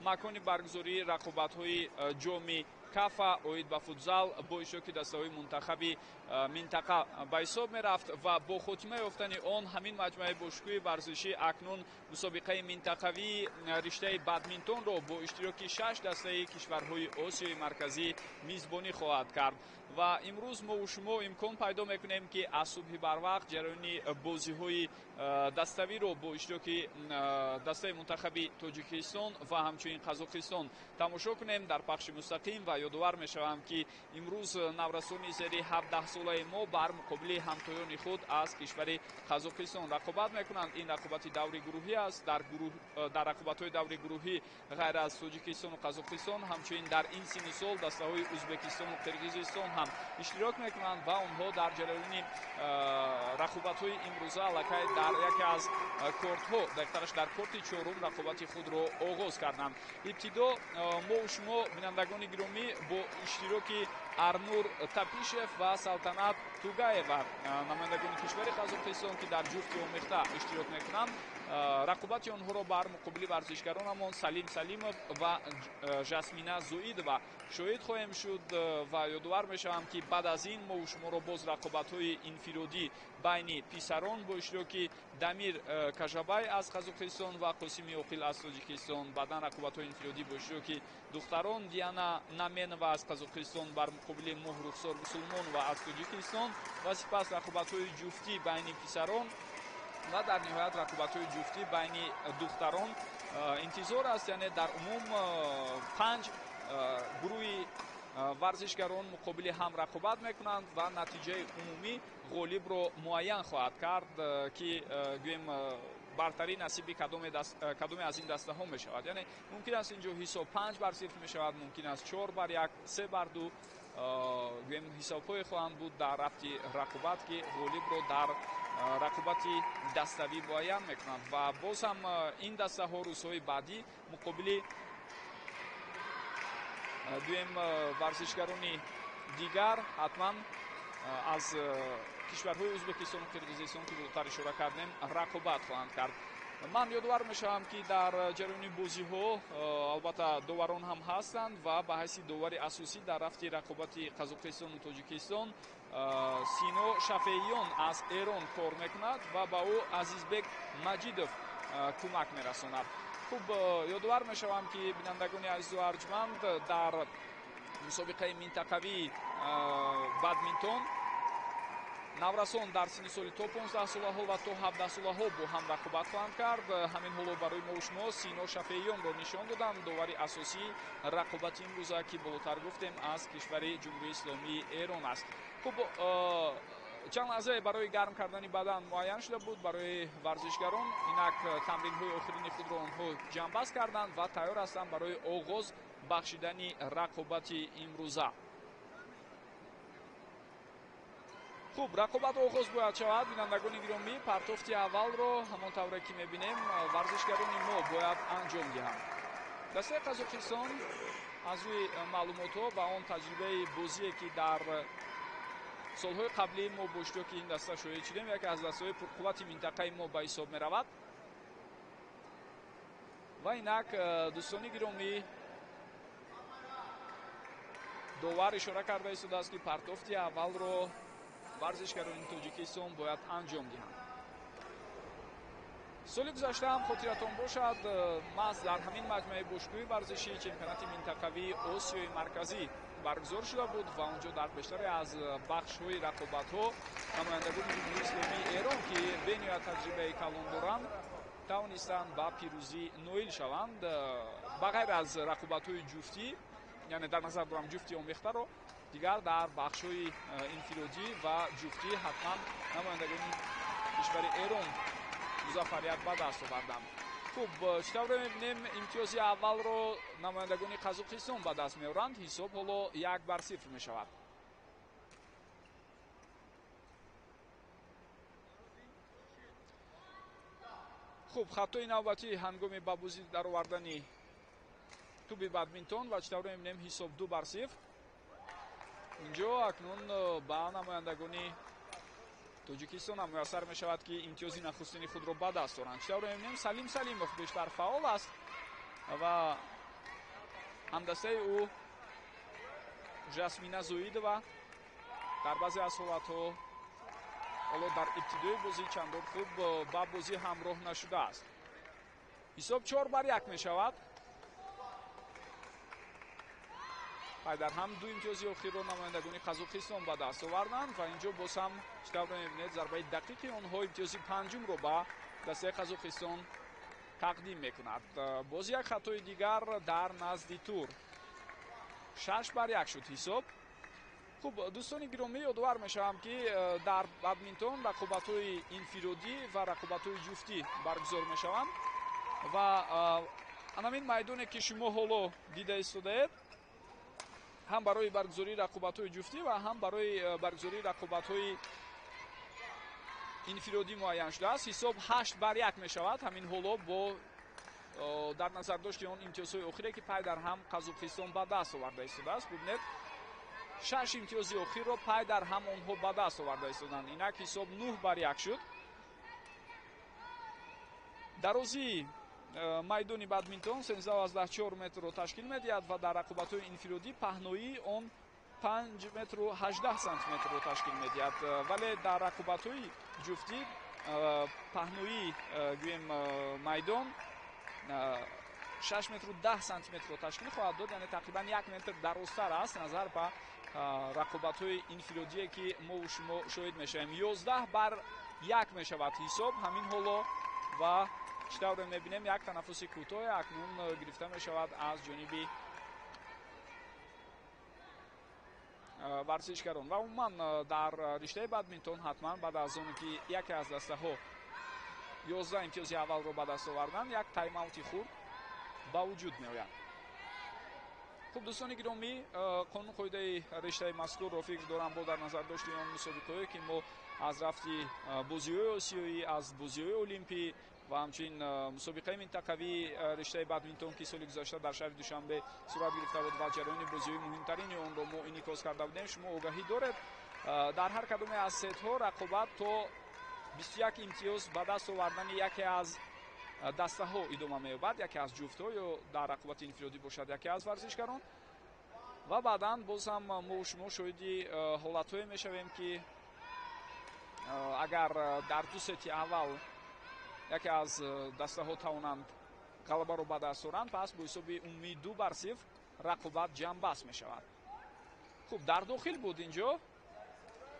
Макони баргузории рақобатҳои ҷоми Кафа оид ба футзал бо иштироки дастаҳои мунтахаби минтақа ба ҳисоб мерафт ва бо хотима ёфтани он ҳамин маҷмӯаи бошгоҳи варзишӣ акнун мусобиқаи минтақавии риштаи бадминтонро бо иштироки 6 дастаи кишварҳои Осиёи Марказӣ мизбонӣ хоҳад кард. Ва имрӯз мову шумо имкон пайдо мекунем, ки аз субҳи барвақт ҷараёни бозиҳои даставиро бо иштироки дастаи мунтахаби Тоҷикистон ва ҳамчунин Қазоқистон тамошо кунем дар пахши мустақим. Ва ёдовар мешавам, ки имрӯз наврасони зери 17-солаи мо бар муқобили ҳамтоёни худ аз кишвари Қазоқистон рақобат мекунанд. Ин рақобати даври гурӯҳӣ аст. Дар рақобатҳои даври гурӯҳӣ ғайр аз Тоҷикистону Қазоқистон ҳамчунин дар ин синни сол дастаҳои Ӯзбекистону Қирғизистон ҳам иштирок мекунанд ва онҳо дар ҷараёни рақобатҳои имрӯза аллакай дар яке аз кортҳо, дақиқтараш дар корти чорум, рақобати худро оғоз карданд. Ибтидо мову шумо, бинандагони гиромӣ, бо иштироки Арнур Тапишев ва Салтанат Тугаева, намояндагони кишвари Қазоқистон, ки дар ҷуфти омехта иштирок мекунанд, рақобати онҳоро бар муқобили варзишгаронамон Салим Салимов ва Жасмина Зоидова шоҳид хоҳем шуд. Ва ёдовар мешавам, ки баъд аз ин мову шуморо боз рақобатҳои инфиродӣ байни писарон бо иштироки Дамир Кажабай аз Қазоқистон ва Қосими Оқил аз Тоҷикистон, баъдан рақобатҳои инфиродӣ бо иштироки духтарон Диана Наменова аз Қазоқистон бар муқобили Моҳрухсор Мусулмонова аз Тоҷикистон ва сипас рақобатҳои ҷуфтӣ байни писарон ва дар ниҳоят рақобатҳои ҷуфтӣ байни духтарон интизор аст. Яъне дар умум 5 гурӯҳи варзишгарон муқобили ҳам рақобат мекунанд ва натиҷаи умумӣ ғолибро муайян хоҳад кард, ки гӯем бартарӣ насиби кадоме аз ин дастаҳо мешавад. Яъне мумкин аст инҷо ҳисоб 5-0 мешавад, мумкин аст 4-1, 3-2, гӯем ҳисобҳое хоҳанд буд дар рафти рақобат, ки ғолибро дар рақобати даставӣ муайян мекунанд. Ва боз ҳам ин дастаҳо рӯзҳои баъдӣ муқобили дуюм варзишгарони дигар ҳатман аз кишварҳои Ӯзбекистону Қирғизистон, ки болотар ишора кардем, рақобат хоҳанд кард. Ман ёдовар мешавам, ки дар ҷараёни бозиҳо албатта доварон ҳам ҳастанд ва ба ҳайси довари асосӣ дар рафти рақобати Қазоқистону Тоҷикистон Сино Шафеиён аз Эрон кор мекунад ва ба ӯ Азизбек Маҷидов кӯмак мерасонад. Хуб, ёдовар мешавам, ки бинандагони азизу арҷманд, дар мусобиқаи минтақавии бадминтон наврасон дар синни соли то 15 солаҳо ва то 17 солаҳо бо ҳам рақобат хоҳанд кард. Ҳамин ҳоло барои мо шумо Сино Шафеиёнро нишон додам, довари асосии рақобати имрӯза, ки болотар гуфтем, аз кишвари Ҷумҳурии Исломии Эрон аст. Хуб, чанд лаҳзае барои гарм кардани бадан муайян шуда буд барои варзишгарон. Инак тамринҳои охирини худро онҳо ҷамъбаст карданд ва тайёр ҳастанд барои оғоз бахшидани рақобати имрӯза. Хуб, рақобат оғоз бояд шавад. Бинандагони гиромӣ, партофти аввалро ҳамон тавре ки мебинем, варзишгарони мо бояд анҷом диҳанд. Дастаи Қазоқистон аз рӯи маълумотҳо ва он таҷрибаи бозие, ки дар солҳои қаблӣ мо бо иштироки ин даста шоҳид шудем, яке аз дастаҳои пурқуввати минтақаи мо ба ҳисоб меравад. Ва инак, дӯстони гиромӣ, довар ишора карда истодааст, ки партофти аввалро варзишгарони Тоҷикистон бояд анҷом диҳанд. Соли гузашта ҳам, хотиратон бошад, маҳз дар ҳамин маҷмӯаи бошгоҳи варзишӣ чемпионати минтақавии Осиёи Марказӣ баргузор шуда буд ва онҷо дар бештаре аз бахшҳои рақобатҳо намояндагони Ҷумҳурии Исломии Эрон, ки бениҳоят таҷрибаи калон доранд, тавонистанд ба пирӯзӣ ноил шаванд. Ба ғайр аз рақобатҳои ҷуфтӣ, яъне дар назар дорам ҷуфти омехтаро, дигар дар бахшҳои инфиродӣ ва ҷуфтӣ ҳатман намояндагони кишвари Эрон музаффарият ба даст оварданд. Хуб, чӣ тавре мебинем, имтиёзи аввалро намояндагони Қазоқистон ба даст меоранд. Ҳисоб ҳоло 1-0 мешавад. Хуб, хатои навбатӣ ҳангоми ба бозӣ даровардани туби бадминтон ва чӣ тавре мебинем, ҳисоб 2-0. Инҷо акнун ба намояндагони Тоҷикистон ҳам муяссар мешавад, ки имтиёзи нахустини худро ба даст оранд. Чӣ тавре мебинем, Салим Салимов бештар фаъол аст ва Ҳамдастаи ӯ Жасмина Зоидова дар баъзе аз ҳолатҳо ҳоло дар ибтидои бозӣ чандон хуб ба бозӣ ҳамроҳ нашудааст. Ҳисоб 4-1 мешавад. Пай дар ҳам ду имтиёзи охирро намояндагони Қазоқистон ба даст оварданд ва инҷо боз ҳам чӣ тавр мебинед, зарбаи дақиқи онҳо имтиёзи панҷумро ба дастаи Қазоқистон тақдим мекунад. Боз як хатои дигар дар назди тур. 6-1 шуд ҳисоб. Хуб, дӯстони гиромӣ, ёдовар мешавам, ки дар бадминтон рақобатҳои инфиродӣ ва рақобатҳои ҷуфтӣ баргузор мешаванд ва анамин майдоне, ки шумо ҳоло дида истодаед, ҳам барои баргузории рақобатҳои ҷуфтӣ ва ҳам барои баргузории рақобатҳои инфиродӣ муайян шудааст. Ҳисоб 8-1 мешавад. Ҳамин ҳоло бо дар назар дошти он имтиёзҳои охире, ки пай дар ҳам Қазоқистон ба даст оварда истодааст. Бубинед, 6 имтиёзи охирро пай дар ҳам онҳо ба даст оварда истоданд. Инак ҳисоб 9-1 шуд. Дарозии майдони бадминтон 13,4 метрро ташкил медиҳад ва дар рақобатҳои инфиродӣ паҳноии он 5 метру 18 сантиметрро ташкил медиҳад. Вале дар рақобатҳои ҷуфтӣ паҳноии гӯем майдон 6 метру 10 сантиметрро ташкил хоҳад дод, яъне тақрибан 1 метр дарозтар аст назар ба рақобатҳои инфиродие, ки мо шумо шоҳид мешавем. 11-1 мешавад ҳисоб ҳамин ҳоло ва чӣ тавре мебинем, як танаффуси кӯтоҳе акнун гирифта мешавад аз ҷониби варзишгарон. Ва умуман дар риштаи бадминтон ҳатман баъд аз оне ки яке аз дастаҳо 11 имтиёзи аввалро ба даст оварданд, як тайм-аути хурд ба вуҷуд меояд. Хуб, дӯстони гиромӣ, қонун қоидаи риштаи мазкурро фикр дорам бо дар назар дошти он мусобиқаҳое, ки мо аз рафти бозиҳои осиёӣ, аз бозиҳои олимпӣ ва ҳамчунин мусобиқаи минтақавии риштаи бадминтон, ки соли гузашта дар шаҳри Душанбе сурат гирифта буд ва ҷараёни бозиҳои муҳимтарини онро мо инъикос карда будем, шумо огаҳӣ доред. Дар ҳар кадоме аз сетҳо рақобат то 21 имтиёз ба даст овардани яке аз дастаҳо идома меёбад, яке аз ҷуфтҳо ё дар рақобати инфиродӣ бошад яке аз варзишгарон. Ва баъдан боз ҳам мо шумо шоҳиди ҳолатҳое мешавем, ки агар дар ду сети аввал яке аз дастаҳо тавонанд ғалабаро ба даст оранд, пас бо ҳисоби умумии 2-0 рақобат ҷамъбаст мешавад. Хуб, дар дохил буд инҷо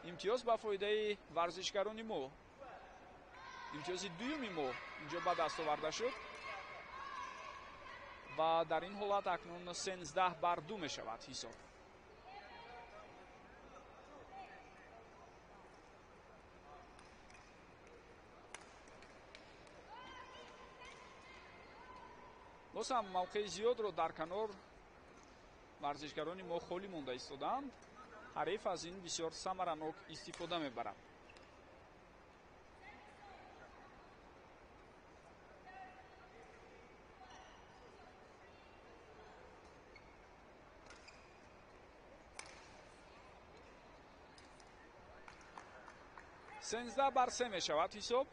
имтиёз ба фоидаи варзишгарони мо. Имтиёзи дуюми мо инҷо ба даст оварда шуд ва дар ин ҳолат акнун 13-2 мешавад ҳисоб. Боз ҳам мавқеи зиёдро дар канор варзишгарони мо холӣ монда истоданд. Ҳариф аз ин бисёр самаранок истифода мебарад. 13-3 мешавад ҳисоб.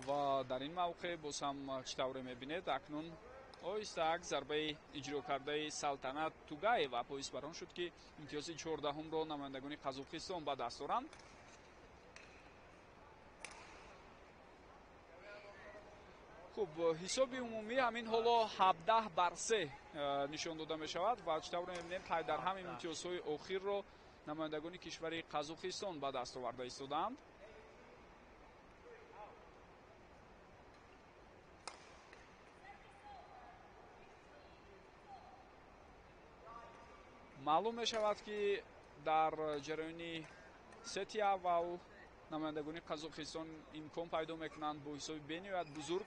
Ва дар ин мавқеъ боз ҳам чӣ тавре мебинед, акнун оҳиста як зарбаи иҷро кардаи Салтанат Тугаева боис бар он шуд, ки имтиёзи 14-умро намояндагони Қазоқистон ба даст оранд. Хуб, ҳисоби умумӣ ҳамин ҳоло 17-3 нишон дода мешавад ва чӣ тавре мебинем, пай дар ҳам имтиёзҳои охирро намояндагони кишвари Қазоқистон ба даст оварда истодаанд. Маълум мешавад, ки дар ҷараёни сети аввал намояндагони Қазоқистон имкон пайдо мекунанд бо ҳисоби бениҳоят бузург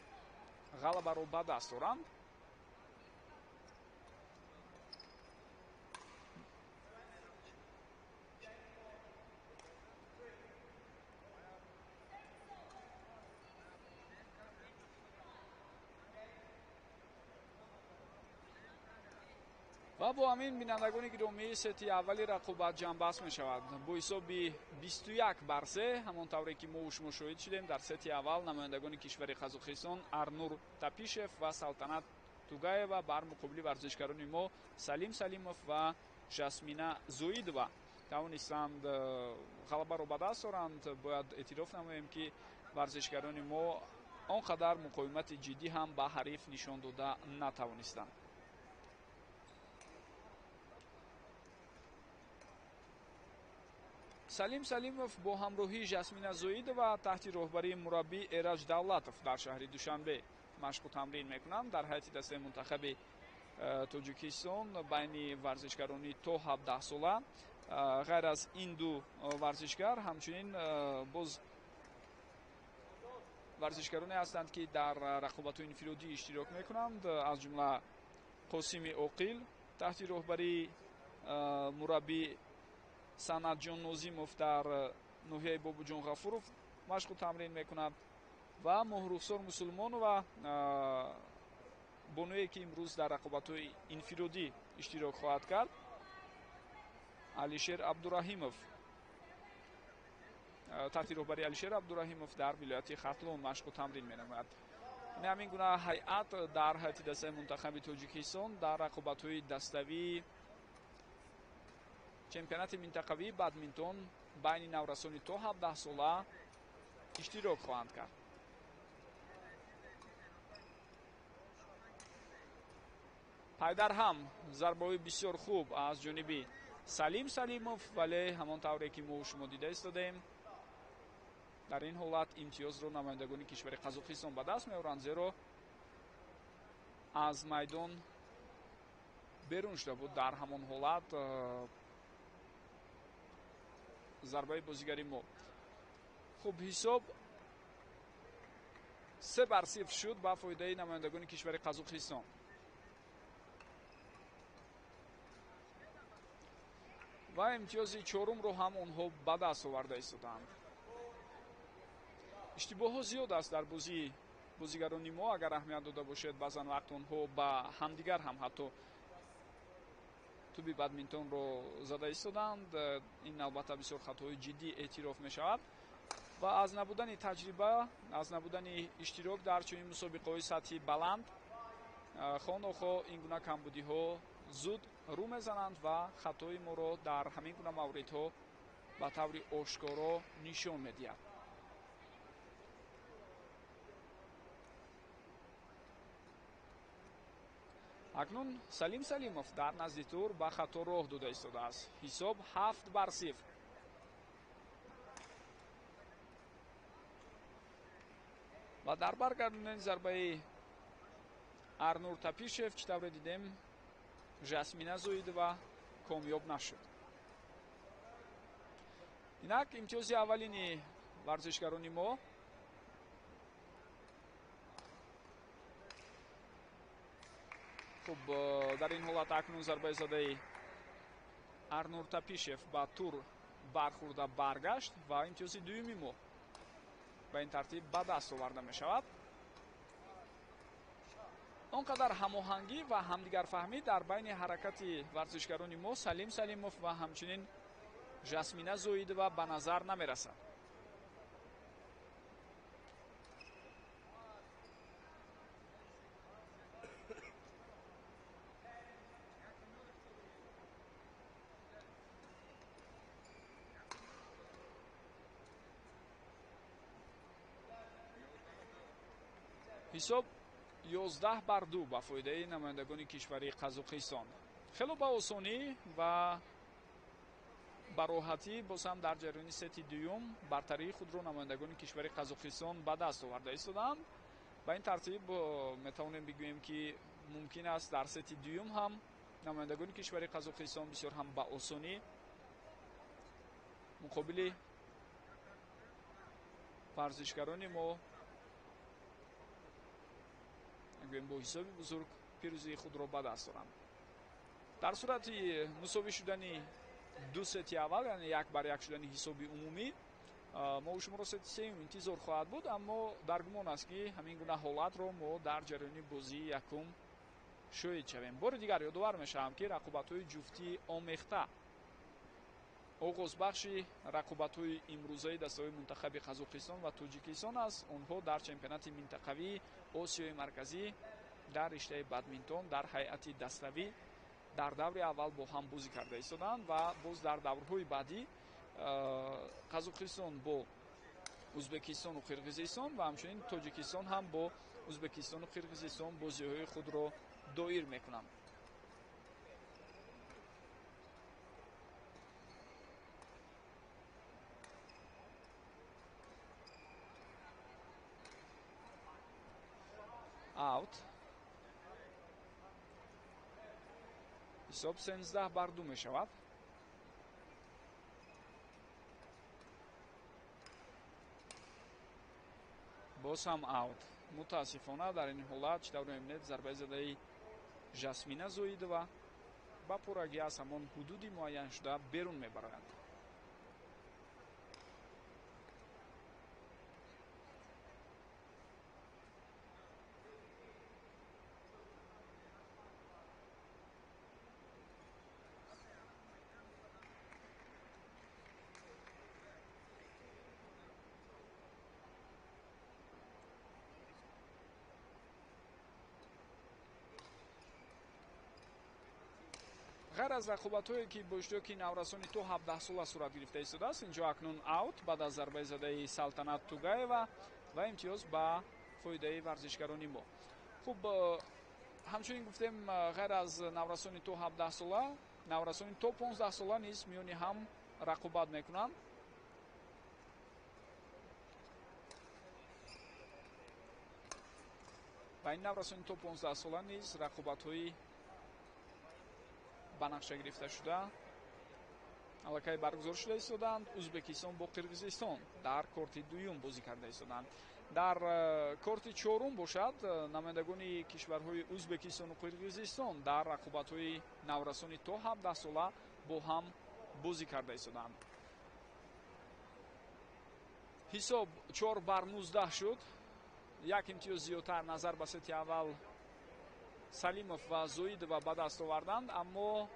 ғалабаро ба даст оранд. Ва бо ҳамин, бинандагони гиромӣ, сети аввали рақобат ҷамъбаст мешавад бо ҳисоби 21-3. Ҳамон тавре ки мо шумо шоҳид шудем, дар сети аввал намояндагони кишвари Қазоқистон Арнур Тапишев ва Салтанат Тугаева бар муқобили варзишгарони мо Салим Салимов ва Жасмина Зоидова тавонистанд ғалабаро ба даст оранд. Бояд эътироф намоем, ки варзишгарони мо он қадар муқовимати ҷиддӣ ҳам ба ҳариф нишон дода натавонистанд. Салим Салимов бо ҳамроҳии Жасмина Зоидова таҳти роҳбарии мураббӣ Эраҷ Давлатов дар шаҳри Душанбе машқу тамрин мекунанд. Дар ҳайати дастаи мунтахаби Тоҷикистон байни варзишгарони то 17 сола ғайр аз ин ду варзишгар ҳамчунин боз варзишгароне ҳастанд, ки дар рақобатҳои инфиродӣ иштирок мекунанд, аз ҷумла Қосими Оқил таҳти роҳбарии мураббӣ Санатҷон Нозимов дар ноҳияи Бобуҷон Ғафуров машқу тамрин мекунад ва Моҳрухсор Мусулмонова, бонуе ки имрӯз дар рақобатҳои инфиродӣ иштирок хоҳад кард, Алишер Абдураҳимов таҳти роҳбарии Алишер Абдураҳимов дар вилояти Хатлон машқу тамрин менамояд. Ҳамин гуна ҳайат дар ҳайати дастаи мунтахаби Тоҷикистон дар рақобатҳои даставии чемпионати минтақавии бадминтон байни наврасони то 17 сола иштирок хоҳанд кард. Пайдарҳам зарбаҳои бисёр хуб аз ҷониби Салим Салимов, вале ҳамон тавре ки мо шумо дида истодаем, дар ин ҳолат имтиёзро намояндагони кишвари Қазоқистон ба даст меоранд, зеро аз майдон берун шуда буд дар ҳамон ҳолат зарбаи бозигари мо. Хуб, ҳисоб 3-0 шуд ба фоидаи намояндагони кишвари Қазоқистон. Ва имтиёзи чорумро ҳам онҳо ба даст оварда истодаанд. Иштибоҳҳо зиёд аст дар бозии бозигарони мо. Агар аҳамият дода бошед, баъзан вақт онҳо ба ҳамдигар ҳам ҳатто туби бадминтонро зада истодаанд. Ин албатта бисёр хатоҳои ҷиддӣ эътироф мешавад ва аз набудани таҷриба, аз набудани иштирок дар чунин мусобиқаҳои сатҳи баланд хонохо ин гуна камбудиҳо зуд рӯ мезананд ва хатои моро дар ҳамин гуна мавридҳо ба таври ошкоро нишон медиҳад. Акнун Салим Салимов дар назди тур ба хато роҳ дода истодааст. Ҳисоб 7-0. Ва дар баргардонидани зарбаи Арнур Тапишев, чӣ тавре дидем, Жасмина Зоидова комёб нашуд. Инак имтиёзи аввалини варзишгарони мо. Хуб, дар ин ҳолат акнун зарбаи задаи Арнур Тапишев ба тур бархӯрда баргашт ва имтиёзи дуюми мо ба ин тартиб ба даст оварда мешавад. Он қадар ҳамоҳангӣ ва ҳамдигарфаҳмӣ дар байни ҳаракати варзишгарони мо Салим Салимов ва ҳамчунин Жасмина Зоидова ба назар намерасад. Ҳисоб 11-2 ба фоидаи намояндагони кишвари Қазоқистон. Хело ба осонӣ ва ба роҳатӣ боз ҳам дар ҷараёни сети дуюм бартарии худро намояндагони кишвари Қазоқистон ба даст оварда истодаанд. Ба ин тартиб метавонем бигӯем, ки мумкин аст дар сети дуюм ҳам намояндагони кишвари Қазоқистон бисёр ҳам ба осонӣ муқобили варзишгарони мо гӯем бо ҳисоби бузург пирӯзии худро ба даст оранд. Дар сурати мусовӣ шудани ду сети аввал, яъне 1-1 шудани ҳисоби умумӣ, мо шуморо сети сеюм интизор хоҳад буд, аммо дар гумон аст, ки ҳамин гуна ҳолатро мо дар ҷараёни бозии якум Шоҳид шавем. Бори дигар ёдовар мешавам, ки рақобатҳои ҷуфтии омехта оғозбахши рақобатҳои имрӯзаи дастаҳои мунтахаби Қазоқистон ва Тоҷикистон аст. Онҳо дар чемпионати минтақавии Осиёи Марказӣ дар риштаи бадминтон дар ҳайати даставӣ дар даври аввал бо ҳам бозӣ карда истоданд ва боз дар даврҳои баъдӣ Қазоқистон бо Ӯзбекистону Қирғизистон ва ҳамчунин Тоҷикистон ҳам бо Ӯзбекистону Қирғизистон бозиҳои худро доир мекунанд. Аут. Ҳисоб 13-2 мешавад. Боз ҳам аут. Мутаассифона, дар ин ҳолат, чӣ тавр мебинед, зарбаи задаи Жасмина Зоидова ба пуррагӣ аз ҳамон ҳудуди муайяншуда берун мебарояд. Ғайр аз рақобатҳое, ки бо иштироки наврасони то 17 сола сурат гирифта истодааст, инҷо акнун аут баъд аз зарбаи задаи Салтанат Тугаева ва имтиёз ба фоидаи варзишгарони мо. Хуб, ҳамчунин гуфтем, ғайр аз наврасони то 17 сола, наврасони то 15 сола низ миёни ҳам рақобат мекунанд. Ва ин наврасони то 15 сола низ рақобатҳои ба нақша гирифта шуда аллакай баргузор шуда истоданд. Ӯзбекистон бо Қирғизистон дар корти дуюм бозӣ карда истоданд. Дар корти чорум бошад, намояндагони кишварҳои Ӯзбекистону Қирғизистон дар рақобатҳои наврасони то 17 сола бо ҳам бозӣ карда истоданд. Ҳисоб 4-19 шуд. Як имтиёз зиёдтар назар ба сети аввал Салимов ва Зоидова ба даст оварданд, аммо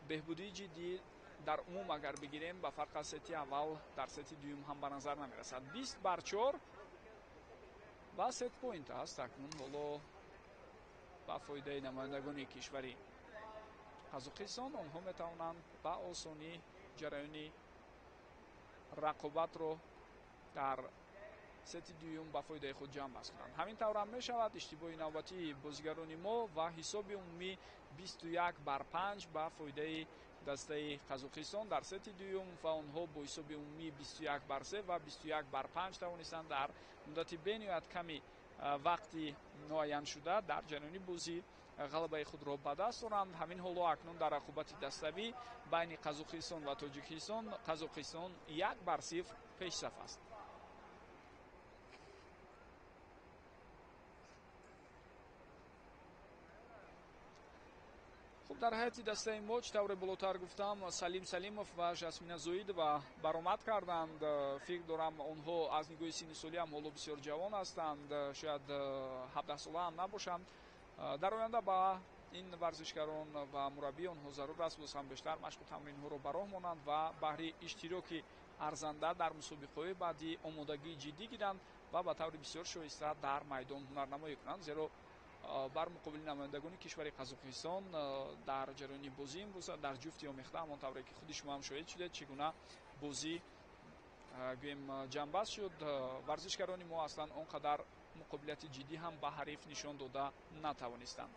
беҳбудии ҷиддӣ дар умум агар бигирем, ба фарқ аз сети аввал дар сети дуюм ҳам ба назар намерасад. 20-4 ва set point аст акнун ҳоло ба фоидаи намояндагони кишвари Қазоқистон. Онҳо метавонанд ба осонӣ ҷараёни рақобатро дар сети дуюм ба фоидаи худ ҷамъбаст кунанд. Ҳамин тавр ҳам мешавад. Иштибоҳи навбатии бозигарони мо ва ҳисоби умумӣ 21-5 ба фоидаи дастаи Қазоқистон дар сети дуюм ва онҳо бо ҳисоби умумӣ 21-3 ва 21-5 тавонистанд дар муддати бениҳоят ками вақти муайяншуда дар ҷараёни бозӣ ғалабаи худро ба даст оранд. Ҳамин ҳоло акнун дар рақобати даставӣ байни Қазоқистон ва Тоҷикистон Қазоқистон 1-0 пешсаф аст. Хуб, дар ҳайати дастаи мо, чӣ тавре болотар гуфтам, Салим Салимов ва Жасмина Зоидова баромад карданд. Фикр дорам, онҳо аз нигоҳи синни солӣ ҳам ҳоло бисёр ҷавон ҳастанд, шояд 17 сола ҳам набошанд. Дар оянда ба ин варзишгарон ва мураббии онҳо зарур аст боз ҳам бештар машқу тамринҳоро ба роҳ монанд ва баҳри иштироки арзанда дар мусобиқаҳои баъдӣ омодагии ҷиддӣ гиранд ва ба таври бисёр шоиста дар майдон ҳунарнамоӣ кунанд, зеро бар муқобили намояндагони кишвари Қазоқистон дар ҷараёни бозӣ имрӯза дар ҷуфти омехта, ҳамон тавре ки худи шумо ҳам шоҳид шудед, чӣ гуна бозӣ гӯем ҷамъбаст шуд, варзишгарони мо аслан он қадар муқобилияти ҷиддӣ ҳам ба ҳариф нишон дода натавонистанд.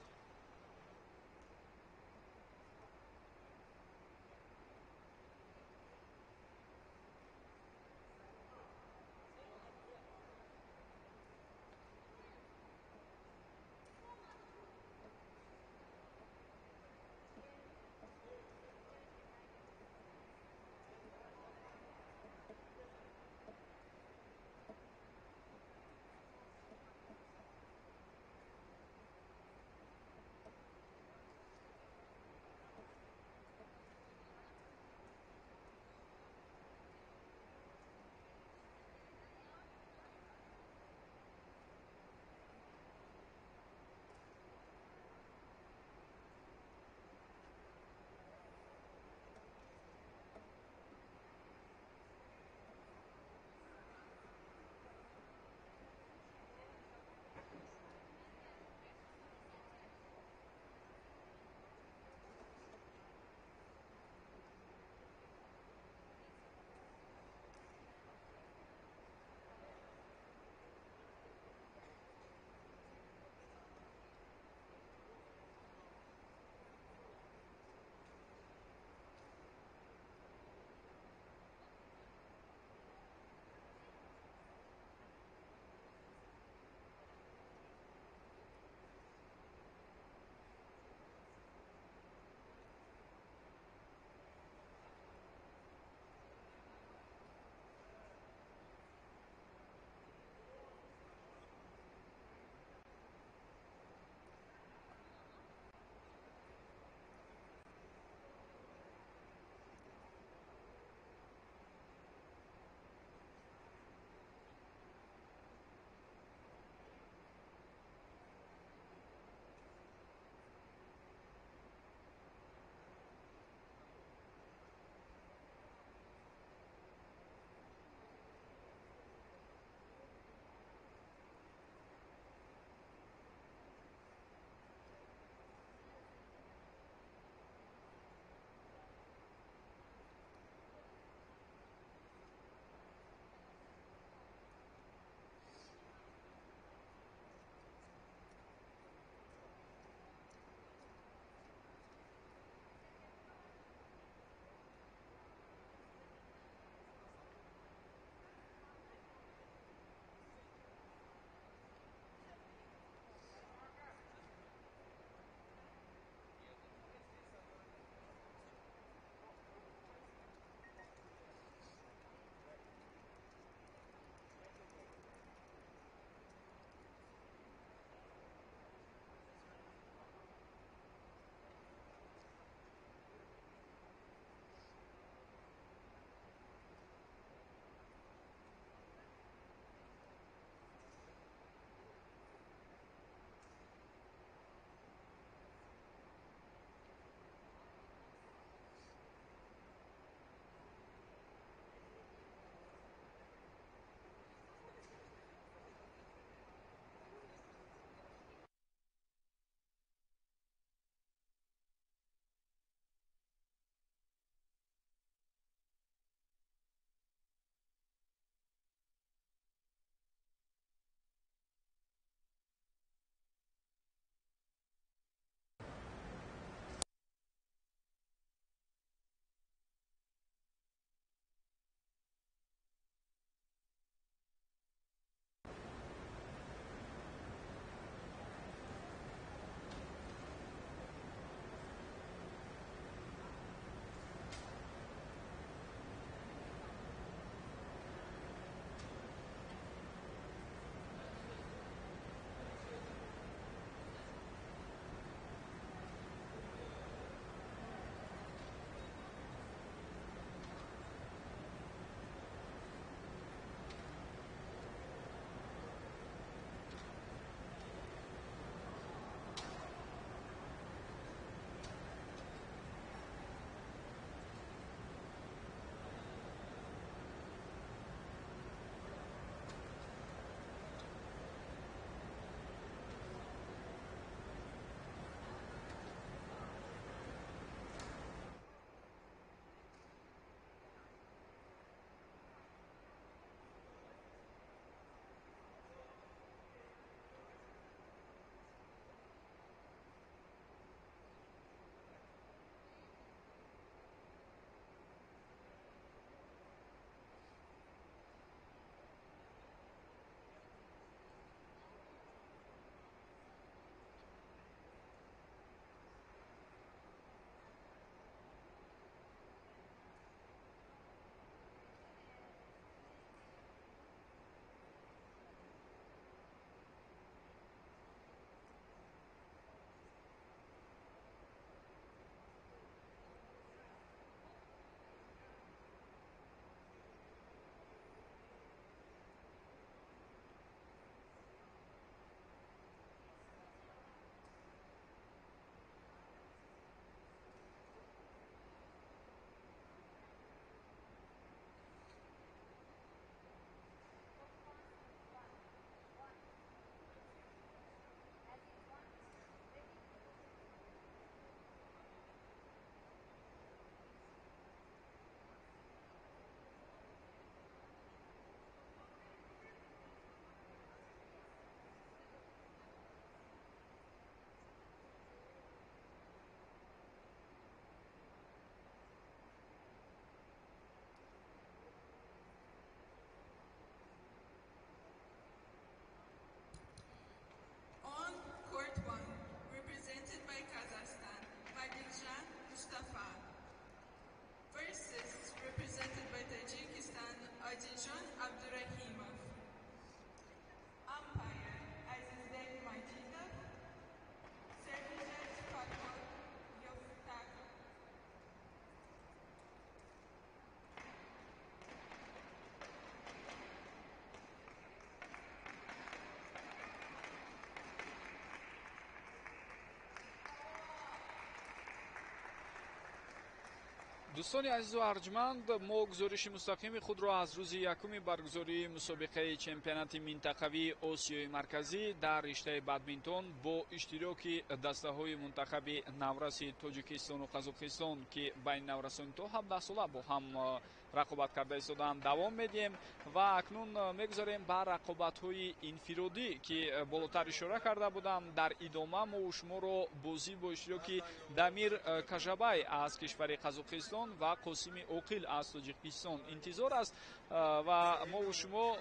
Дӯстони азизу арҷманд, мо гузориши мустақими худро аз рӯзи якуми баргузории мусобиқаи чемпионати минтақавии Осиёи Марказӣ дар риштаи бадминтон бо иштироки дастаҳои мунтахаби навраси Тоҷикистону Қазоқистон, ки байни наврасони то 17 сола бо ҳам рақобат карда истодаанд, давом медиҳем ва акнун мегузарем ба рақобатҳои инфиродӣ, ки болотар ишора карда будам. Дар идома мо шуморо бозӣ бо иштироки Дамир Кажабай аз кишвари Қазоқистон ва Қосими Оқил аз Тоҷикистон интизор аст. Ва мо шумо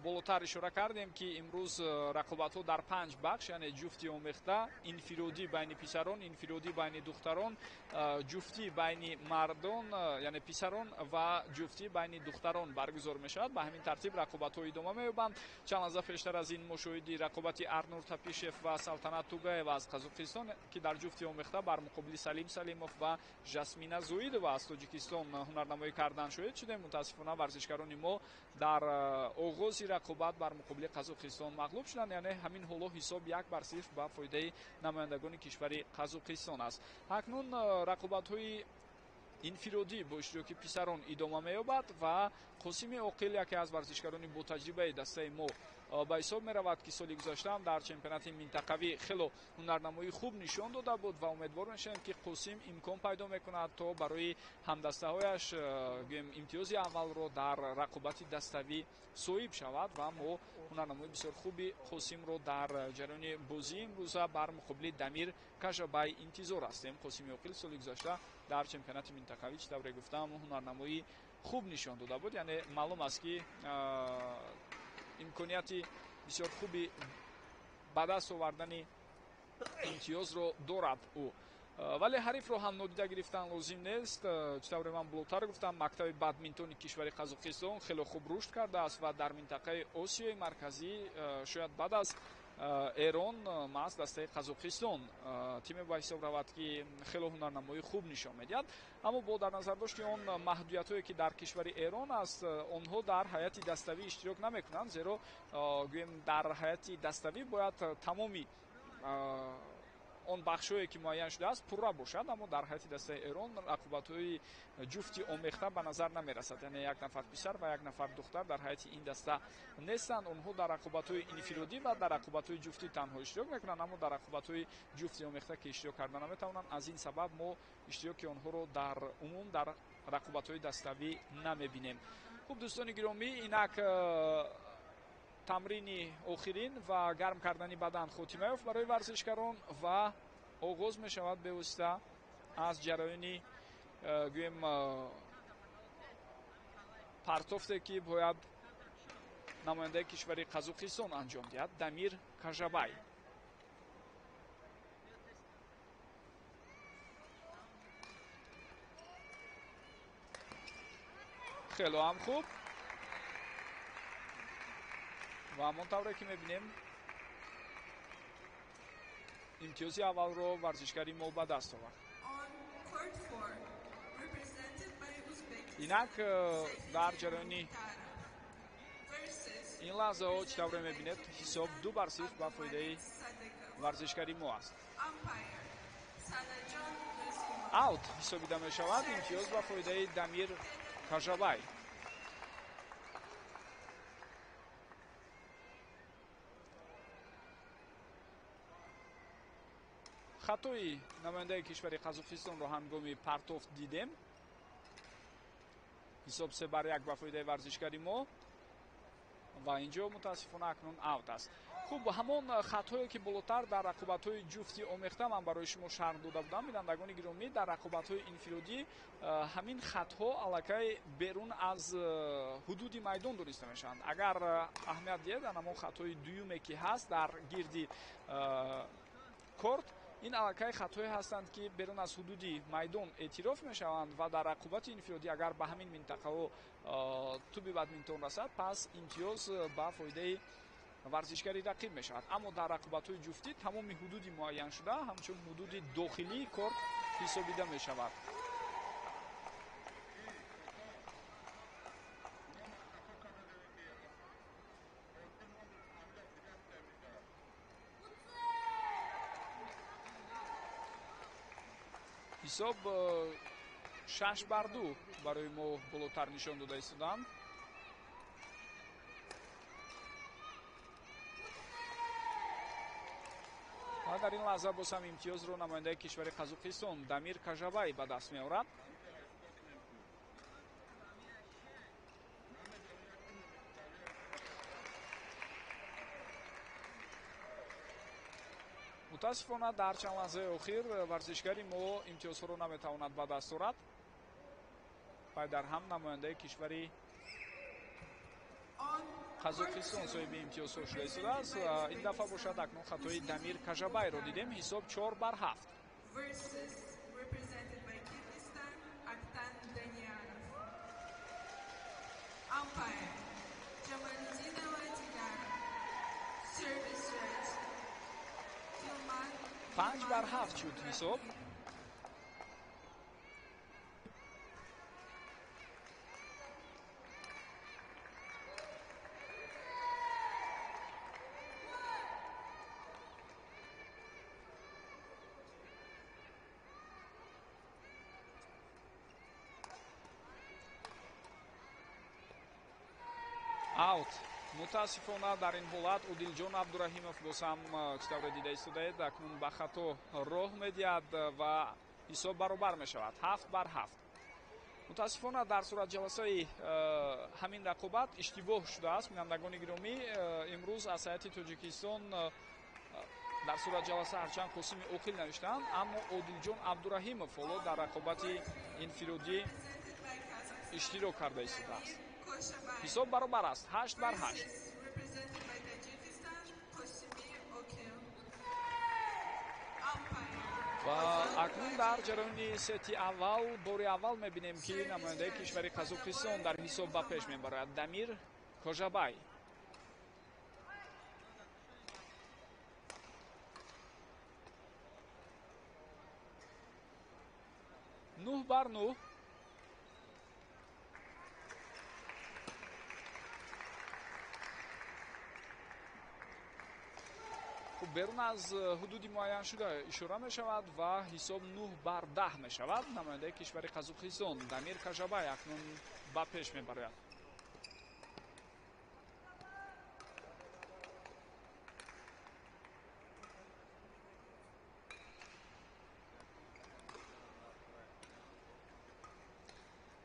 болотар ишора кардем, ки имрӯз рақобатҳо дар 5 бахш, яъне ҷуфти омехта, инфиродӣ байни писарон, инфиродӣ байни духтарон, ҷуфтӣ байни мардон, яъне писарон, ва ҷуфтӣ байни духтарон баргузор мешавад. Ба ҳамин тартиб рақобатҳо идома меёбанд. Чанд лаҳза пештар аз ин мушоҳиди рақобати Арнур Тапишев ва Салтанат Тугаева аз Қазоқистон, ки дар ҷуфти омехта бар муқобили Салим Салимов ва Жасмина Зоидова аз Тоҷикистон ҳунарнамоӣ кардан шоҳид шудем. Мутаассифона варзишгарони мо дар оғози рақобат бар муқобили Қазоқистон мағлуб шуданд. Яъне ҳамин ҳоло ҳисоб 1-0 ба фоидаи намояндагони кишвари Қазоқистон аст. Акнун рақобатҳои инфиродӣ бо иштироки писарон идома меёбад ва Қосими Оқил, яке аз варзишгарони ботаҷрибаи дастаи мо ба ҳисоб меравад, ки соли гузаштаам дар чемпионати минтақавӣ хело ҳунарнамоии хуб нишон дода буд ва умедвор мешавем, ки Қосим имкон пайдо мекунад, то барои ҳамдастаҳояш гӯем имтиёзи аввалро дар рақобати даставӣ соҳиб шавад ва мо ҳунарнамоии бисёр хуби Қосимро дар ҷараёни бозии имрӯза бар муқобили Дамир Кажабай интизор ҳастем. Қосими Оқил соли гузашта дар чемпионати минтақавӣ, чӣ тавре гуфтам, ҳунарнамоии хуб нишон дода буд. Яъне маълум аст, ки имконияти бисёр хуби ба даст овардани имтиёзро дорад ӯ. Вале ҳарифро ҳам нодида гирифтан лозим нест. Чӣ тавре ман болотар гуфтам, мактаби бадминтони кишвари Қазоқистон хеле хуб рушд кардааст ва дар минтақаи Осиёи Марказӣ шояд баъд аз Эрон маҳз дастаи Қазоқистон тиме ба ҳисоб равад, ки хеле ҳунарнамоии хуб нишон медиҳад. Аммо бо дар назардошти он маҳдудиятҳое, ки дар кишвари Эрон аст, онҳо дар ҳайати даставӣ иштирок намекунанд, зеро гӯем дар ҳайати даставӣ бояд тамоми он бахшҳое, ки муайян шудааст, пурра бошад. Аммо дар ҳайати дастаи Эрон рақобатҳои ҷуфти омехта ба назар намерасад. Яъне як нафар писар ва як нафар духтар дар ҳайати ин даста нестанд. Онҳо дар рақобатҳои инфиродӣ ва дар рақобатҳои ҷуфтӣ танҳо иштирок мекунанд, аммо дар рақобатҳои ҷуфти омехта ки иштирок карда наметавонанд. Аз ин сабаб мо иштироки онҳоро дар умум дар рақобатҳои даставӣ намебинем. Хуб, дӯстони гиромӣ, инак тамрини охирин ва гарм кардани бадан хотима ёфт барои варзишгарон ва оғоз мешавад бевосита аз ҷараёни гӯем партофте, ки бояд намояндаи кишвари Қазоқистон анҷом диҳад, Дамир Кажабай. Хело ҳам хуб ва ҳамон тавре ки мебинем, имтиёзи аввалро варзишгари мо ба даст овард. Инак дар ҷараёни ин лаҳзаҳо, чӣ тавре мебинед, ҳисоб 2-0 ба фоидаи варзишгари мо аст. Аут ҳисобида мешавад, имтиёз ба фоидаи Дамир Кажабай. Хатои намояндаи кишвари Қазоқистонро ҳангоми партофт дидем. Ҳисоб 3-1 ба фоидаи варзишгари мо ва инҷо мутаассифона акнун аут аст. Хуб, ҳамон хатҳое, ки болотар дар рақобатҳои ҷуфти омехта ман барои шумо шарҳ дода будам, бинандагони гиромӣ, дар рақобатҳои инфиродӣ ҳамин хатҳо аллакай берун аз ҳудуди майдон дониста мешаванд. Агар аҳамият диҳед, ҳамон хатҳои дуюме, ки ҳаст дар гирди корт, ин аллакай хатҳое ҳастанд, ки берун аз ҳудуди майдон эътироф мешаванд ва дар рақобати инфиродӣ агар ба ҳамин минтақаҳо туби бадминтон расад, пас имтиёз ба фоидаи варзишгари рақиб мешавад. Аммо дар рақобатҳои ҷуфтӣ тамоми ҳудуди муайяншуда ҳамчун ҳудуди дохилии корт ҳисобида мешавад. Ҳисоб 6-2 барои мо болотар нишон дода истоданд. Ва дар ин лаҳза боз ҳам имтиёзро намояндаи кишвари Қазоқистон Дамир Кажабай ба даст меорад. Мутаассифона, дар чанд лаҳзаи охир варзишгари мо имтиёзҳоро наметавонад ба даст орад. Пай дар ҳам намояндаи кишвари Қазоқистон соҳиби имтиёзҳо шуда истодааст. Ин дафъа бошад, акнун хатои Дамир Кажабайро дидем. Ҳисоб 4-7. 5-7 шуд ҳисоб. Аут. Мутаассифона, дар ин ҳолат Одилҷон Абдураҳимов боз ҳам, чӣ тавре дида истодаед, акнун ба хато роҳ медиҳад ва ҳисоб баробар мешавад, 7-7. Мутаассифона, дар суратҷаласаи ҳамин рақобат иштибоҳ шудааст. Бинандагони гиромӣ, имрӯз аз ҳайати Тоҷикистон дар суратҷаласа ҳарчанд Қосими Оқил навиштаанд, аммо Одилҷон Абдураҳимов ҳоло дар рақобати инфиродӣ иштирок карда истодааст. Ҳисоб баробар аст, 8-8. Ва акнун дар ҷараёни сети аввал бори аввал мебинем, ки намояндаи кишвари Қазоқистон дар ҳисоб ба пеш мебарад. Дамир Кожабай. 9-9. Берун аз ҳудуди муайяншуда ишора мешавад ва ҳисоб 9-10 мешавад. Намояндаи кишвари Қазоқистон Дамир Кажабай акнун ба пеш мебарояд.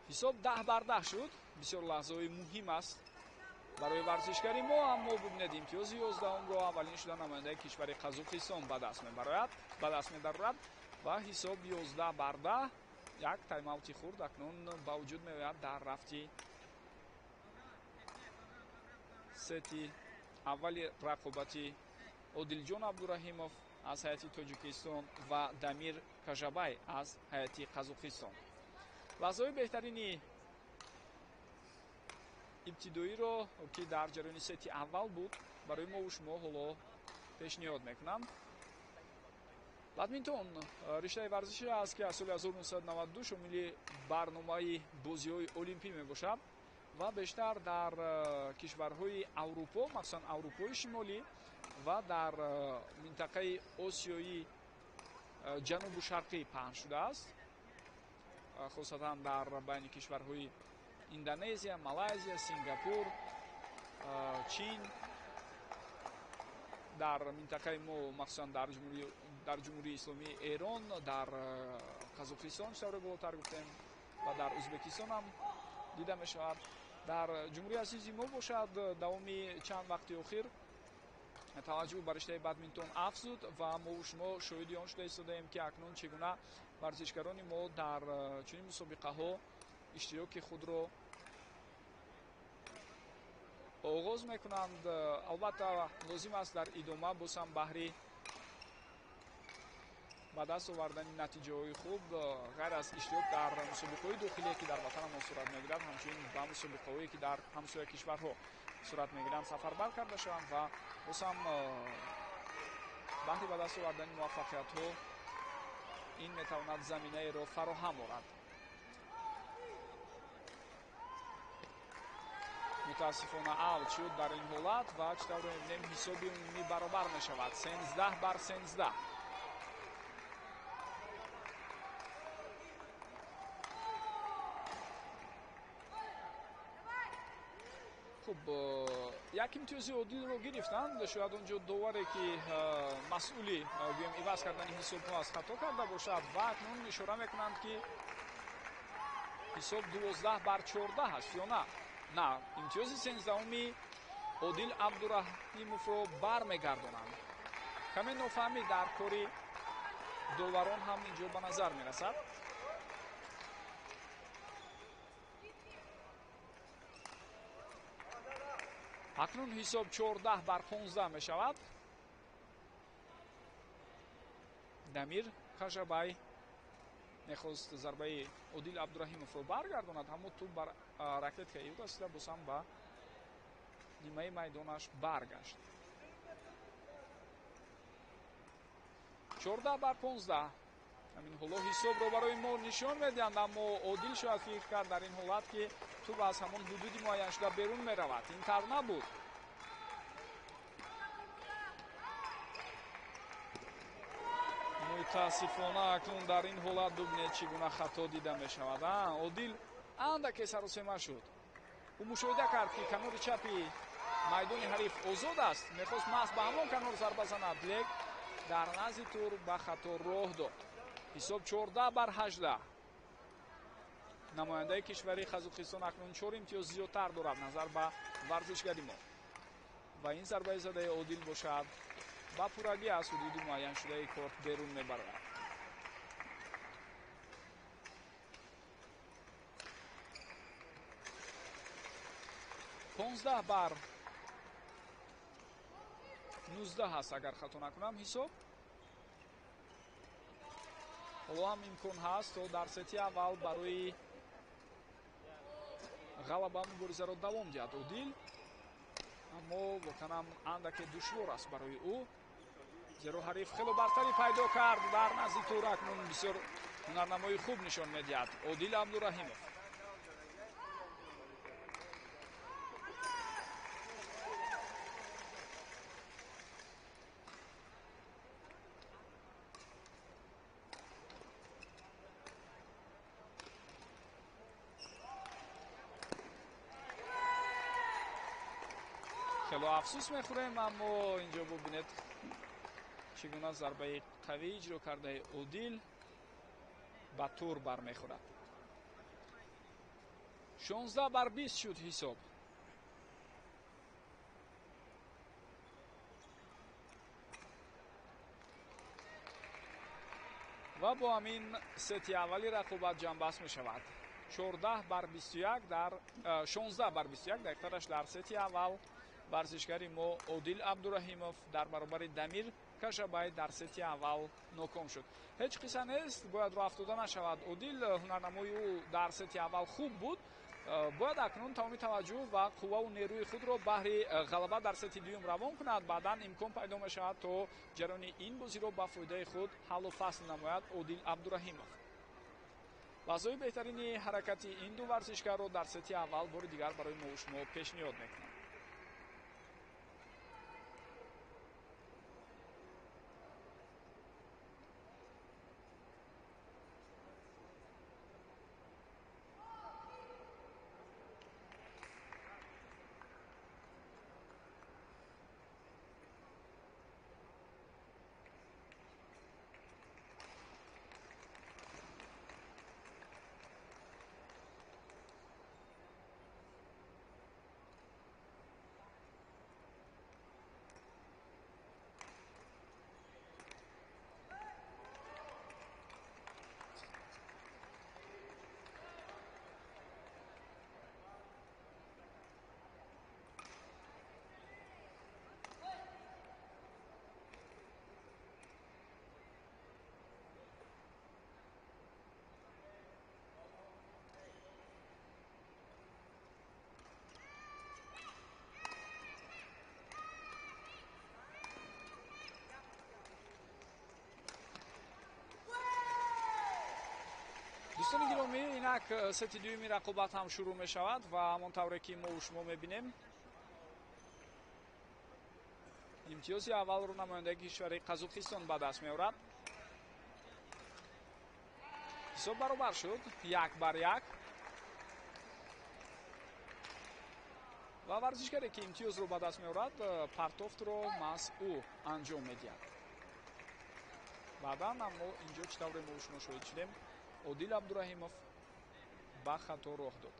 Ҳисоб 10-10 шуд. Бисёр лаҳзаҳои муҳим аст барои варзишгари мо, аммо бубинед, имтиёзи 11-умро аввалин шуда намояндаи кишвари Қазоқистон ба даст мебарояд, ба даст медарорад ва ҳисоб 11-10. Як тайм-аути хурд акнун ба вуҷуд меояд дар рафти сети аввали рақобати Одилҷон Абдураҳимов аз ҳайати Тоҷикистон ва Дамир Кажабай аз ҳайати Қазоқистон. Лаҳзаҳои беҳтарини ибтидоиро, ки дар ҷараёни сети аввал буд, барои мову шумо ҳоло пешниҳод мекунам. Бадминтон риштаи варзише аст, ки аз соли 1992 шомили барномаи бозиҳои олимпӣ мебошад ва бештар дар кишварҳои Аврупо, махсусан Аврупои Шимолӣ ва дар минтақаи Осиёи Ҷанубу Шарқӣ паҳн шудааст, хосатан дар байни кишварҳои Индонезия, Малайзия, Сингапур, Чин. Дар минтақаи мо, махсусан дар Ҷумҳурии Исломии Эрон, дар Қазоқистон, чӣ тавре болотар гуфтем, ва дар Ӯзбекистон ҳам дида мешавад. Дар Ҷумҳурии азизи мо бошад, давоми чанд вақти охир таваҷҷӯҳ ба риштаи бадминтон афзуд ва мову шумо шоҳиди он шуда истодаем, ки акнун чӣ гуна варзишгарони мо дар чунин мусобиқаҳо иштироки худро оғоз мекунанд. Албатта, лозим аст дар идома боз ҳам баҳри ба даст овардани натиҷаҳои хуб, ғайр аз иштирок дар мусобиқаҳои дохилие, ки дар ватанамон сурат мегирад, ҳамчунин ба мусобиқаҳое, ки дар ҳамсоя кишварҳо сурат мегиранд, сафарбар карда шаванд ва боз ҳам баҳри ба даст овардани муваффақиятҳо ин метавонад заминаеро фароҳам орад. Мутаассифона, аут шуд дар ин ҳолат ва чӣ тавре мебинем, ҳисоби умумӣ баробар мешавад, 13-13. Хуб, як имтиёзи Одилро гирифтанд. Шояд онҷо доваре, ки масъули гӯем иваз кардани ҳисобҳо аз хато карда бошад, ва акнун ишора мекунанд, ки ҳисоб 12-14 аст ё на? На, имтиёзи сенздаҳуми Одил Абдураҳимовро бармегардонанд. Каме нофаҳмӣ дар кори доварон ҳам инҷо ба назар мерасад. Акнун ҳисоб 14-15 мешавад. Дамир Кажабай мехост зарбаи Одил Абдураҳимовро баргардонад, аммо тӯб бар ракеткаи ӯ расида, боз ҳам ба нимаи майдонаш баргашт. 14-15. Ҳамин ҳоло ҳисобро барои мо нишон медиҳанд, аммо Одил шояд фикр кард дар ин ҳолат, ки тӯб аз ҳамон ҳудуди муайяншуда берун меравад. Ин тавр набуд. Мутаассифона, акнун дар ин ҳолат бубинед, чӣ гуна хато дида мешавад. Одил андаке саросема шуд. Ӯ мушоҳида кард, ки канори чапи майдони ҳариф озод аст, мехост маҳз ба ҳамон канор зарба занад, лек дар назди тур ба хато роҳ дод. Ҳисоб 14-18. Намояндаи кишвари Қазоқистон акнун 4 имтиёз зиёдтар дорад назар ба варзишгари мо. Ва ин зарбаи задаи Одил бошад, ба пуррагӣ аз ҳудуди муайяншудаи корт берун мебарад. 15-19 аст, агар хато накунам ҳисоб. Ҳоло ҳам имкон ҳаст, то дар сети аввал барои ғалаба муборизаро давом диҳад Одил, аммо воқеан ҳам андаке душвор аст барои ӯ, зеро ҳариф хело бартарӣ пайдо кард дар назди тур. Акнун бисёр ҳунарнамои хуб нишон медиҳад Одил Абдураҳимов. Хело афсӯс мехӯрем, аммо инҷо бубинед, чӣ гуна зарбаи қавӣ иҷро кардаи Одил ба тур бармехӯрад. 16-20 шуд ҳисоб. Ва бо ҳамин сети аввали рақобат ҷамъбаст мешавад. 14-21 дар 16-21 дақиқатараш дар сети аввал варзишгари мо Одил Абдураҳимов дар баробари Дамир Кажабай дар сети аввал ноком шуд. Ҳеҷ қисса нест, бояд роҳ афтода нашавад. Одил, ҳунарнамои ӯ дар сети аввал хуб буд. Бояд акнун тамоми таваҷҷӯҳ ва қувваву нерӯи худро баҳри ғалаба дар сети дуюм равон кунад. Баъдан имкон пайдо мешавад, то ҷараёни ин бозиро ба фоидаи худ ҳаллу фасл намояд Одил Абдураҳимов. Лаҳзаҳои беҳтарини ҳаракати ин ду варзишгарро дар сети аввал бори дигар барои мо шумо пешниҳод мекунам. Дӯстони гиромӣ, инак сети дуюми рақобат ҳам шурӯъ мешавад ва ҳамон тавре ки мо шумо мебинем, имтиёзи аввалро намояндаи кишвари Қазоқистон ба даст меорад. Ҳисоб баробар шуд 1-1 ва Ва варзишгаре, ки имтиёзро ба даст меорад, партофтро маҳз ӯ анҷом медиҳад. Баъдан аммо инҷо чӣ тавре мо шумо шоҳид шудем, Одил Абдураҳимов ба хато роҳ дод.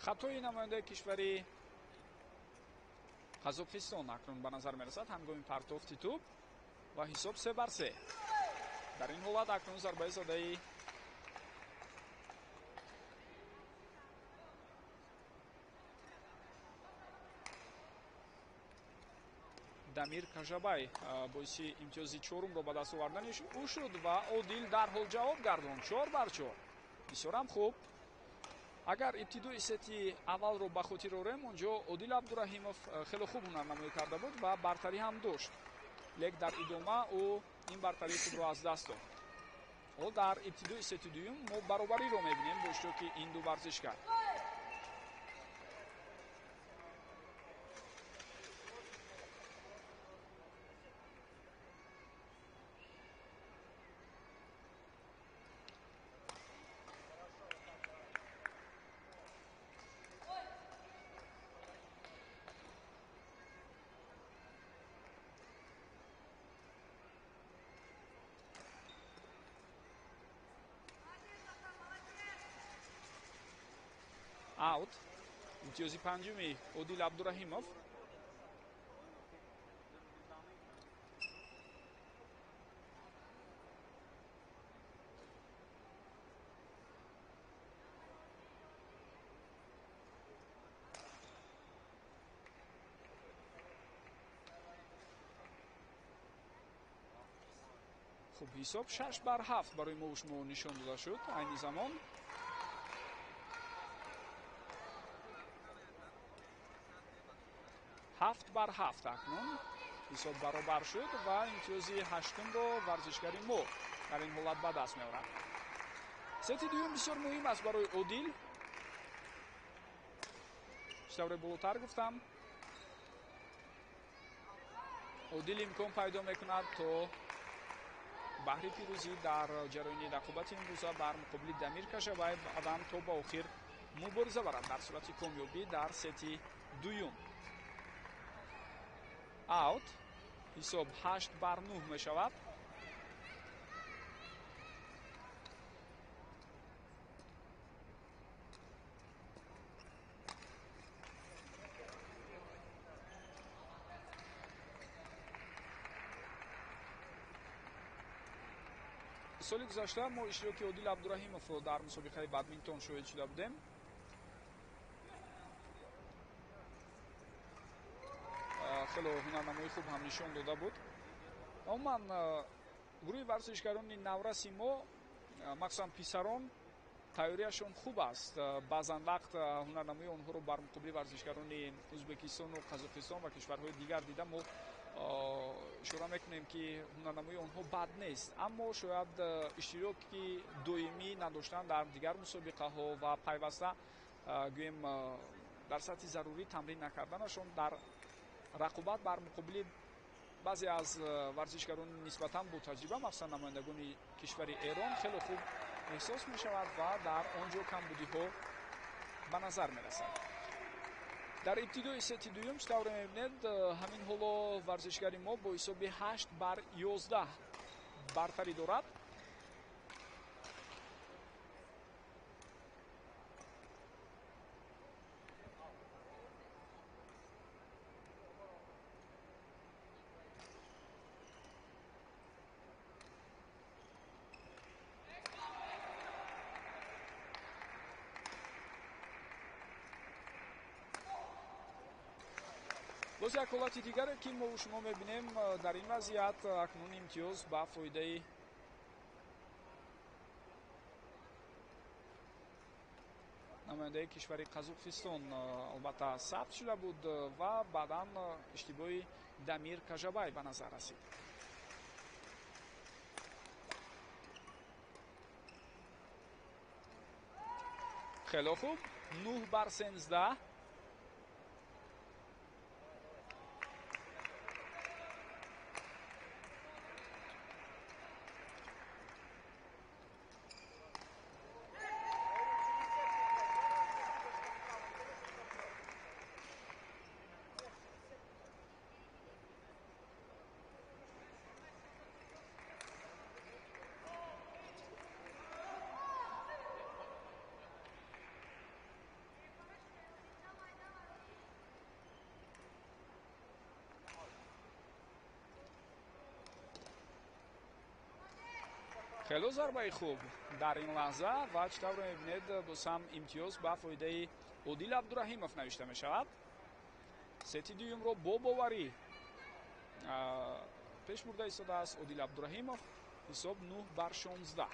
Хатои намояндаи кишвари Қазоқистон акнун ба назар мерасад ҳангоми партофти тӯб ва ҳисоб 3-3. Дар ин ҳолат акнун зарбаи задаи Дамир Кажабай боиси имтиёзи чорумро ба даст овардани ӯ шуд ва Одил дарҳол ҷавоб гардонд 4-4. Бисёрам хуб. Агар ибтидои сети аввалро ба хотир орем, онҷо Одил Абдураҳимов хеле хуб ҳунарнамоӣ карда буд ва бартарӣ ҳам дошт. Лек дар идома ӯ ин бартарии худро аз даст дод. Ҳол дар ибтидои сети дуюм мо баробариро мебинем бо иштироки ин ду варзишгар. Аут. Имтиёзи панҷуми Одил Абдураҳимов. Хуб, ҳисоб 6-7 барои мо шумо нишон дода шуд айни замон. 7-7 акнун ҳисоб баробар шуд ва имтиёзи ҳаштумро варзишгари мо дар ин ҳолат ба даст меорад. Сети дуюм бисёр муҳим аст барои Одил. Чӣ тавре болотар гуфтам, Одил имкон пайдо мекунад то баҳри пирӯзӣ дар ҷараёни рақобати имрӯза бар муқобили Дамир Кажабай баъдан то ба охир мубориза барад дар сурати комёбӣ дар сети дуюм. Аут. Ҳисоб 8-9 мешавад. Соли гузашта мо иштироки Одил Абдураҳимовро дар мусобиқаи бадминтон шоҳид шуда будем. Хеле ҳунарнамои хуб ҳам нишон дода буд. Умуман гурӯҳи варзишгарони навраси мо, махсусан писарон, тайёрияшон хуб аст. Баъзан вақт ҳунарнамоии онҳоро бар муқобили варзишгарони Ӯзбекистону Қазоқистон ва кишварҳои дигар дида мо ишора мекунем, ки ҳунарнамоии онҳо бад нест, аммо шояд иштироки доимӣ надоштан дар дигар мусобиқаҳо ва пайваста гӯем дар сатҳи зарурӣ тамрин накарданашон дар рақобат бар муқобили баъзе аз варзишгарони нисбатан ботаҷриба, махсусан намояндагони кишвари Эрон, хеле хуб эҳсос мешавад ва дар он ҷо камбудиҳо ба назар мерасад. Дар ибтидои сети дуюм чӣ тавре мебинед, ҳамин ҳоло варзишгари мо бо ҳисоби 8-11 бартарӣ дорад. Боз як ҳолати дигаре, ки мо шумо мебинем дар ин вазъият, акнун имтиёз ба фоидаи Намояндаи кишвари Қазоқистон албатта сабт шуда буд ва баъдан иштибоҳи Дамир Кажабай ба назар расид. Хело хуб, 9 бар 13. Хело зарбаи хуб дар ин лаҳза ва чӣ тавр мебинед, боз ҳам имтиёз ба фоидаи Одил Абдураҳимов навишта мешавад. Сети дуюмро бо боварӣ пеш бурда истодааст Одил Абдураҳимов. Ҳисоб 9 бар 16.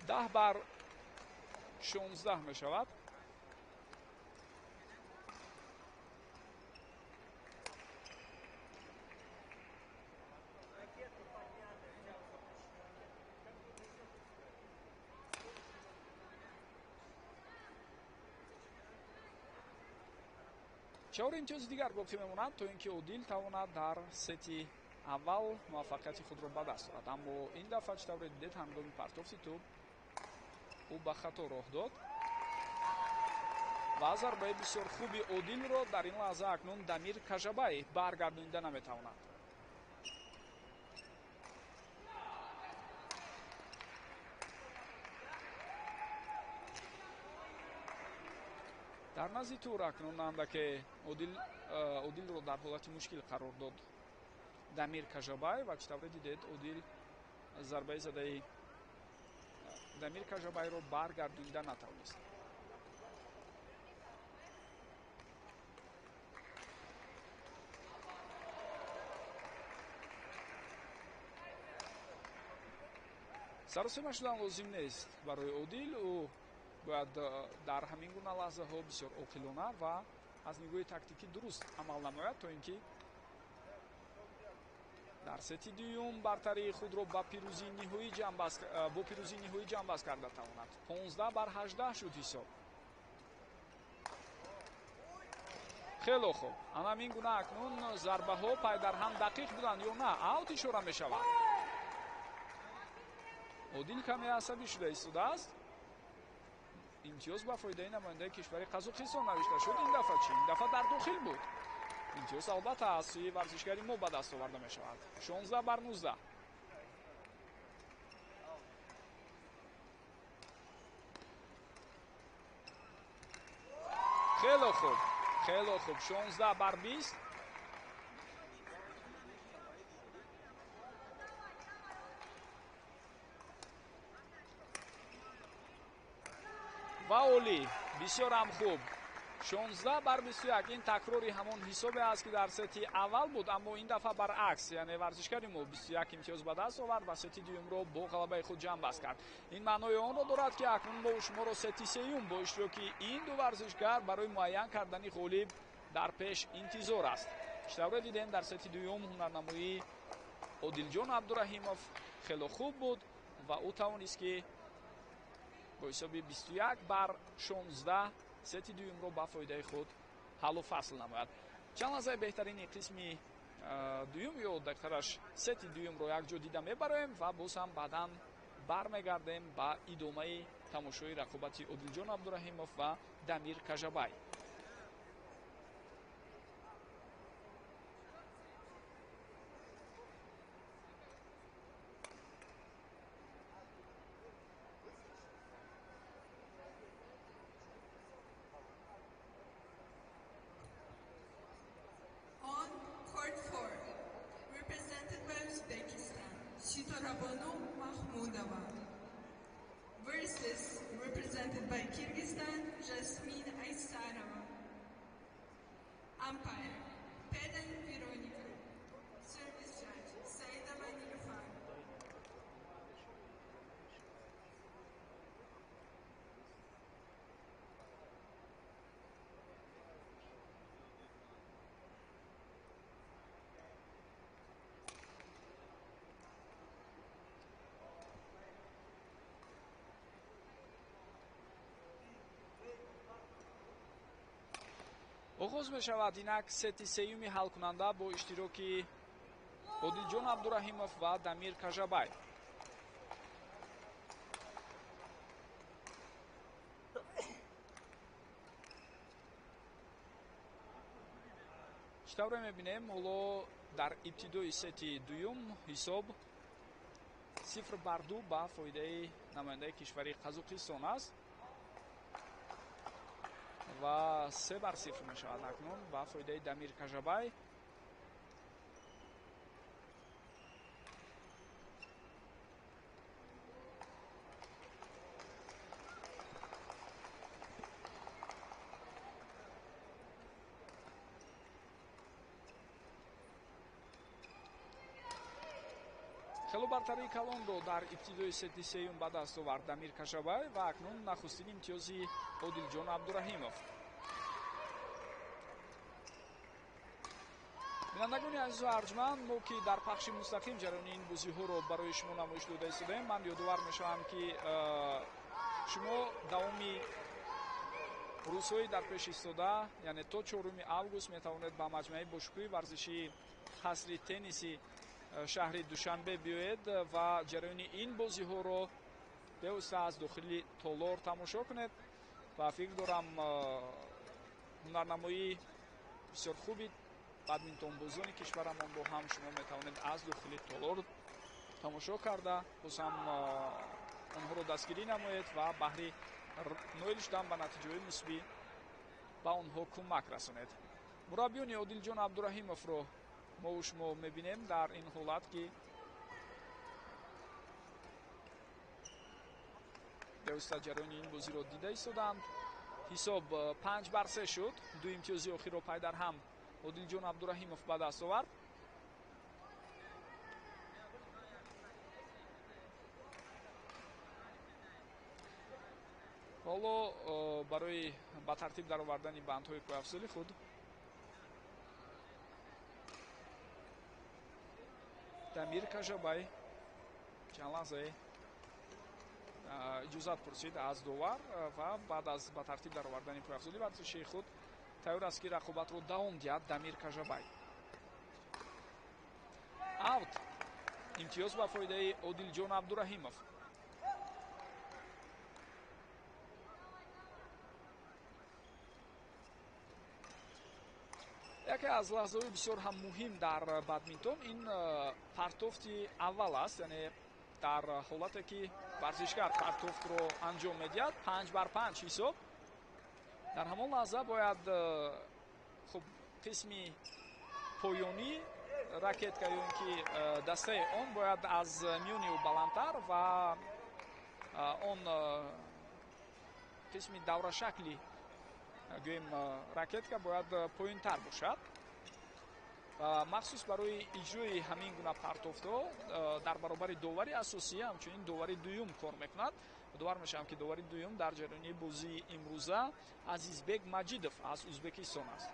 10 бар 16 мешавад. Чор имтиёзи дигар боқӣ мемонад, то ин ки Одил тавонад дар сети аввал муваффақияти худро ба даст орад. Аммо ин дафъа, чӣ тавре дидед, ҳангоми партофти тӯб ӯ ба хато роҳ дод ва зарбаи бисёр хуби Одилро дар ин лаҳза акнун Дамир Кажабай баргардонида наметавонад. Дар назди тур акнун андаке Одилро дар ҳолати мушкил қарор дод Дамир Кажабай ва чӣ тавре дидед, Одил зарбаи задаи Дамир Кажабайро баргардонида натавонист. Саросема шудан лозим нест барои Одил. Ӯ бояд дар ҳамин гуна лаҳзаҳо бисёр оқилона ва аз нигоҳи тактикӣ дуруст амал намояд, то ин ки дар сети дуюм бартарии худро ба пирӯзии ниҳоӣ бо пирӯзии ниҳоӣ ҷамъбаст карда тавонад. 15 бар 18 шуд ҳисоб. Хело хуб, ана ҳамин гуна акнун зарбаҳо пайдарҳам дақиқ буданд ё на, аут ишора мешавад. Одил каме асабӣ шуда истодааст. Имтиёз ба фоидаи намояндаи кишвари Қазоқистон навишта шуд. Ин дафъа чӣ? Ин дафъа дар дохил буд. Имтиёз албатта аз сӯи варзишгари мо ба даст оварда мешавад. 16 бар 19. Хело хуб, хело хуб, 16 бар 20. Ва олӣ, бисёр ҳам хуб, 16 бар 21. Ин такрори ҳамон ҳисобе аст, ки дар сети аввал буд, аммо ин дафъа баръакс, яъне варзишгари мо 21 имтиёз ба даст овард ва сети дуюмро бо ғалабаи худ ҷамъбаст кард. Ин маънои онро дорад, ки акнун мо шуморо сети сеюм бо иштироки ин ду варзишгар барои муайян кардани ғолиб дар пеш интизор аст. Чӣ тавре дидем, дар сети дуюм ҳунарнамоии Одилҷон Абдураҳимов хело хуб буд ва ӯ тавонист, ки бо ҳисоби 21 бар 16 сети дуюмро ба фоидаи худ ҳаллу фасл намояд. Чанд лаҳзаи беҳтарини қисми дуюм ё дақиқтараш сети дуюмро якҷо дида мебароем ва боз ҳам баъдан бармегардем ба идомаи тамошои рақобати Одилҷон Абдураҳимов ва Дамир Кажабай. On court 4, represented by Uzbekistan, Sitorabonu Mahmudova versus represented by Kyrgyzstan, Jasmine Aisarova. Umpire, Pedan Veronica. Service judge, Saidova Nilufar. Оғоз мешавад инак сети сеюми ҳалкунанда бо иштироки Одилҷон Абдураҳимов ва Дамир Кажабай. Чӣ тавре мебинем, ҳоло дар ибтидои сети дуюм ҳисоб 0-2 ба фоидаи намояндаи кишвари Қазоқистон аст ва 3-0 мешавад акнун ба фоидаи Дамир Кажабай. Хело бартарии калонро дар ибтидои сети сеюм ба даст овард Дамир Кажабай ва акнун нахустин имтиёзи Одилҷон Абдураҳимов. Бинандагони азизу арҷманд, мо ки дар пахши мустақим ҷараёни ин бозиҳоро барои шумо намоиш дода истодаем, ман ёдовар мешавам, ки шумо давоми рӯзҳои дар пеш истода, яъне то 4 август метавонед ба маҷмӯаи бошукӯҳи варзишии қасри тенниси шаҳри Душанбе биёед ва ҷараёни ин бозиҳоро бевосита аз дохили толор тамошо кунед ва фикр дорам ҳунарнамоии бисёр хуби бадминтонбозони кишварамонро ҳам шумо метавонед аз дохили толор тамошо карда, боз ҳам онҳоро дастгирӣ намоед ва баҳри ноил шудан ба натиҷаҳои мусбӣ ба онҳо кӯмак расонед. Мураббиёни Одилҷон Абдураҳимовро мо шумо мебинем дар ин ҳолат, ки бевосита ҷараёни ин бозиро дида истоданд. Ҳисоб 5-3 шуд. Ду имтиёзи охирро пай дар ҳам Одилҷон Абдураҳимов ба даст овард. Ҳоло барои ба тартиб даровардани бандҳои пойафзоли худ Дамир Кажабай чанд лаҳзае иҷозат пурсид аз довар ва баъд аз ба тартиб даровардани пойафзоли варзишии худ тайёр аст, ки рақобатро давом диҳад Дамир Кажабай. Аут. Имтиёз ба фоидаи Одилҷон Абдураҳимов. Яке аз лаҳзаҳои бисёр ҳам муҳим дар бадминтон ин партофти аввал аст, яъне дар ҳолате ки варзишгар партофтро анҷом медиҳад, 5-5 ҳисоб. Дар ҳамон лаҳза бояд хуб қисми поёнӣ ракетка ё ин ки дастаи он бояд аз миёни ӯ баландтар ва он қисми даврашакли гӯем ракетка бояд поёнтар бошад. Махсус барои иҷрои ҳамин гуна партофтҳо дар баробари довари асосӣ ҳамчунин довари дуюм кор мекунад. Довар мешавам, ки довари дуюм дар ҷараёни бозии имрӯза Азизбек Маҷидов аз Ӯзбекистон аст.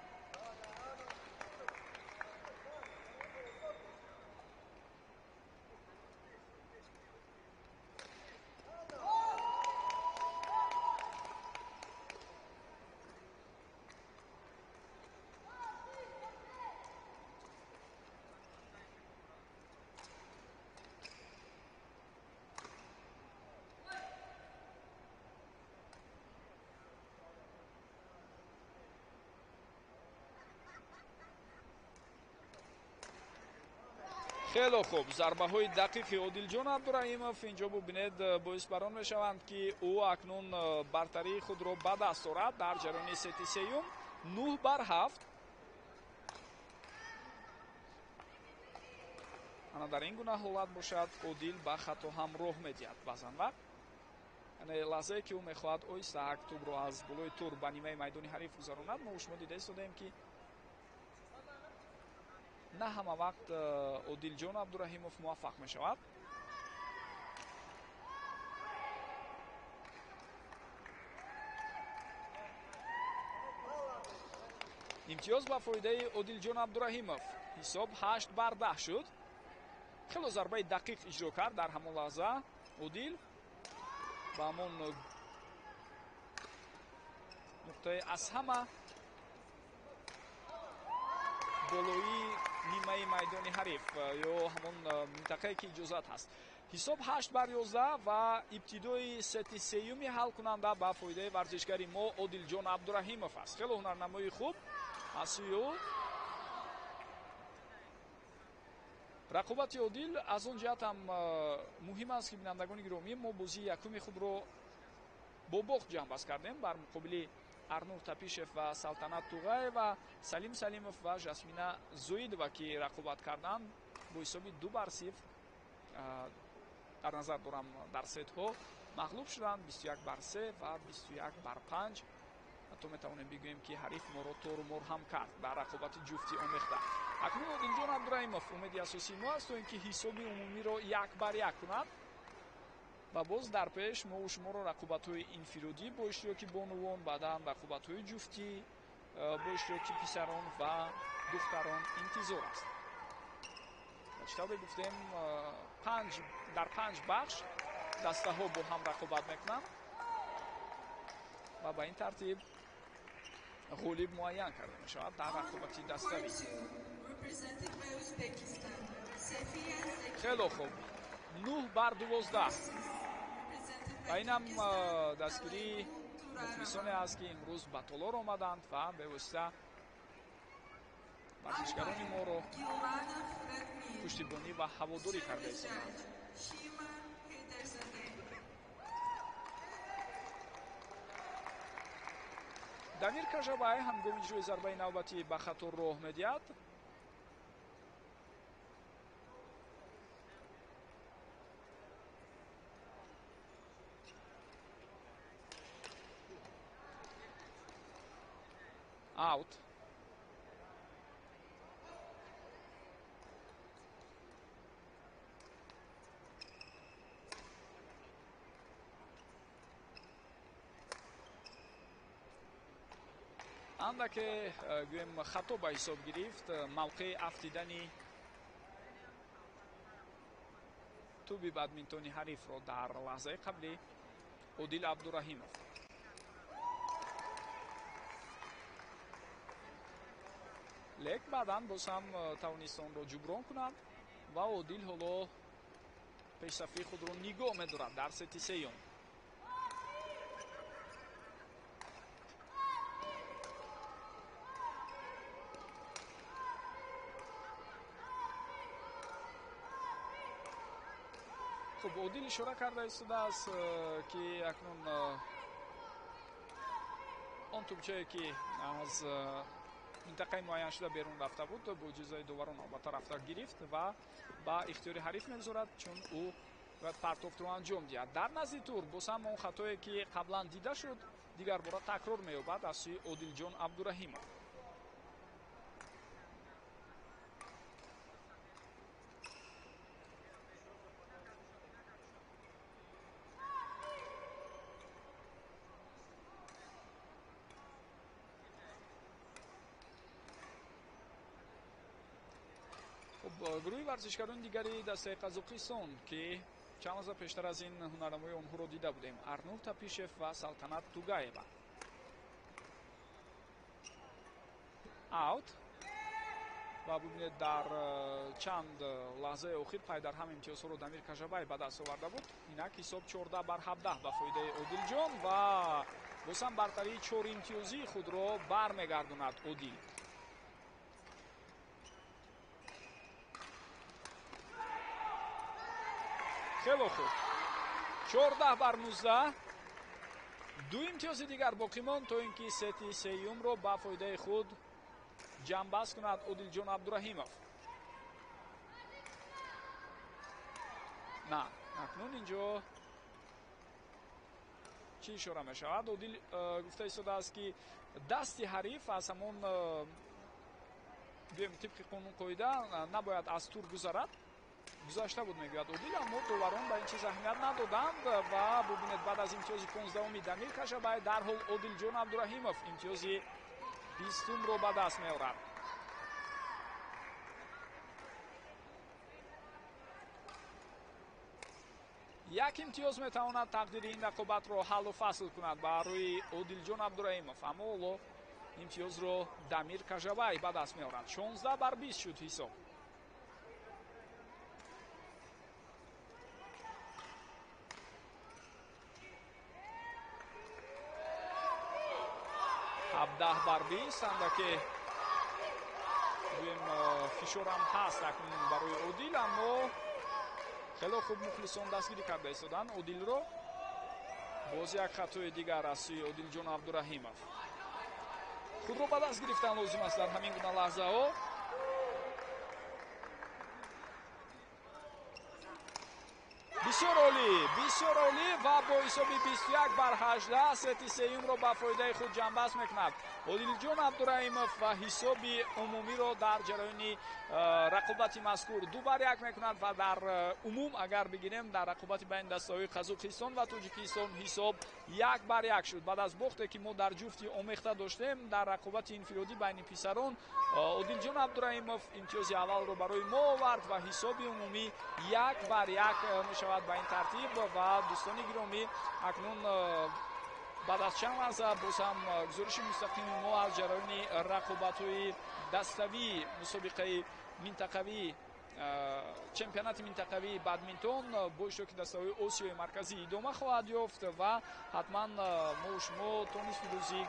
Хеле хуб, зарбаҳои дақиқи Одилҷон Абдураҳимов инҷо бубинед боис бар он мешаванд, ки ӯ акнун бартарии худро ба даст орад дар ҷараёни сети сеюм 9-7. Ана дар ин гуна ҳолат бошад, Одил ба хато ҳам роҳ медиҳад баъзан вақт. Яъне лаҳзае ки ӯ мехоҳад оҳиста тӯбро аз болои тур ба нимаи майдони ҳариф гузаронад, мо шумо дида истодаем, ки на ҳама вақт Одилҷон Абдураҳимов муваффақ мешавад. Имтиёз ба фоидаи Одилҷон Абдураҳимов. Ҳисоб 8-10 шуд. Хело зарбаи дақиқ иҷро кард дар ҳамон лаҳза Одил ба ҳамон нуқтаи аз ҳама Болои нимаи майдони ҳариф ё ҳамон минтақае ки иҷозат ҳаст. Ҳисоб 8-11 ва ибтидои сети сеюми ҳалкунанда ба фоидаи варзишгари мо Одилҷон Абдураҳимов аст. Хеле ҳунарнамои хуб аз сӯи ӯ. Рақобати Одил аз он ҷиҳат ҳам муҳим аст, ки бинандагони гиромӣ, мо бозии якуми худро бо бохт ҷамъбаст кардем бар муқобили Арнур Тапишев ва Салтанат Туғаева, Салим Салимов ва Жасмина Зоидова, ки рақобат карданд бо ҳисоби 2-0, дар назар дорам дар сетҳо мағлуб шуданд 21-3 ва 21-5. Ҳатто метавонем бигӯем, ки ҳариф моро тору мор ҳам кард дар рақобати ҷуфти омехта. Акнун Одилҷон Абдураҳимов умеди асосии мо аст, то ин ки ҳисоби умумиро 1-1 кунад ва боз дар пеш мо шуморо рақобатҳои инфиродӣ бо иштироки бонувон, баъдан рақобатҳои ҷуфтӣ бо иштироки писарон ва духтарон интизор аст. Чӣ тавре гуфтем, дар 5 бахш дастаҳо бо ҳам рақобат мекунанд ва ба ин тартиб ғолиб муайян карда мешавад дар рақобати даставӣ. Хело хуб, 9-12. Ва инам дастгирии мухлисоне аст, ки имрӯз ба толор омаданд ва бевосита варзишгарони моро пуштибонӣ ва ҳаводорӣ карда истоданд. Дамир Кажабай ҳангоми иҷрои зарбаи навбатӣ ба хато роҳ медиҳад. Аут. Андаке гӯем хато ба ҳисоб гирифт мавқеи афтидани тӯби бадминтони ҳарифро дар лаҳзаи қаблӣ Одил Абдураҳимов. Лек баъдан боз ҳам тавонист онро ҷуброн кунад ва Одил ҳоло пешсафии худро нигоҳ медорад дар сети сеюм. Хуб, Одил ишора карда истодааст, ки акнун он тӯбчае, ки аз минтақаи муайяншуда берун рафта буд, бо иҷозаи доварон албатта рафта гирифт ва ба ихтиёри ҳариф мегузорад, чун ӯ бояд партофтро анҷом диҳад. Дар назди тур боз ҳам он хатое, ки қаблан дида шуд, дигарбора такрор меёбад аз сӯи Одилҷон Абдураҳимов. Гурӯҳи варзишгарони дигари дастаи Қазоқистон, ки чанд лаҳза пештар аз ин ҳунарнамои онҳоро дида будем, Арнур Тапишев ва Салтанат Тугаева. Аут. Ва бубинед, дар чанд лаҳзаи охир пайдарҳам имтиёзҳоро Дамир Кажабай ба даст оварда буд. Инак ҳисоб 14-17 ба фоидаи Одилҷон ва боз ҳам бартарии 4 имтиёзии худро бармегардонад Одил. Хело хуб, 14-19. Ду имтиёзи дигар боқӣ монд, то ин ки сети сеюмро ба фоидаи худ ҷамъбаст кунад Одилҷон Абдураҳимов. На, акнун инҷо чӣ ишора мешавад? Одил гуфта истодааст, ки дасти ҳариф аз ҳамон гӯем тибқи қонун қоида набояд аз тур гузарад. Гузашта буд, мегӯяд Одил, аммо доварон ба ин чиз аҳамият надоданд ва бубинед, баъд аз имтиёзи 15-уми Дамир Кажабай дарҳол Одилҷон Абдураҳимов имтиёзи 20-умро ба даст меорад. Як имтиёз метавонад тақдири ин рақобатро ҳаллу фасл кунад ба рӯи Одилҷон Абдураҳимов, аммо ҳоло Имтиёзро Дамир Кажабай ба даст меорад. 16 бар 20 шуд ҳисоб. 17 бар 20. Андаке гӯем, фишорам ҳаст акнун барои Одил, аммо хело хуб мухлисон дастгирӣ карда истоданд Одилро. Боз як хатои дигар аз сӯи Одилҷон Абдураҳимов. Худро ба даст гирифтан лозим аст дар ҳамин гуна лаҳзаҳо. Бисёр олӣ, бисёр олӣ, ва бо ҳисоби 21 бар 18 сети сеюмро ба фоидаи худ ҷамъбаст мекунад Одилҷон Абдураҳимов ва ҳисоби умумиро дар ҷараёни рақобати мазкур 2 бар 1 мекунад. Ва дар умум агар бигирем, дар рақобати байни дастаҳои Қазоқистон ва Тоҷикистон ҳисоб 1 бар 1 шуд. Баъд аз бохте, ки мо дар ҷуфти омехта доштем, дар рақобати инфиродӣ байни писарон Одилҷон Абдураҳимов имтиёзи аввалро барои мо овард ва ҳисоби умумӣ 1 бар 1 мешавад ба ин тартиб. Ва дӯстони гиромӣ, акнун баъд аз чанд лаҳза боз ҳам гузориши мустақими мо аз ҷараёни рақобатҳои даставии мусобиқаи минтақавии чемпионати минтақавии бадминтон бо иштироки дастаҳои Осиёи Марказӣ идома хоҳад ёфт ва ҳатман мо шумо то нисфи рӯзи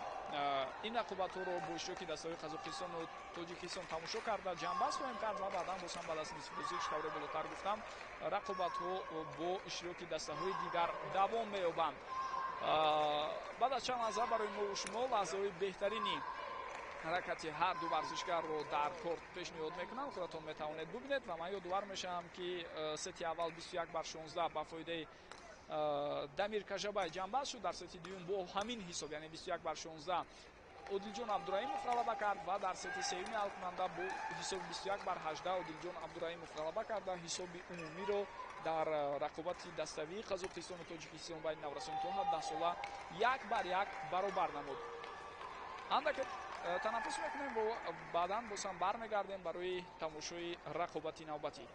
ин рақобатҳоро бо иштироки дастаҳои Қазоқистону Тоҷикистон тамошо карда, ҷамъбаст хоҳем кард ва баъдан боз ҳам баъд аз нисфи рӯзӣ, чӣ тавре болотар гуфтам, рақобатҳо бо иштироки дастаҳои дигар давом меёбанд. Баъд аз чанд лаҳза барои мо шумо лаҳзаҳои беҳтарини ҳаракати ҳар ду варзишгарро дар корт пешниҳод мекунам. Худатон метавонед бубинед ва ман ёдовар мешавам, ки сети аввал 21 бар 16 ба фоидаи Дамир Кажабай ҷамъбаст шуд. Дар сети дуюм бо ҳамин ҳисоб, яъне 21 бар 16, Одилҷон Абдураҳимов ғалаба кард ва дар сети сеюми ҳалкунанда бо ҳисоби 21 бар 18 Одилҷон Абдураҳимов ғалаба карда, ҳисоби умумиро дар рақобати даставии Қазоқистону Тоҷикистон байни наврасон то 17 сола 1 бар 1 баробар намуд. Андаке танаффус мекунем ва баъдан боз ҳам бармегардем барои тамошои рақобати навбатӣ.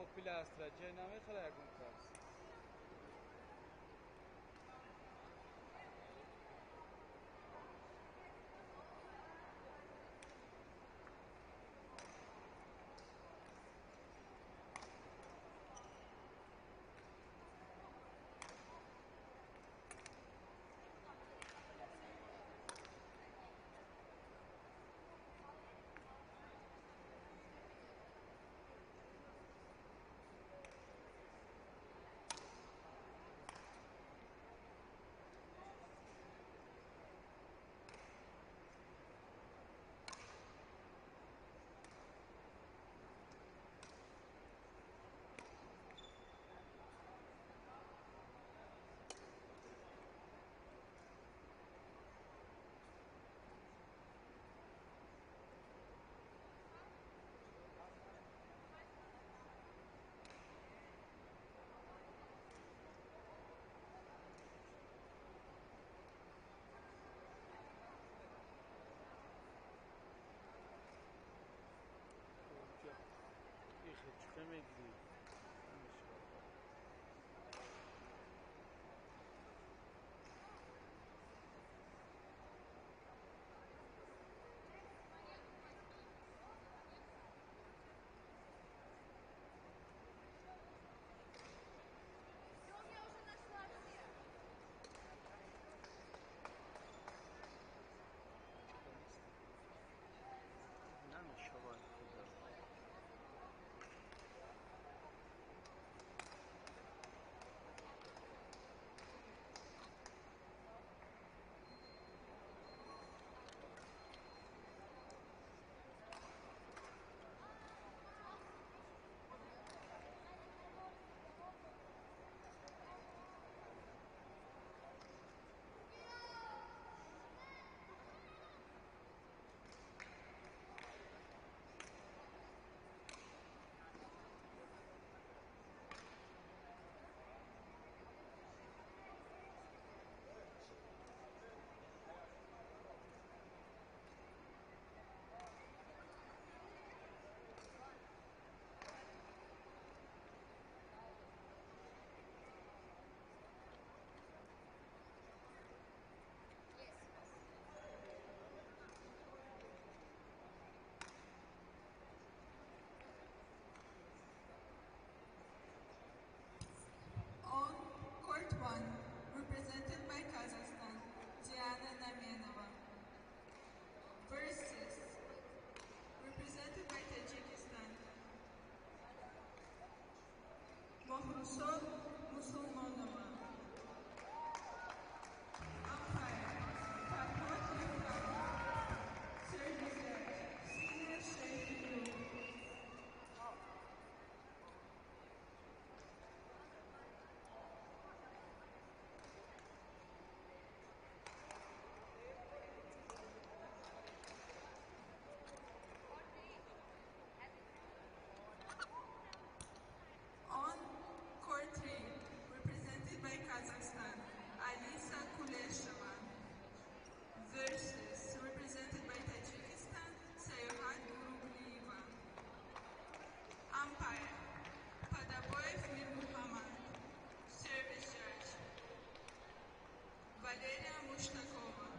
Опел Астра ҷай намехӯра ягон кас. Чӣ мегирӣ? Намешавад.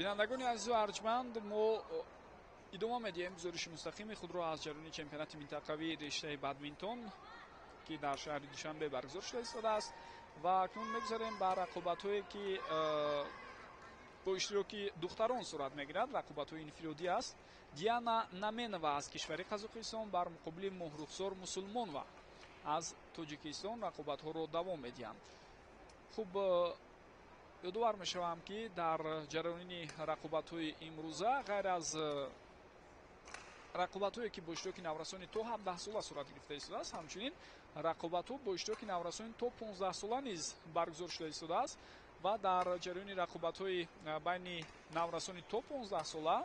Бинандагони азизу арҷманд, мо идома медиҳем гузориши мустақими худро аз ҷараёни чемпионати минтақавии рештаи бадминтон, ки дар шаҳри Душанбе баргузор шуда истодааст, ва акнун мегузарем ба рақобатҳое, ки бо иштироки духтарон сурат мегирад. Рақобатҳои инфиродӣ аст. Диана Наменова аз кишвари Қазоқистон бар муқобили Моҳрухсор Мусулмонова аз Тоҷикистон рақобатҳоро давом медиҳанд. Хуб, ёдовар мешавам, ки дар ҷараёни рақобатҳои имрӯза ғайр аз рақобатҳое, ки бо иштироки наврасони то 17 сола сурат гирифта истодааст, ҳамчунин рақобатҳо бо иштироки наврасони то 15 сола низ баргузор шуда истодааст ва дар ҷараёни рақобатҳои байни наврасони то 15 сола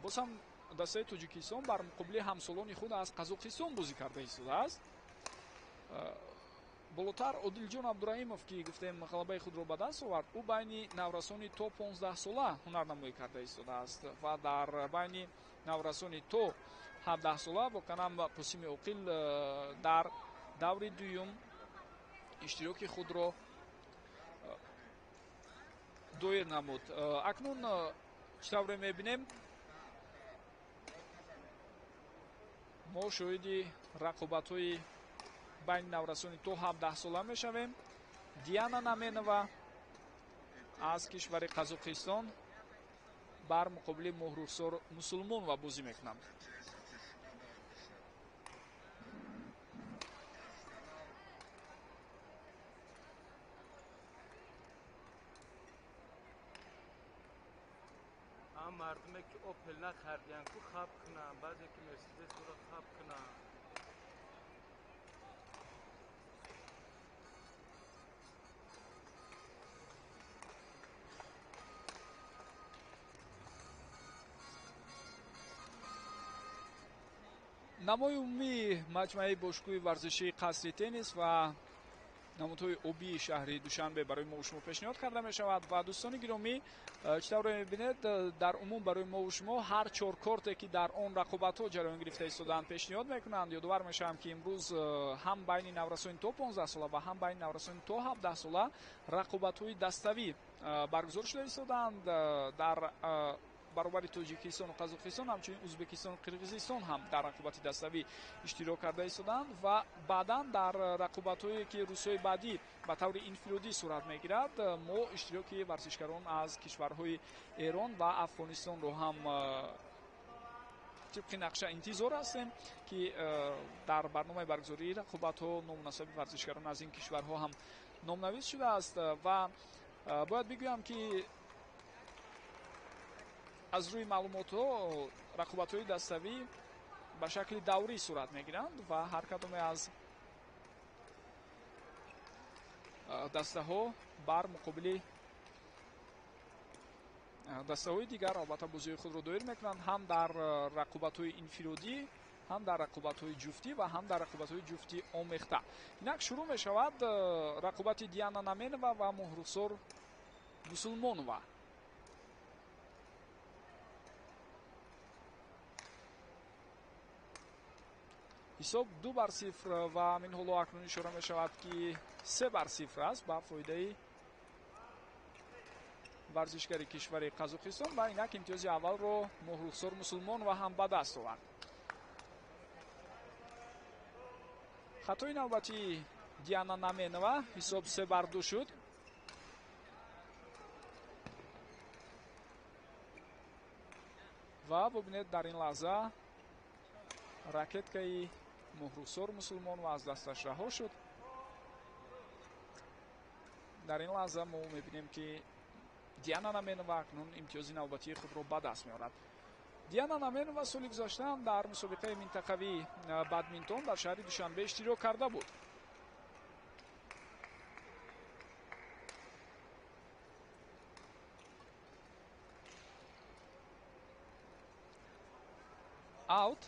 боз ҳам дастаи Тоҷикистон бар муқобили ҳамсолони худ аз Қазоқистон бозӣ карда истодааст. Болотар Одилҷон Абдураҳимов, ки гуфтем ғалабаи худро ба даст овард, ӯ байни наврасони то 15 сола ҳунарнамоӣ карда истодааст ва дар байни наврасони то 17 сола воқеан ҳам Қосими Оқил дар даври дуюм иштироки худро доир намуд. Акнун чӣ тавре мебинем, мо шоҳиди рақобатҳои байни наврасони то 17 сола мешавем. Диана Наменова аз кишвари Қазоқистон бар муқобили Моҳрухсор Мусулмонова бозӣ мекунанд. Мардуме ки Опел нахардиян, ку хаб кунанд, баъзе ки Мерседес ро хаб кунанд. Намои умумии маҷмӯаи бошгоҳи варзишии қасри теннис ва намудҳои обии шаҳри Душанбе барои мо шумо пешниҳод карда мешавад. Ва дӯстони гиромӣ, чӣ тавре мебинед, дар умум барои мо шумо ҳар чор корте, ки дар он рақобатҳо ҷараён гирифта истодаанд, пешниҳод мекунанд. Ёдовар мешавам, ки имрӯз ҳам байни наврасони то 15 сола ва ҳам байни наврасони то 17 сола рақобатҳои даставӣ баргузор шуда истодаанд. Дар баробари Тоҷикистону Қазоқистон ҳамчунин Ӯзбекистону Қирғизистон ҳам дар рақобати даставӣ иштирок карда истодаанд ва баъдан дар рақобатҳое, ки рӯзҳои баъдӣ ба таври инфиродӣ сурат мегирад, мо иштироки варзишгарон аз кишварҳои Эрон ва Афғонистонро ҳам тибқи нақша интизор ҳастем, ки дар барномаи баргузории рақобатҳо номунасаби варзишгарон аз ин кишварҳо ҳам номнавис шудааст. Ва бояд бигӯям, ки аз рӯи маълумотҳо рақобатҳои даставӣ ба шакли даврӣ сурат мегиранд ва ҳар кадоме аз дастаҳо бар муқобили дастаҳои дигар албатта бозиҳои худро доир мекунанд, ҳам дар рақобатҳои инфиродӣ, ҳам дар рақобатҳои ҷуфтӣ ва ҳам дар рақобатҳои ҷуфтӣ омехта. Инак шурӯъ мешавад рақобати Диана Наменова ва Моҳрухсор Мусулмонова. Ҳисоб 2-0 ва ҳамин ҳоло акнун ишора мешавад, ки 3-0 аст ба фоидаи варзишгари кишвари Қазоқистон ва инак имтиёзи аввалро Моҳрухсор Мусулмонова ҳам ба даст овард. Хатои навбатии Диана Наменова, ҳисоб 3-2 шуд. Ва бубинед, дар ин лаҳза ракеткаи Моҳрухсор Мусулмонова аз дасташ раҳо шуд. Дар ин лаҳза мо мебинем, ки Диана Наменова акнун имтиёзи навбатии худро ба даст меорад. Диана Наменова соли гузашта ҳам дар мусобиқаи минтақавии бадминтон дар шаҳри Душанбе иштирок карда буд. Аут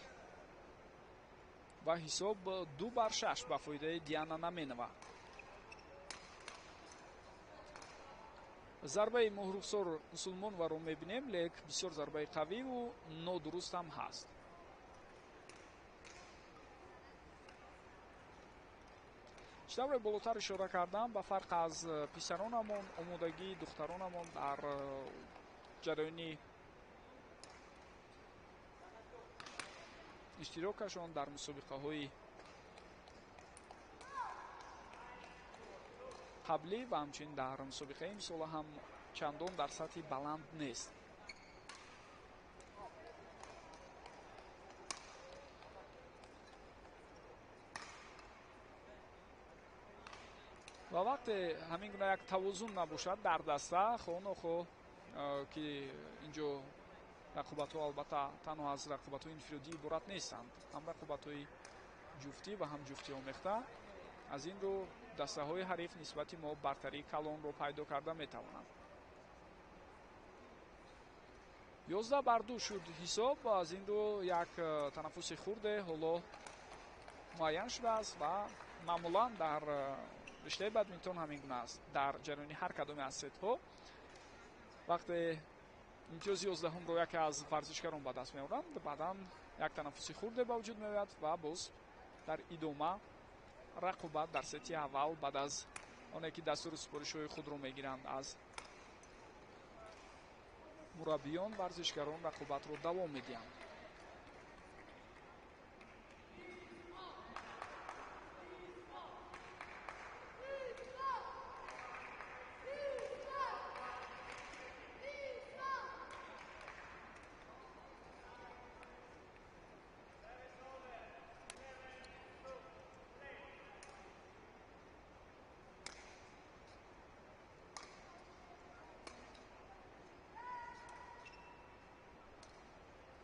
ва ҳисоб 2-6 ба фоидаи Диана Наменова. Зарбаи Моҳрухсор Мусулмонованро мебинем, лек бисёр зарбаи қавиву нодуруст ҳам ҳаст. Чӣ тавре болотар ишора кардам, ба фарқ аз писаронамон, омодагии духтаронамон дар ҷараёни иштирокашон дар мусобиқаҳои қаблӣ ва ҳамчунин дар мусобиқаи имсола ҳам чандон дар сатҳи баланд нест. Ва вақте ҳамин гуна як тавозун набошад дар даста, хоҳ нохоҳ ки инҷо рақобатҳо албатта танҳо аз рақобатҳои инфиродӣ иборат нестанд, ҳам рақобатҳои ҷуфтӣ ва ҳам ҷуфтӣ омехта. Аз ин рӯ дастаҳои ҳариф нисбати мо бартарии калонро пайдо карда метавонанд. 11-2 шуд ҳисоб. Аз ин рӯ як танаффуси хурде ҳоло муайян шудааст ва маъмулан дар риштаи бадминтон ҳамин гуна аст. Дар ҷараёни ҳар кадоме аз сетҳо вақте имтиёзи 11-умро яке аз варзишгарон ба даст меоранд, баъдан як танаффуси хурде ба вуҷуд меояд ва боз дар идома рақобат дар сети аввал баъд аз оне ки дастуру супоришҳои худро мегиранд аз мураббиён, варзишгарон рақобатро давом медиҳанд.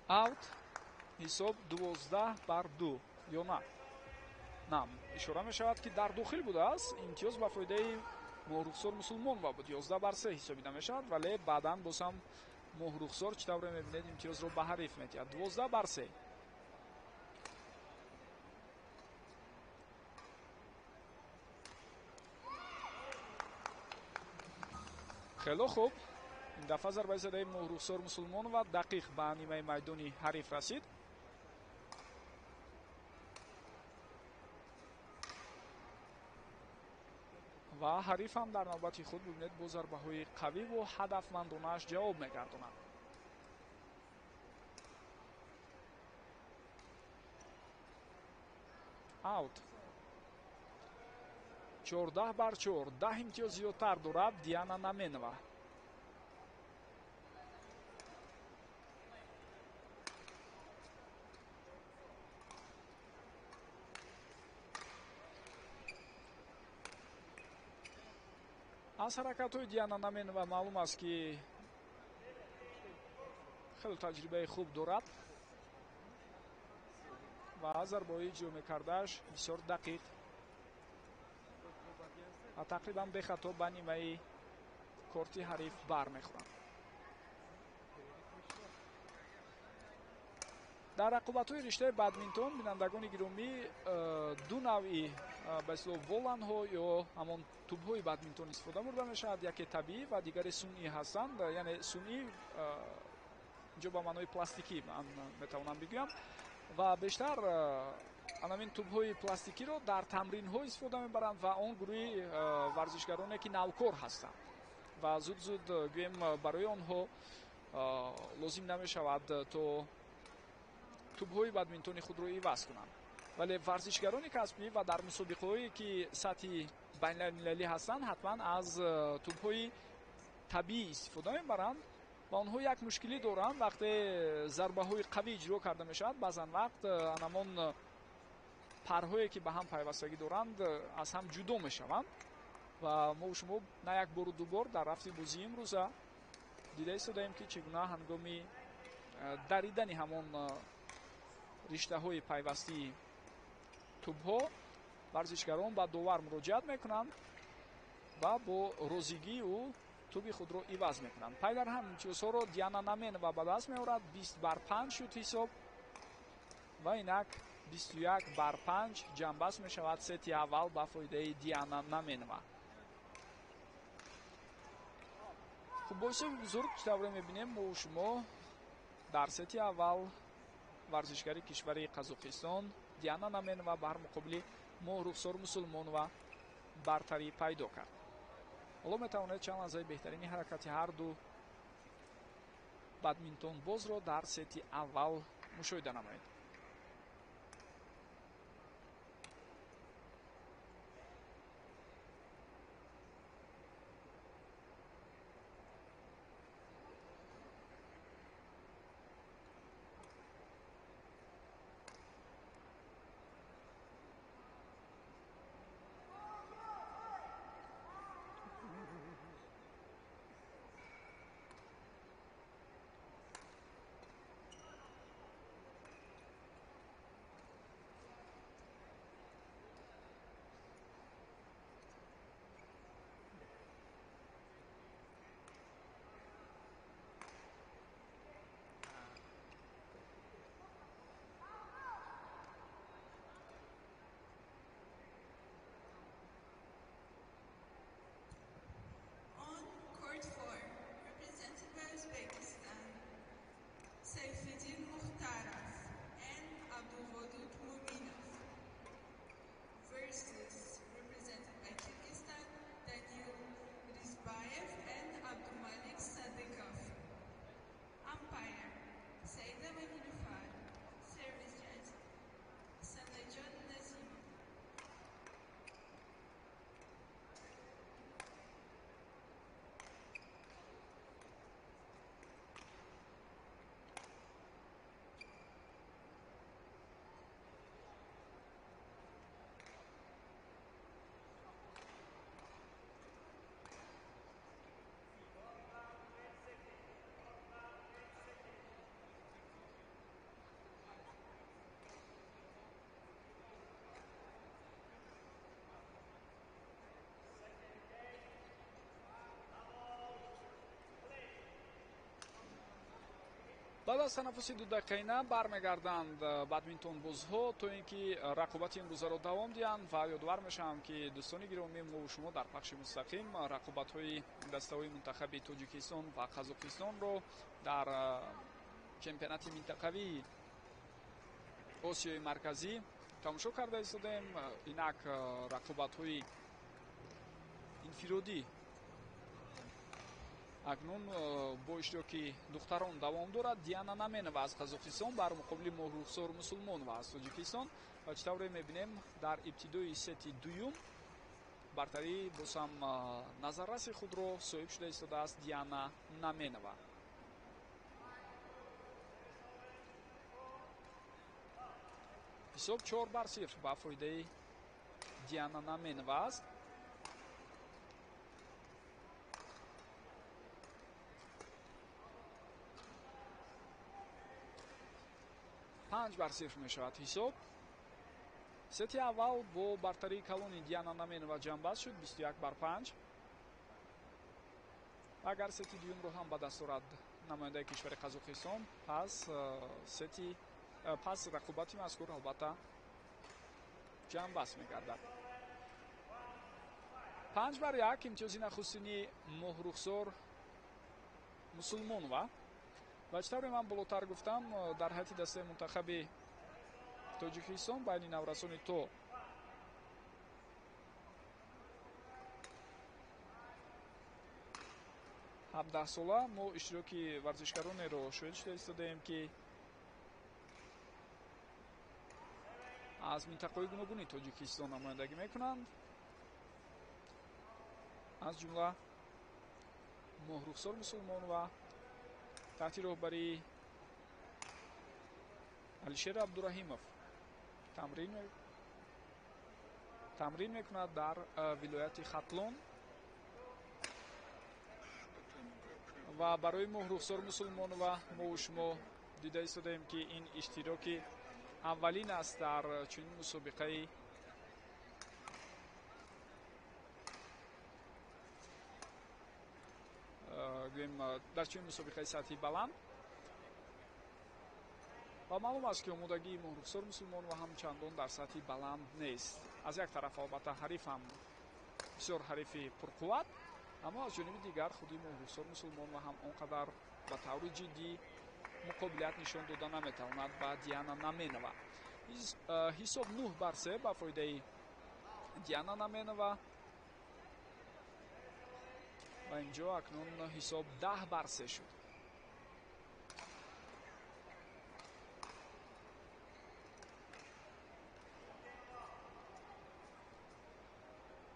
Аут, ҳисоб 12-2 ё на? На, ишора мешавад ки дар дохил будааст. Имтиёз ба фоидаи Моҳрухсор Мусулмонова буд. 11-3 ҳисобида мешавад, вале баъдан боз ҳам Моҳрухсор чӣ тавре мебинед имтиёзро ба ҳариф медиҳад. 12-3. Хело хуб. Ин дафъа зарбаи задаи Моҳрухсор Мусулмонова дақиқ ба нимаи майдони ҳариф расид. Ва ҳариф ҳам дар навбати худ бибинед бо зарбаҳои қавиву ҳадафмандонааш ҷавоб мегардонад. Аут. 14-4. 10 имтиёз зиёдтар дорад Диана Наменова. Аз ҳаракатҳои Диана Наменова маълум аст ки хеле таҷрибаи хуб дорад ва зарбаҳои иҷро мекардааш бисёр дақиқ ва тақрибан бехато ба нимаи корти ҳариф бармехӯранд. Дар рақобатҳои риштаи бадминтон бинандагони гиромӣ ду навъи ба истилоҳ воланҳо ё ҳамон тӯбҳои бадминтон истифода бурда мешавад. Яке табиӣ ва дигаре сунъӣ ҳастанд. Яъне сунъӣ инҷо ба маънои пластикӣ ман метавонам бигӯям ва бештар анамин тӯбҳои пластикиро дар тамринҳо истифода мебаранд ва он гурӯҳи варзишгароне ки навкор ҳастанд ва зуд-зуд гӯем барои онҳо лозим намешавад то тӯбҳои бадминтони худро иваз кунанд. Вале варзишгарони касбӣ ва дар мусобиқаҳое ки сатҳи байналмилалӣ ҳастанд ҳатман аз тӯбҳои табиӣ истифода мебаранд ва онҳо як мушкилӣ доранд. Вақте зарбаҳои қавӣ иҷро карда мешавад, баъзан вақт анамон парҳое ки ба ҳам пайвастагӣ доранд аз ҳам ҷудо мешаванд ва мо шумо на як бору ду бор дар рафти бозии имрӯза дида истодаем ки чӣ гуна ҳангоми даридани ҳамон риштаҳои пайвастии тӯбҳо варзишгарон ба довар муроҷиат мекунанд ва бо розигии ӯ тӯби худро иваз мекунанд. Пай дар ҳам имтиёзҳоро Диана Наменова ба даст меорад. 20-5 шуд ҳисоб ва инак 21-5 ҷамъбаст мешавад сети аввал ба фоидаи Диана Наменова. Хуб, бо ҳисоби бузург чӣ тавре мебинем мо шумо дар сети аввал варзишгари кишвари Қазоқистон Диана Наменова бар муқобили Моҳрухсор Мусулмонова бартарӣ пайдо кард. Ҳоло метавонед чанд лаҳзаи беҳтарини ҳаракати ҳар ду бадминтонбозро дар сети аввал мушоҳида намоед. Sayfiddin Mukhtarov and Abdulvadud Muminov versus, represented by Kyrgyzstan, Daniil Rizbayev and Abdumalik Sadykov. Umpire, Saidova Nilufar. Service judge, Sanajon Nazimov. Баъд аз танаффуси дудақиқаина бармегарданд бадминтонбозҳо, то ин ки рақобати имрӯзаро давом диҳанд. Ва ёдовар мешавам, ки дӯстони гиромӣ, мову шумо дар пахши мустақим рақобатҳои дастаҳои мунтахаби Тоҷикистон ва Қазоқистонро дар чемпионати минтақавии Осиёи Марказӣ тамошо карда истодаем. Инак рақобатҳои инфиродӣ акнун бо иштироки духтарон давом дорад. Диана Наменова аз Қазоқистон бар муқобили Моҳрухсор Мусулмонова аз Тоҷикистон. Ва чӣ тавре мебинем, дар ибтидои сети дуюм бартарӣ боз ҳам назарраси худро соҳиб шуда истодааст Диана Наменова. Ҳисоб 4-0 ба фоидаи Диана Наменова аст. 5-0 мешавад ҳисоб. Сети аввал бо бартарии калони Диана Наменова ҷамъбаст шуд 21-5. Агар сети дуюмро ҳам ба даст орад намояндаи кишвари Қазоқистон, пас рақобати мазкур албатта ҷамъбаст мегардад. 5-1 имтиёзи нахустини Моҳрухсор Мусулмонова. Ва чӣ тавре ман болотар гуфтам, дар ҳайати дастаи мунтахаби Тоҷикистон байни наврасони то 17 сола мо иштироки варзишгаронеро шоҳид шуда истодаем, ки аз минтақаҳои гуногуни Тоҷикистон намояндагӣ мекунанд, аз ҷумла Моҳрухсор Мусулмонова таҳти роҳбарии Алишер Абдураҳимов тамрин мекунад дар вилояти Хатлон. Ва барои Моҳрухсор Мусулмонова мову шумо дида истодаем, ки ин иштироки аввалин аст дар чунин мусобиқаи гӯем дар чунин мусобиқаи сатҳи баланд. Ва маълум аст, ки омодагии Моҳрухсор Мусулмонова ҳам чандон дар сатҳи баланд нест. Аз як тараф албатта ҳариф ҳам бисёр ҳарифи пурқувват, аммо аз ҷониби дигар худи Моҳрухсор Мусулмонова ҳам он қадар ба таври ҷиддӣ муқобилият нишон дода наметавонад ба Диана Наменова. Ҳисоб 9-3 ба фоидаи Диана Наменова. Ва инҷо акнун ҳисоб 10-3 шуд.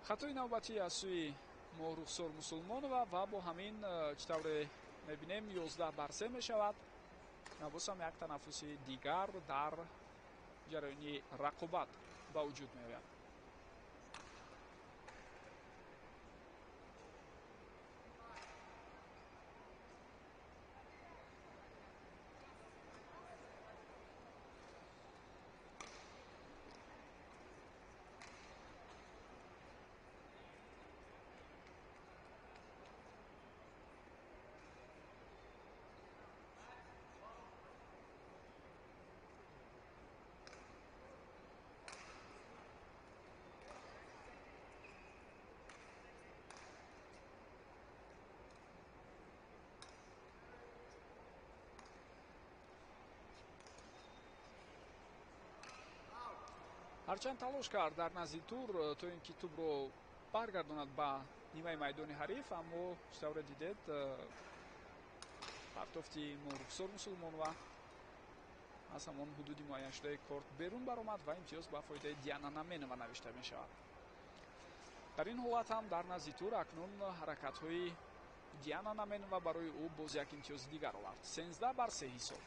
Хатои навбатӣ аз сӯи Моҳрухсор Мусулмонова ва бо ҳамин чӣ тавре мебинем 11-3 мешавад. Боз ҳам як танаффуси дигар дар ҷараёни рақобат ба вуҷуд меояд. Ҳарчанд талош кард дар назди тур то ин ки тӯбро баргардонад ба нимаи майдони ҳариф, аммо чӣ тавре дидед партофти Моҳрухсор Мусулмонова аз ҳамон ҳудуди муайяншудаи корт берун баромад ва имтиёз ба фоидаи Диана Наменова навишта мешавад. Дар ин ҳолат ҳам дар назди тур акнун ҳаракатҳои Диана Наменова барои ӯ боз як имтиёзи дигар овард. 13-3 ҳисоб.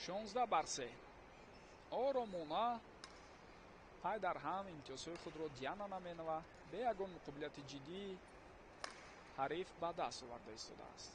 16-3. Оромона пай дар ҳам имтиёзҳои худро Диана Наменова бе ягон муқобилияти ҷиддӣ ҳариф ба даст оварда истодааст.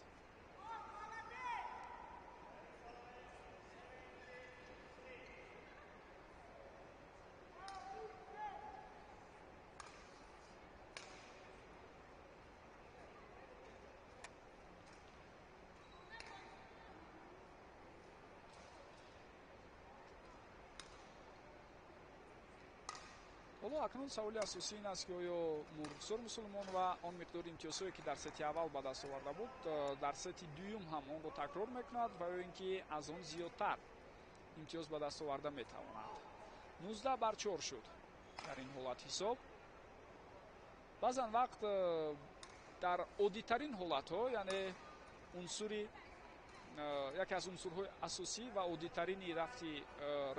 Ҳоло акнун саволи асосӣ ин аст, ки оё Моҳрухсор Мусулмонова он миқдори имтиёзҳое, ки дар сети аввал ба даст оварда буд, дар сети дуюм ҳам онро такрор мекунад ва ё ин ки аз он зиёдтар имтиёз ба даст оварда метавонад. 19-4 шуд дар ин ҳолат ҳисоб. Баъзан вақт дар оддитарин ҳолатҳо, яъне унсури яке аз унсурҳои асосӣ ва оддитарини рафти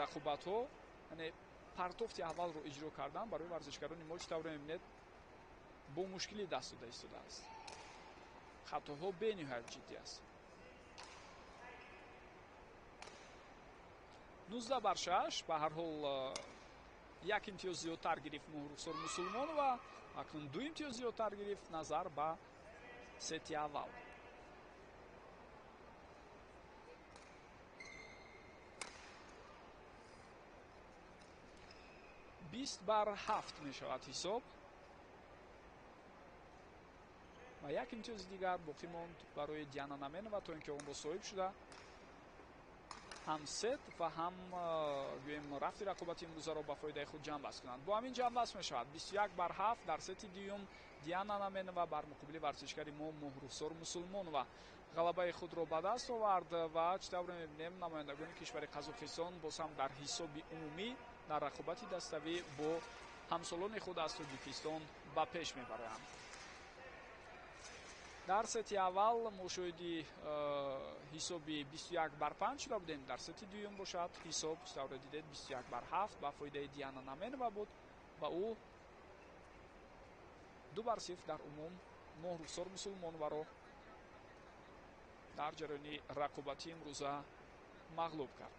рақобатҳо, яъне партофти аввалро иҷро кардан барои варзишгарони мо чӣ тавре мебинед бо мушкилӣ даст дода истодааст. Хатоҳо бениҳоят ҷиддӣ аст. 19-6 ба ҳар ҳол як имтиёз зиёдтар гирифт Моҳрухсор Мусулмонова, акнун ду имтиёз зиёдтар гирифт назар ба сети аввал. 20-7 мешавад ҳисоб ва як имтиёзи дигар боқӣ монд барои Диана Наменова то ин ки онро соҳиб шуда ҳам сет ва ҳам гӯем рафти рақобати имрӯзаро ба фоидаи худ ҷамъбаст кунанд. Бо ҳамин ҷамъбаст мешавад 21-7 дар сети дуюм Диана Наменова бар муқобили варзишгари мо Моҳрухсор Мусулмонова ғалабаи худро ба даст овард ва чӣ тавре мебинем намояндагони кишвари Қазоқистон боз ҳам дар ҳисоби умумӣ дар рақобати даставӣ бо ҳамсолони худ аз Тоҷикистон ба пеш мебаранд. Дар сети аввал мушоҳиди ҳисоби 21-5 шуда будем. Дар сети дуюм бошад ҳисоб чӣ тавре дидед 21-7 ба фоидаи Диана Наменова буд ва ӯ 2-0 дар умум Моҳрухсор Мусулмоноваро дар ҷараёни рақобати имрӯза мағлуб кард.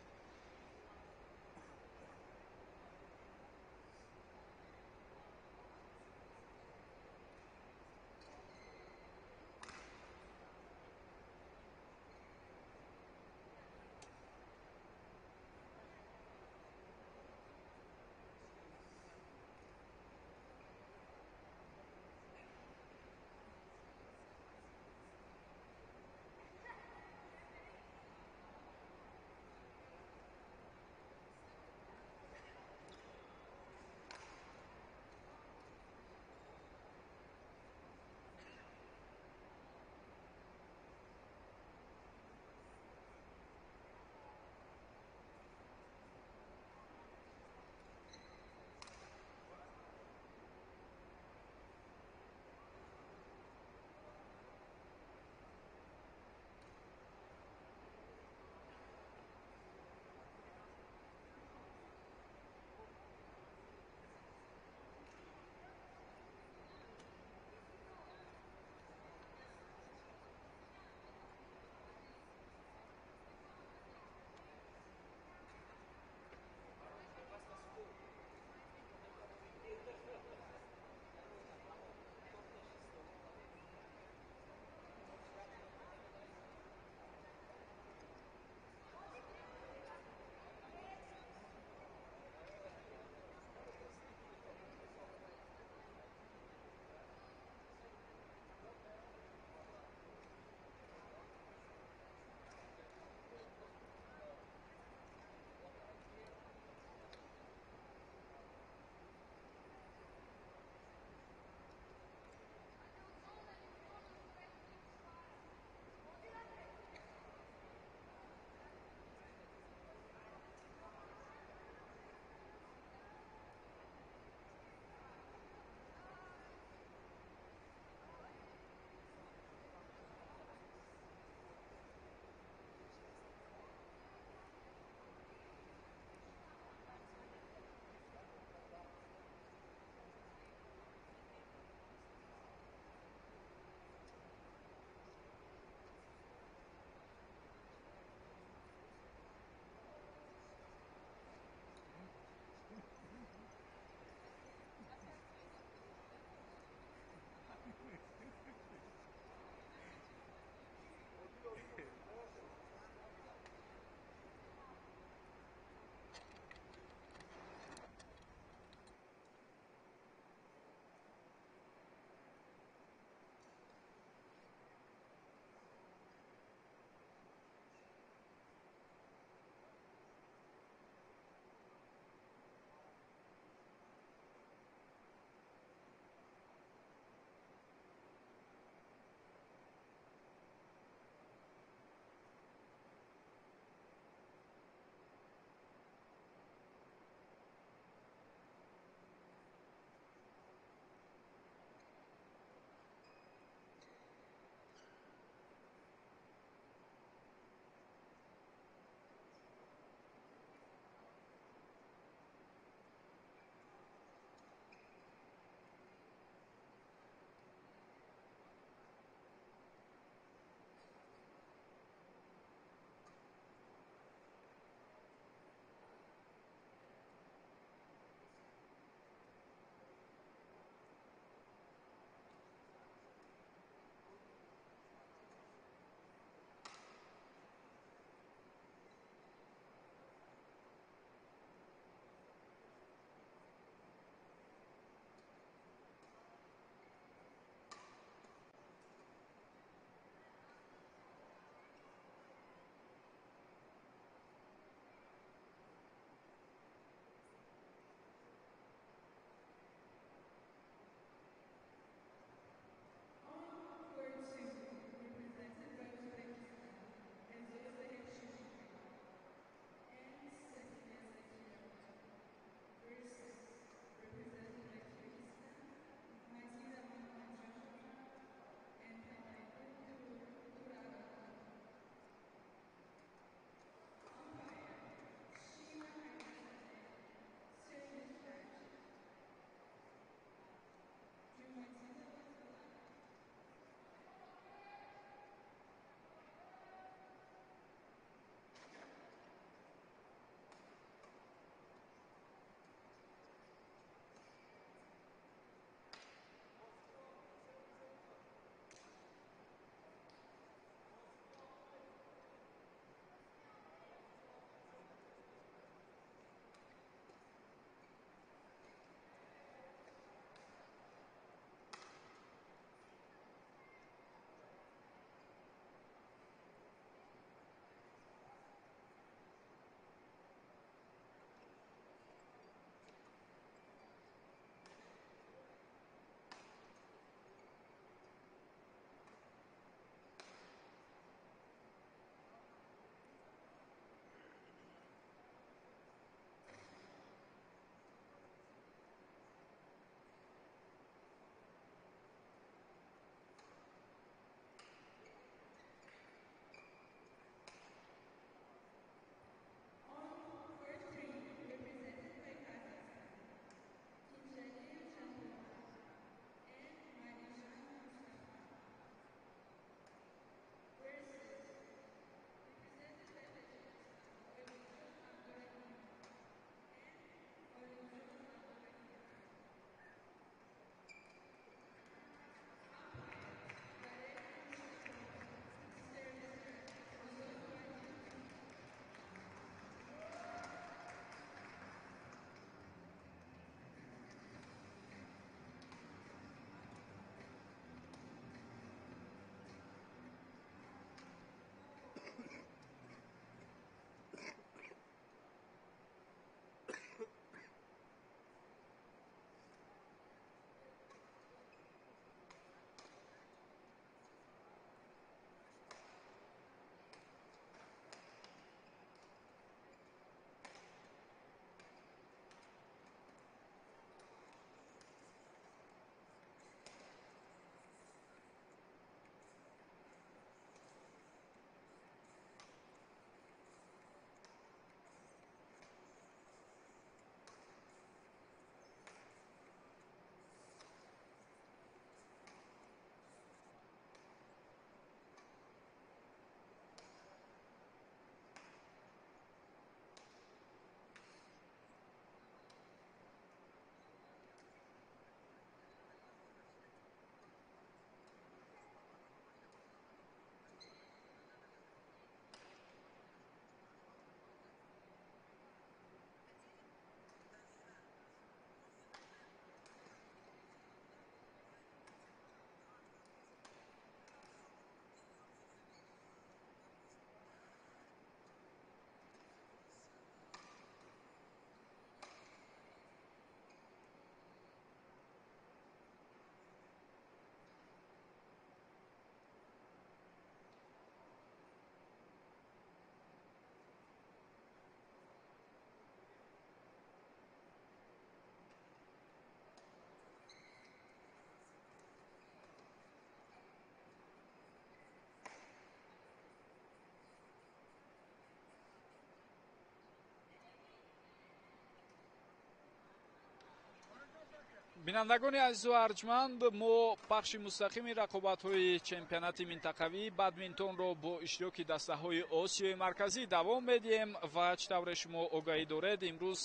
Бинандагони азизу арҷманд, мо пахши мустақими рақобатҳои чемпионати минтақавии бадминтонро бо иштироки дастаҳои Осиёи Марказӣ давом медиҳем ва чӣ тавре шумо огаҳӣ доред, имрӯз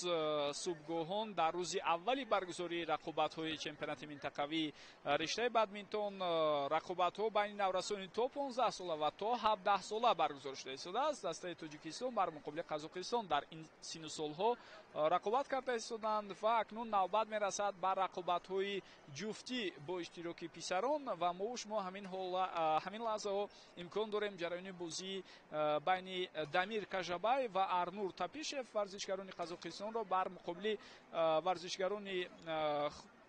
субҳгоҳон дар рӯзи аввали баргузории рақобатҳои чемпионати минтақавии риштаи бадминтон рақобатҳо байни наврасони то 15 сола ва то 17 сола баргузор шуда истодааст. Дастаи Тоҷикистон бар муқобили Қазоқистон дар ин сину солҳо рақобат карда истоданд ва акнун навбат мерасад ба рақобатҳои ҷуфтӣ бо иштироки писарон ва мо шумо ҳамин лаҳзаҳо имкон дорем ҷараёни бозии байни Дамир Кажабай ва Арнур Тапишев, варзишгарони Қазоқистонро бар муқобили варзишгарони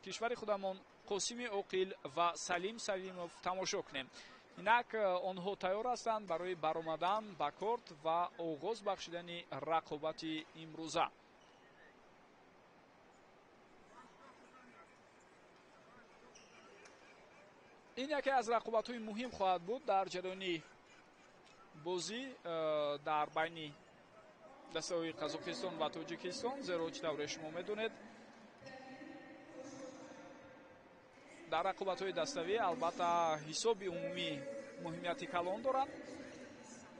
кишвари худамон Қосими Оқил ва Салим Салимов тамошо кунем. Инак онҳо тайёр ҳастанд барои баромадан ба корт ва оғоз бахшидани рақобати имрӯза. Ин яке аз рақобатҳои муҳим хоҳад буд дар ҷараёни бозӣ дар байни дастаҳои Қазоқистон ва Тоҷикистон, зеро чӣ тавре шумо медонед, дар рақобатҳои даставӣ албатта ҳисоби умумӣ муҳимияти калон дорад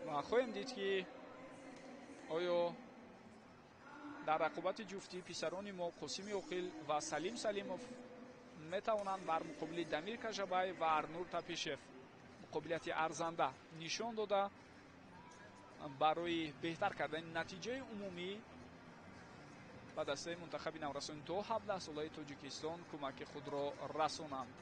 ва хоҳем дид, ки оё дар рақобати ҷуфтӣ писарони мо Қосими Оқил ва Салим Салимов метавонанд бар муқобили Дамир Кажабай ва Арнур Тапишев муқобилияти арзанда нишон дода барои беҳтар кардани натиҷаи умумӣ ба дастаи мунтахаби наврасони то 17 солаи Тоҷикистон кӯмаки худро расонанд.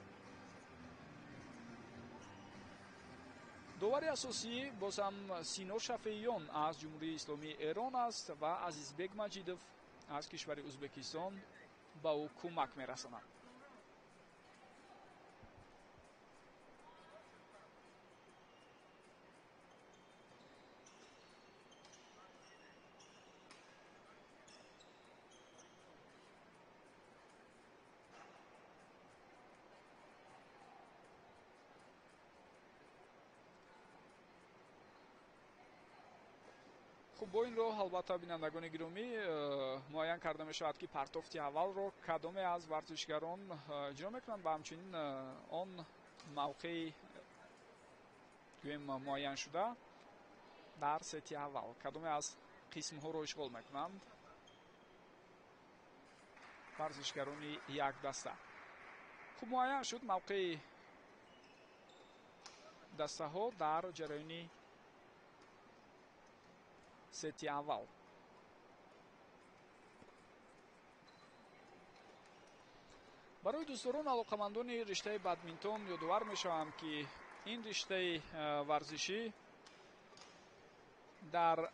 Довари асосӣ боз ҳам Сино Шафеиён аз Ҷумҳурии Исломии Эрон аст ва Азизбек Маҷидов аз кишвари Ӯзбекистон ба ӯ кӯмак мерасонад. Хуб, бо ин роҳ албатта бинандагони гиромӣ муайян карда мешавад, ки партофти аввалро кадоме аз варзишгарон иҷро мекунанд ва ҳамчунин он мавқеи гӯем муайяншуда дар сети аввал кадоме аз қисмҳоро ишғол мекунанд варзишгарони як даста. Хуб, муайян шуд мавқеи дастаҳо дар ҷараёни сети аввал. Барои дӯстдорон алоқамандони риштаи бадминтон ёдовар мешавам, ки ин риштаи варзишӣ дар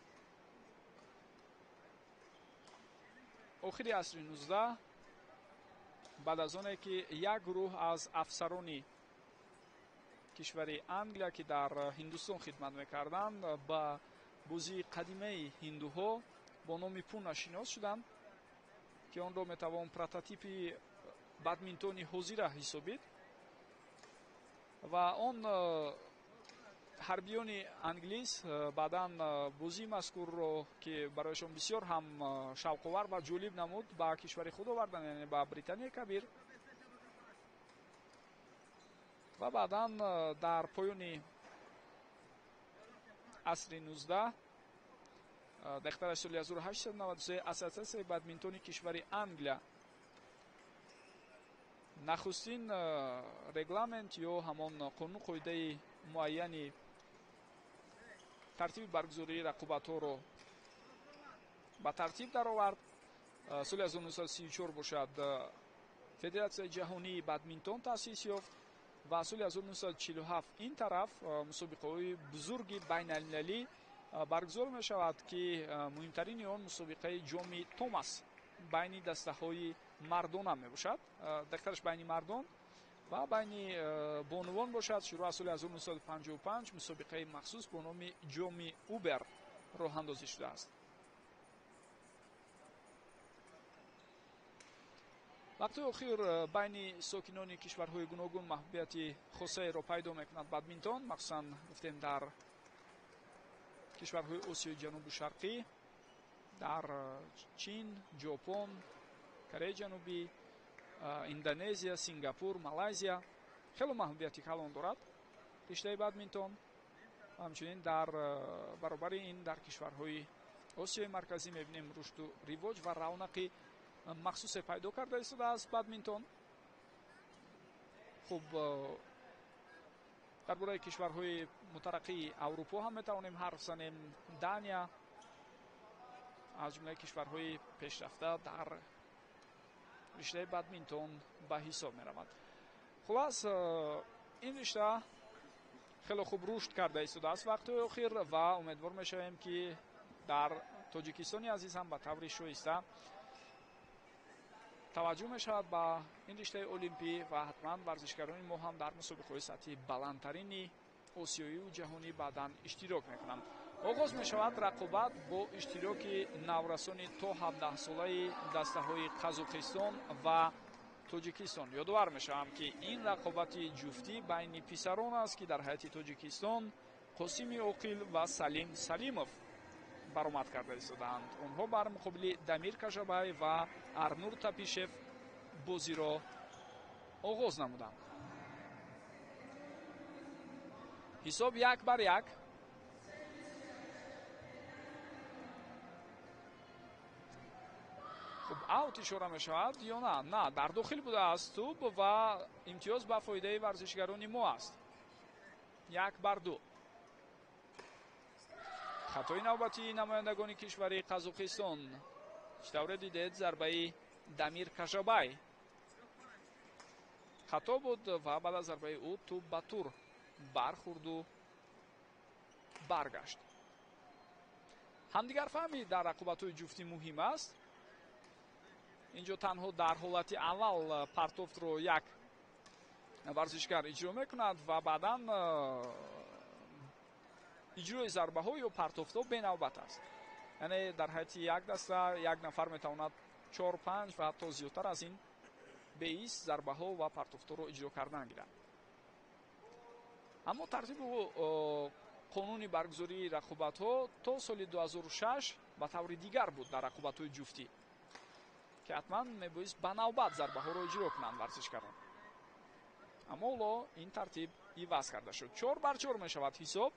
охири асри 19 баъд аз оне ки як гурӯҳ аз афсарони кишвари Англия, ки дар Ҳиндустон хидмат мекарданд, ба бозии қадимаи ҳиндуҳо бо номи пуна шинос шуданд, ки онро метавон прототипи бадминтони ҳозира ҳисобид ва он ҳарбиёни англис баъдан бозии мазкурро, ки барояшон бисёр ҳам шавқовар ва ҷолиб намуд, ба кишвари худ оварданд, яъне ба Британияи Кабир, ва баъдан дар поёни асри 19, дақиқтар соли 1893, Ассотсиатсияи бадминтони кишвари Англия нахустин регламент ё ҳамон қонуну қоидаи муайяни тартиби баргузории рақобатҳоро ба тартиб даровард. Соли 1934 бошад Федератсияи ҷаҳонии бадминтон таъсис ёфт ва соли 1947 ин тараф мусобиқаҳои бузурги байналмилалӣ баргузор мешавад, ки муҳимтарини он мусобиқаи ҷоми Томас байни дастаҳои мардона мебошад, дақиқтараш байни мардон ва байни бонувон бошад. Шурӯъ аз соли 1955 мусобиқаи махсус бо номи ҷоми Убер роҳандозӣ шудааст. Вақти охир байни сокинони кишварҳои гуногун маҳбубияти хосаеро пайдо мекунад бадминтон, махсусан гуфтем дар кишварҳои Осиёи Ҷанубу Шарқӣ, дар Чин, Ҷопон, Кореяи Ҷанубӣ, Индонезия, Сингапур, Малайзия хело маҳбубияти калон дорад риштаи бадминтон. Ҳамчунин дар баробари ин дар кишварҳои Осиёи Марказӣ мебинем рушду ривоҷ ва равнақи махсусе пайдо карда истодааст бадминтон. Хуб, дар бораи кишварҳои мутараққии Аврупо ҳам метавонем ҳарф занем. Дания аз ҷумлаи кишварҳои пешрафта дар риштаи бадминтон ба ҳисоб меравад. Хулас, ин ришта хеле хуб рушд карда истодааст вақтҳои охир ва умедвор мешавем, ки дар Тоҷикистони азиз ҳам ба таври шоиста таваҷҷӯҳ мешавад ба ин риштаи олимпӣ ва ҳатман варзишгарони мо ҳам дар мусобиқаҳои сатҳи баландтарини осиёию ҷаҳонӣ баъдан иштирок мекунанд. Оғоз мешавад рақобат бо иштироки наврасони то 17-солаи дастаҳои Қазоқистон ва Тоҷикистон. Ёдовар мешавам, ки ин рақобати ҷуфтӣ байни писарон аст, ки дар ҳайати Тоҷикистон Қосими Оқил ва Салим Салимов баромад карда истодаанд. Онҳо бар муқобили Дамир Кажабай ва Арнур Тапишев бозиро оғоз намуданд. Ҳисоб 1-1. Хуб, аут ишора мешавад ё на? На, дар дохил будааст тӯб ва имтиёз ба фоидаи варзишгарони мо аст. 1-2. Хатои навбатии намояндагони кишвари Қазоқистон. Чӣ тавре дидед, зарбаи Дамир Кажабай хато буд ва баъд аз зарбаи ӯ тӯб ба тур бархӯрду баргашт. Ҳамдигарфаҳмӣ дар рақобатҳои ҷуфтӣ муҳим аст. Инҷо танҳо дар ҳолати аввал партофтро як варзишгар иҷро мекунад ва баъдан иҷрои зарбаҳо ё партофтҳо бенавбат аст. Яъне дар ҳайати як даста як нафар метавонад 4, 5 ва ҳатто зиёдтар аз ин беист зарбаҳо ва партофтҳоро иҷро кардан гирад. Аммо тартибу қонуни баргузории рақобатҳо то соли 2006 ба таври дигар буд дар рақобатҳои ҷуфтӣ, ки ҳатман мебоист ба навбат зарбаҳоро иҷро кунанд варзишгарон. Аммо ҳоло ин тартиб иваз карда шуд. 4-4 мешавад ҳисоб.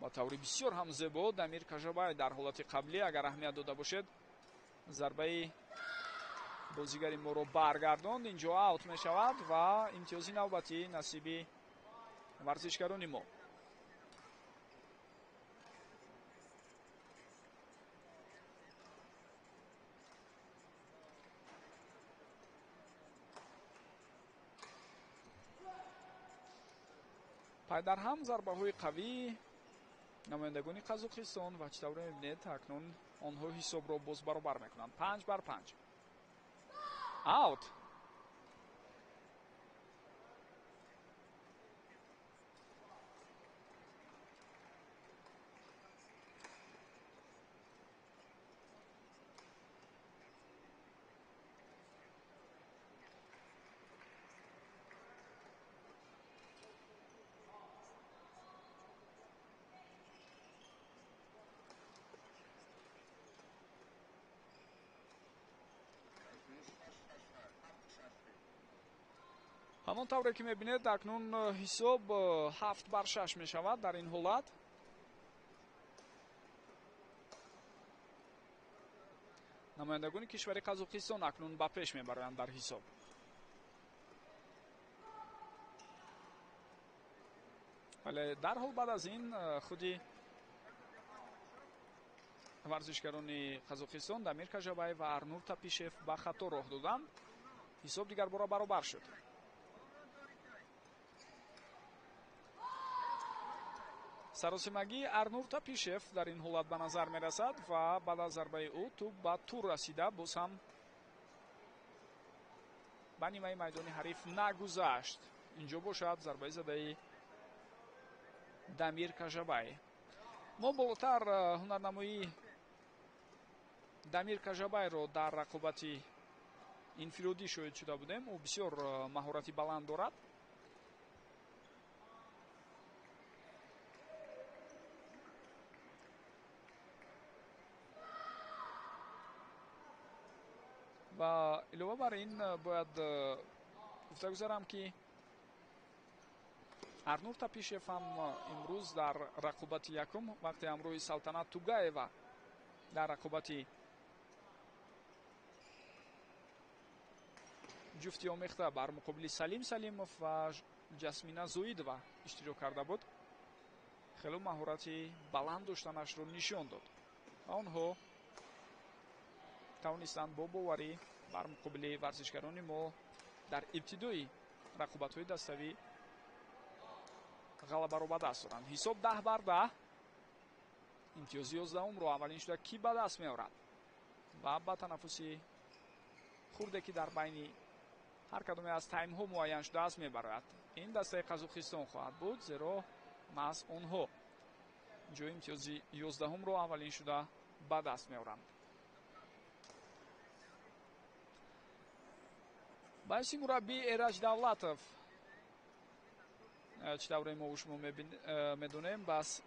Ба таври бисёр ҳам зебо Дамир Кажабай дар ҳолати қаблӣ, агар аҳамият дода бошед, зарбаи бозигари моро баргардонд. Инҷо аут мешавад ва имтиёзи навбатӣ насиби варзишгарони мо. Пайдарҳам зарбаҳои қавӣ намояндагони Қазоқистон ва чӣ тавре мебинед, акнун онҳо ҳисобро боз баробар мекунанд. 5-5. Аут. Ҳамон тавре ки мебинед, акнун ҳисоб 7-6 мешавад дар ин ҳолат. Намояндагони кишвари Қазоқистон акнун ба пеш мебароянд дар ҳисоб. Вале дарҳол баъд аз ин худи варзишгарони Қазоқистон Дамир Кажабай ва Арнур Тапишев ба хато роҳ доданд. Ҳисоб дигарбора баробар шуд. Саросимагии Арнур Тапишев дар ин ҳолат ба назар мерасад ва баъд аз зарбаи ӯ тӯб ба тур расида боз ҳам ба нимаи майдони ҳариф нагузашт. Инҷо бошад зарбаи задаи Дамир Кажабай. Мо болотар ҳунарнамоии Дамир Кажабайро дар рақобати инфиродӣ шоҳид шуда будем. Ӯ бисёр маҳорати баланд дорад. Ва илова бар ин бояд гуфта гузарам, ки Арнур Тапишев ҳам имрӯз дар рақобати якум вақте ҳамроҳи Салтанат Тугаева дар рақобати ҷуфти омехта бар муқобили Салим Салимов ва Ҷасмина Зоидова иштирок карда буд, хело маҳорати баланд доштанашро нишон дод ва онҳо тавонистанд бо боварӣ бар муқобили варзишгарони мо дар ибтидои рақобатҳои daставӣ ғалабаро ба даст оранд. Ҳисоб 10-10. Имтиёзи 11-умро аввалин шуда кӣ ба даст меорад ва ба танаффуси хурде, ки дар байни ҳар кадоме аз таймҳо муайян шудааст, мебарояд. Ин дастаи Қазоқистон хоҳад буд, зеро маҳз онҳо ҷои имтиёзи 11-умро аввалин шуда ба даст меоранд. Баъси мураббӣ Эраҷ Давлатов, чӣ тавре мо шумо медонем, бас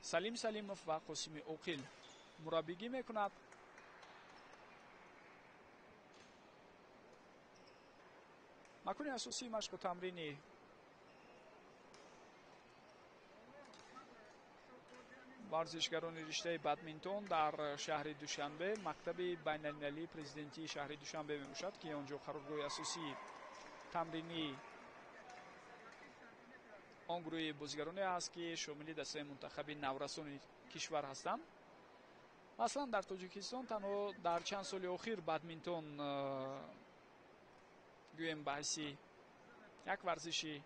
Салим Салимов ва Қосими Оқил мураббигӣ мекунад. Макони асосии машқу тамрини варзишгарони риштаи бадминтон дар шаҳри Душанбе мактаби байналмилалии президентии шаҳри Душанбе мебошад, ки он ҷо қароргоҳи асосии тамринии он гурӯҳи бозигароне аст, ки шомили дастаи мунтахаби наврасони кишвар ҳастанд. Аслан дар Тоҷикистон танҳо дар чанд соли охир бадминтон гӯем ба ҳайси як варзиши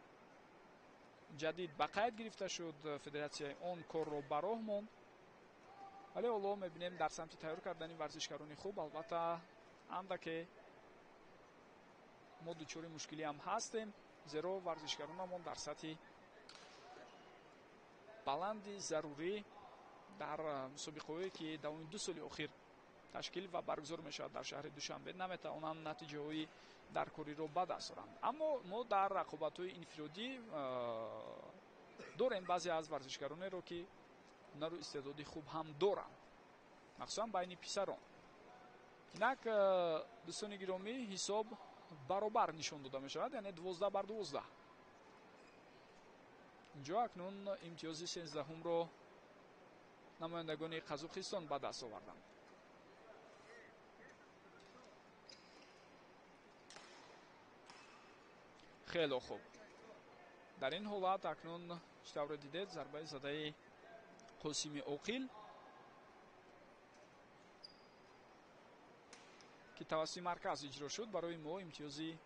ҷадид ба қайд гирифта шуд. Федератсияи он корро ба роҳ монд, вале ҳоло мебинем дар самти тайёр кардани варзишгарони хуб албатта андаке мо дучори мушкилӣ ҳам ҳастем, зеро варзишгаронамон дар сатҳи баланди зарурӣ дар мусобиқаҳое, ки давоми 2 соли охир ташкил ва баргузор мешавад дар шаҳри Душанбе, наметавонанд натиҷаҳои даркориро ба даст оранд. Аммо мо дар рақобатҳои инфиродӣ дорем баъзе аз варзишгаронеро, ки ҳунару истеъдоди хуб ҳам доранд, махсусан байни писарон. Инак, дӯстони гиромӣ, ҳисоб баробар нишон дода мешавад, яъне 12-12. Инҷо акнун имтиёзи 13-умро намояндагони Қазоқистон ба даст оварданд. Хело хуб. Дар ин ҳолат акнун чӣ тавре дидед, зарбаи задаи Қосими Оқил, ки тавассути марказ иҷро шуд, барои мо имтиёзи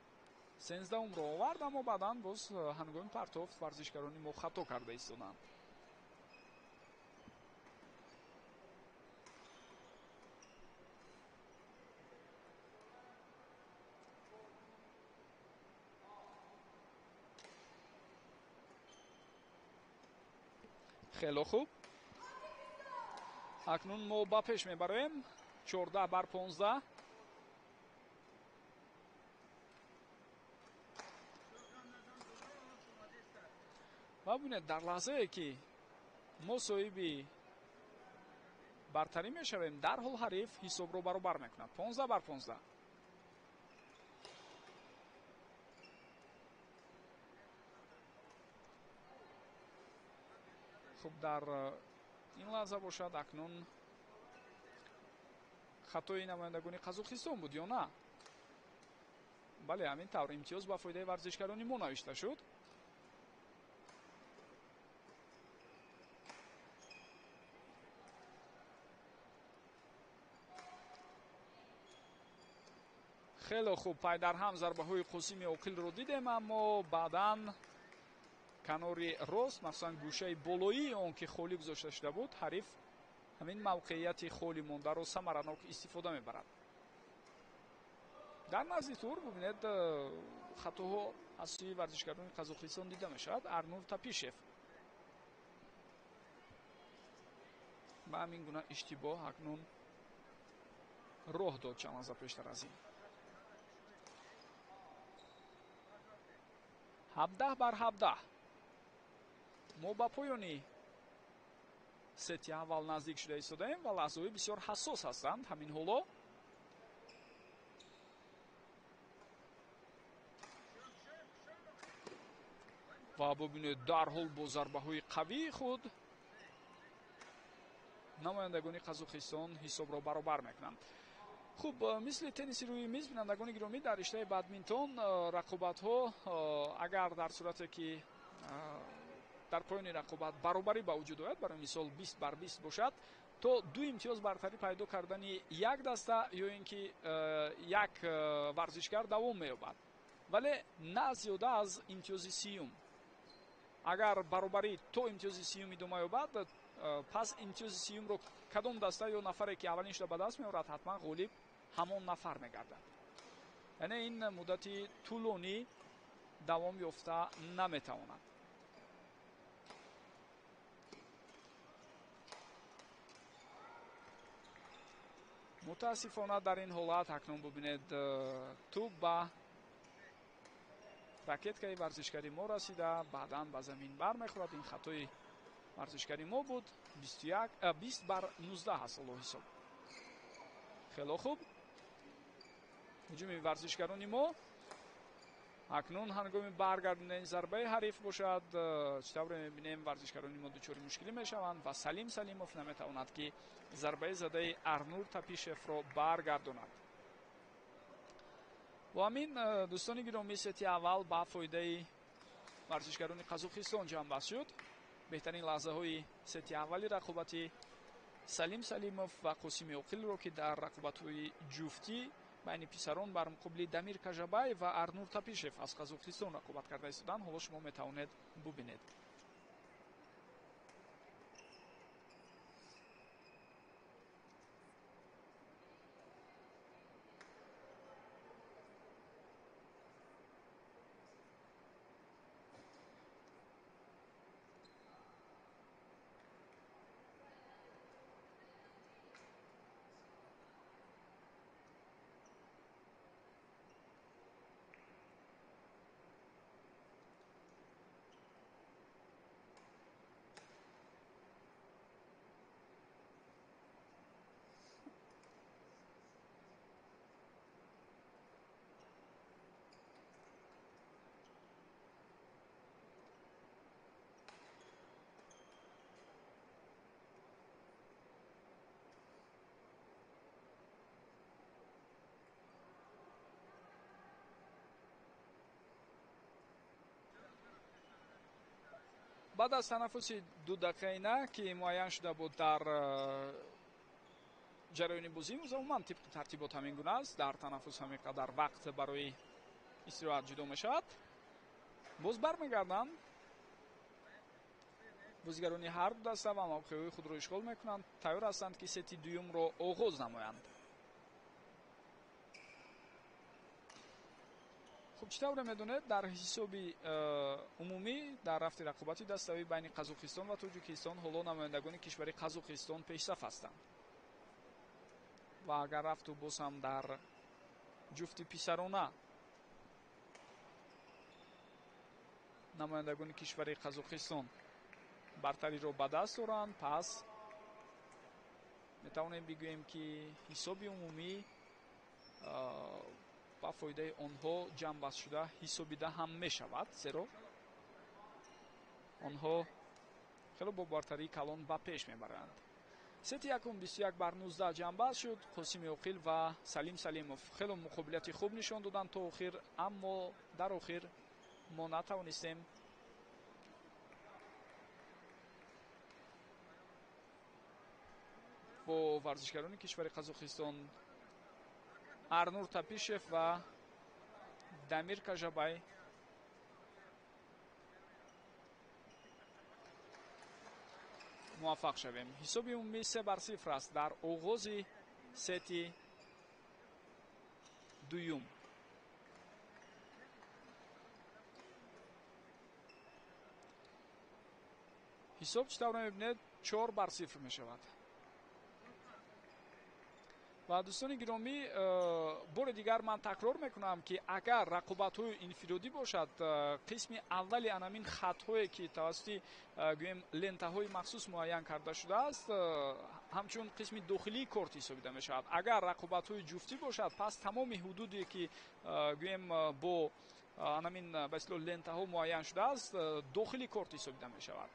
13-умро овард, аммо баъдан боз ҳангоми партофт варзишгарони мо хато карда истоданд. Хело хуб. Акнун мо ба пеш мебароем. 14-15. Ва бубинед, дар лаҳзае ки мо соҳиби бартарӣ мешавем, дарҳол ҳариф ҳисобро баробар мекунад. 15-15. Хуб, дар ин лаҳза бошад акнун хатои намояндагони Қазоқистон буд ё на? Бале, ҳамин тавр имтиёз ба фоидаи варзишгарони мо навишта шуд. Хеле хуб, пайдарҳам зарбаҳои Қосими Оқилро дидем, аммо баъдан канори рост, махсусан гӯшаи болоии он ки холӣ гузошта шуда буд, ҳариф ҳамин мавқеияти холӣ мондаро самаранок истифода мебарад. Дар назди тур бубинед, хатоҳо аз сӯи варзишгарони Қазоқистон дида мешавад. Арнур Тапишев ба ҳамин гуна иштибоҳ акнун роҳ дод чанд лаҳза пештар аз ин. 17-17. Мо ба поёни сети аввал наздик шуда истодаем ва лаҳзаҳои бисёр ҳассос ҳастанд ҳамин ҳоло. Ва бубинед, дарҳол бо зарбаҳои қавии худ намояндагони Қазоқистон ҳисобро баробар мекунанд. Хуб, мисли тенниси рӯи миз, бинандагони гиромӣ, дар риштаи бадминтон рақобатҳо агар дар сурате ки дар поёни рақобат баробарӣ ба вуҷуд ояд, барои мисол 20-20 бошад, то 2 имтиёз бартарӣ пайдо кардани як даста ё ин ки як варзишгар давом меёбад, вале на зиёда аз имтиёзи сиюм. Агар баробарӣ то имтиёзи сиюм идома ёбад, пас имтиёзи сиюмро кадом даста ё нафаре ки аввалин шуда ба даст меорад, ҳатман ғолиб ҳамон нафар мегардад. Яъне ин муддати тӯлонӣ давом ёфта наметавонад. Мутаассифона дар ин ҳолат акнун бубинед, тӯб ба ракеткаи варзишгари мо расида, баъдан ба замин бармехӯрад. Ин хатои варзишгари мо буд. 20-19 аст ҳоло ҳисоб. Хело хуб. Ҳуҷуми варзишгарони мо акнун ҳангоми баргардонидани зарбаи ҳариф бошад, чӣ тавре мебинем, варзишгарони мо дучори мушкилӣ мешаванд ва Салим Салимов наметавонад ки зарбаи задаи Арнур Тапишевро баргардонад. Бо ҳамин, дӯстони гиромӣ, сети аввал ба фоидаи варзишгарони Қазоқистон ҷамъбаст шуд. Беҳтарин лаҳзаҳои сети аввали рақобати Салим Салимов ва Қосими Оқилро, ки дар рақобатҳои ҷуфтӣ байни писарон бар муқобили Дамир Кажабаев ва Арнур Тапишев аз Қазоқистон рақобат карда истоданд, ҳоло шумо метавонед бубинед. Баъд аз танаффуси 2 дақиқаина, ки муайян шуда буд дар ҷараёни бозӣ, умуман тибқи тартибот ҳамин гуна аст, дар танаффус ҳамин қадар вақт барои истироҳат ҷудо мешавад. Боз бармегарданд бозигарони ҳар ду даста ва мавқеъҳои худро ишғол мекунанд, тайёр ҳастанд ки сети дуюмро оғоз намоянд. Хуб, чӣ тавре медонед, дар ҳисоби умумӣ дар рафти рақобати даставӣ байни Қазоқистон ва Тоҷикистон ҳоло намояндагони кишвари Қазоқистон пешсаф ҳастанд ва агар рафту боз ҳам дар ҷуфти писарона намояндагони кишвари Қазоқистон бартариро ба даст доранд, пас метавонем бигӯем ки ҳисоби умумӣ ба фоидаи онҳо ҷамъбаст шуда ҳисобида ҳам мешавад, зеро онҳо хело бо бартарии калон ба пеш мебаранд. Сети якум 21-19 ҷамъбаст шуд. Қосими Оқил ва Салим Салимов хело муқобилияти хуб нишон доданд то охир, аммо дар охир мо натавонистем бо варзишгарони кишвари Қазоқистон Арнур Тапишев ва Дамир Кажабай муваффақ шавем. Ҳисоби умумӣ 3-0 аст дар оғози сети дуюм. Ҳисоб чӣ тавр мебинед, 4-0 мешавад. Ва дӯстони гиромӣ, бори дигар ман такрор мекунам, ки агар рақобатҳои инфиродӣ бошад, қисми аввали анамин хатҳое, ки тавассути гӯем лентаҳои махсус муайян карда шудааст, ҳамчун қисми дохилии корт ҳисобида мешавад. Агар рақобатҳои ҷуфтӣ бошад, пас тамоми ҳудуде, ки гӯем бо анамин ба истилоҳ лентаҳо муайян шудааст, дохили корт ҳисобида мешавад.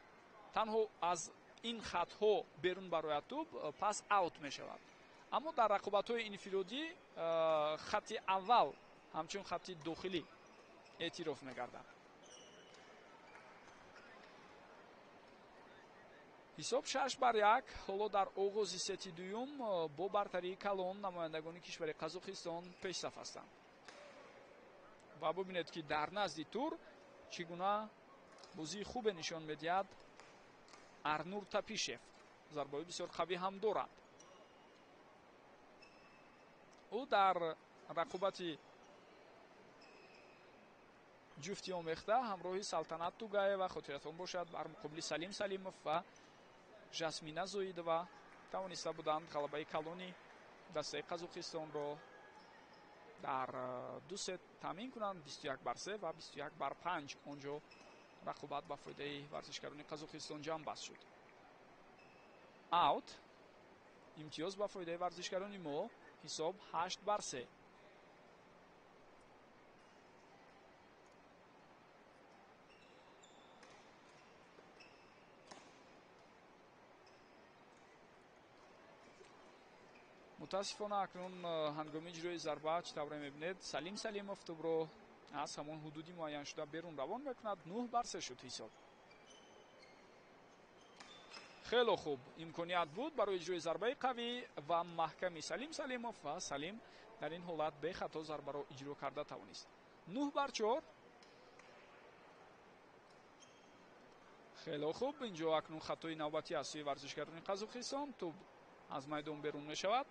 Танҳо аз ин хатҳо берун барояд тӯб, пас аут мешавад. Аммо дар рақобатҳои инфиродӣ хати аввал ҳамчун хати дохилӣ эътироф мегардад. Ҳисоб 6-1. Ҳоло дар оғози сети дуюм бо бартарии калон намояндагони кишвари Қазоқистон пешсаф ҳастанд. Ва бубинед, ки дар назди тур чӣ гуна бозии хубе нишон медиҳад Арнур Тапишев. Зарбаҳои бисёр қавӣ ҳам дорад. Ӯ дар рақобати ҷуфти омехта ҳамроҳи Салтанат Тугаева, хотиратон бошад, бар муқобили Салим Салимов ва Жасмина Зоидова тавониста буданд ғалабаи калони дастаи Қазоқистонро дар ду сет таъмин кунанд, 21-3 ва 21-5. Он ҷо рақобат ба фоидаи варзишгарони Қазоқистон ҷамъбаст шуд. Аут, имтиёз ба фоидаи варзишгарони мо, ҳисоб 8-3. Мутаассифона, акнун ҳангоми иҷрои зарба, чӣ тавре мебинед, Салим Салимов тӯбро аз ҳамон ҳудуди муайяншуда берун равон мекунад. 9-3 шуд ҳисоб. Хело хуб имконият буд барои иҷрои зарбаи қавӣ ва маҳками Салим Салимов, ва Салим дар ин ҳолат бехато зарбаро иҷро карда тавонист. 9-4. Хело хуб, инҷо акнун хатои навбатӣ аз сӯи варзишгарони Қазоқистон, тӯб аз майдон берун мешавад.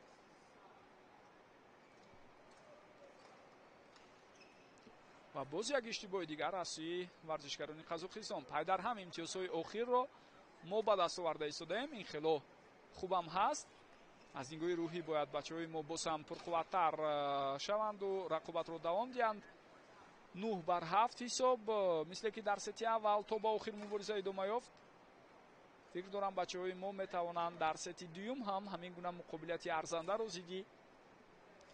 Ва боз як иштибоҳи дигар аз сӯи варзишгарони Қазоқистон. Пайдарҳам имтиёзҳои охирро мо ба даст оварда истодаем. Ин хело хубам ҳаст. Аз нигоҳи рӯҳӣ бояд бачаҳои мо боз ҳам пурқувваттар шаванду рақобатро давом диҳанд. 9-7 ҳисоб, мисле ки дар сети аввал то ба охир мубориза идома ёфт. Фикр дорам, бачаҳои мо метавонанд дар сети дуюм ҳам ҳамин гуна муқобилияти арзандаро зидди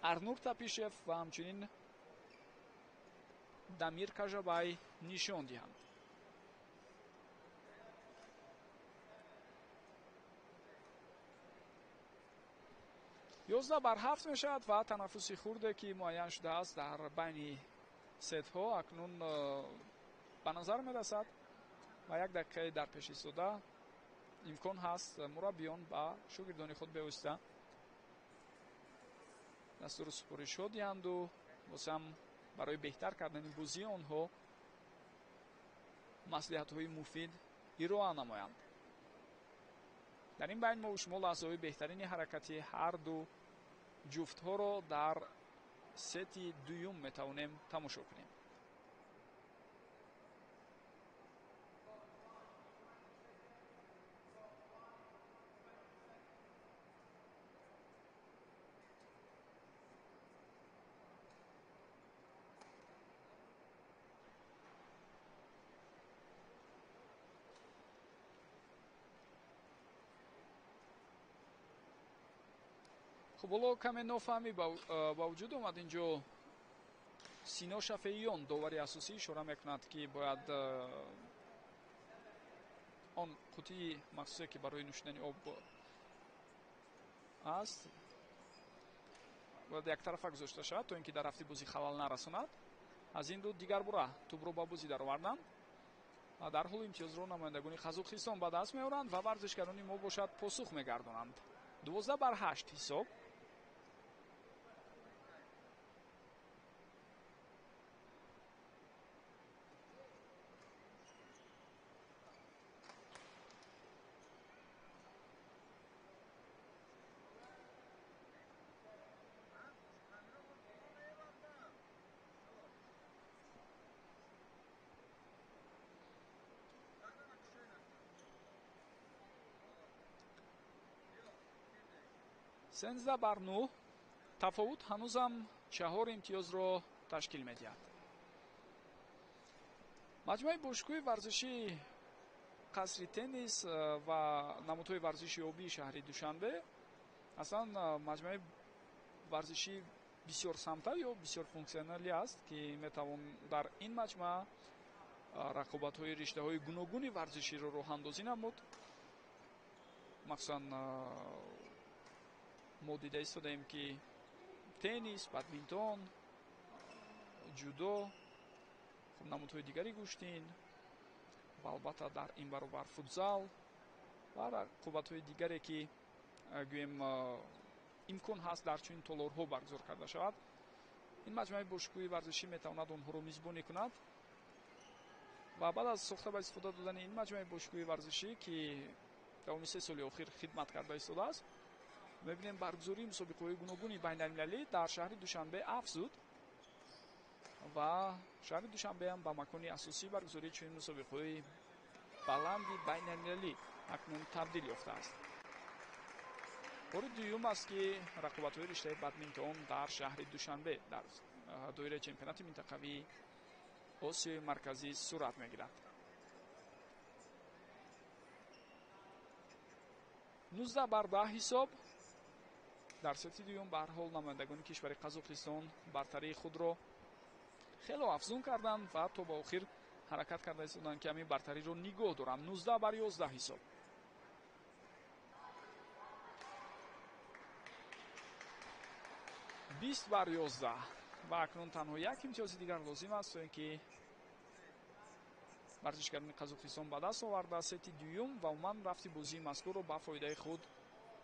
Арнур Тапишев ва ҳамчунин Дамир Кажабай нишон диҳанд. 11-7 мешавад ва танаффуси хурде, ки муайян шудааст дар байни сетҳо, акнун ба назар мерасад ва як дақиқаи дар пеш истода имкон ҳаст мураббиён ба шогирдони худ бевосита дастуру супоришҳо диҳанду боз ҳам барои беҳтар кардани бозии онҳо маслиҳатҳои муфид ироа намоянд. Дар ин байн мо шумо лаҳзаҳои беҳтарини ҳаракати ҳар ду ҷуфтҳоро дар сети дуюм метавонем тамошо кунем. Хуб, ҳоло каме нофаҳмӣ ба вуҷуд омад. Инҷо Сино Шафеиён, довари асосӣ, ишора мекунад, ки бояд он қутии махсусе, ки барои нӯшидани об аст, бояд яктарафа гузошта шавад, то ин ки дар рафти бозӣ халал нарасонад. Аз ин рӯ дигар бура тӯбро ба бозӣ дароварданд ва дар ҳол имтиёзро намояндагони Қазоқистон ба даст меоранд ва варзишгарони мо бошад посух мегардонанд. 12-8 ҳисоб. 13-9. Тафовут ҳанӯзам 4 имтиёзро ташкил медиҳад. Маҷмӯаи бошгоҳи варзишии қасри теннис ва намудҳои варзиши обии шаҳри Душанбе аслан маҷмӯаи варзишии бисёрсамта ё бисёрфунксионалӣ аст, ки метавон дар ин маҷмӯа рақобатҳои риштаҳои гуногуни варзиширо роҳандозӣ намуд. Махсусан мо дида истодаем, ки теннис, бадминтон, ҷудо, намудҳои дигари гӯштин ва албатта дар ин баробар футзал ва рақобатҳои дигаре, ки гӯем имкон ҳаст дар чунин толорҳо баргузор карда шавад. Ин маҷмӯаи бошгоҳи варзишӣ метавонад онҳоро мизбонӣ кунад ва баъд аз сохта ба истифода додани ин маҷмӯаи бошгоҳи варзишӣ, ки давоми 3 соли охир хидмат карда истодааст, мебинем баргузории мусобиқаҳои гуногуни байналмилалӣ дар шаҳри Душанбе афзуд ва шаҳри Душанбеам ба макони асосии баргузории чунин мусобиқаҳои баланди байналмилалӣ акнун табдил ёфтааст. Бори дуюм аст, ки рақобатҳои риштаи бадминтон дар шаҳри Душанбе дар доираи чемпионати минтақавии Осиёи Марказӣ сурат мегирад. 19-10 ҳисоб. Дар сети дуюм ба ҳар ҳол намояндагони кишвари Қазоқистон бартарии худро хело афзун карданд ва то ба охир ҳаракат карда истоданд, ки ҳамин бартариро нигоҳ доранд. 19-11 ҳисоб. 20-11 ва акнун танҳо як имтиёзи дигар лозим аст, то ин ки варзишгарони Қазоқистон ба даст оварда сети дуюм ва умуман рафти бозии мазкурро ба фоидаи худ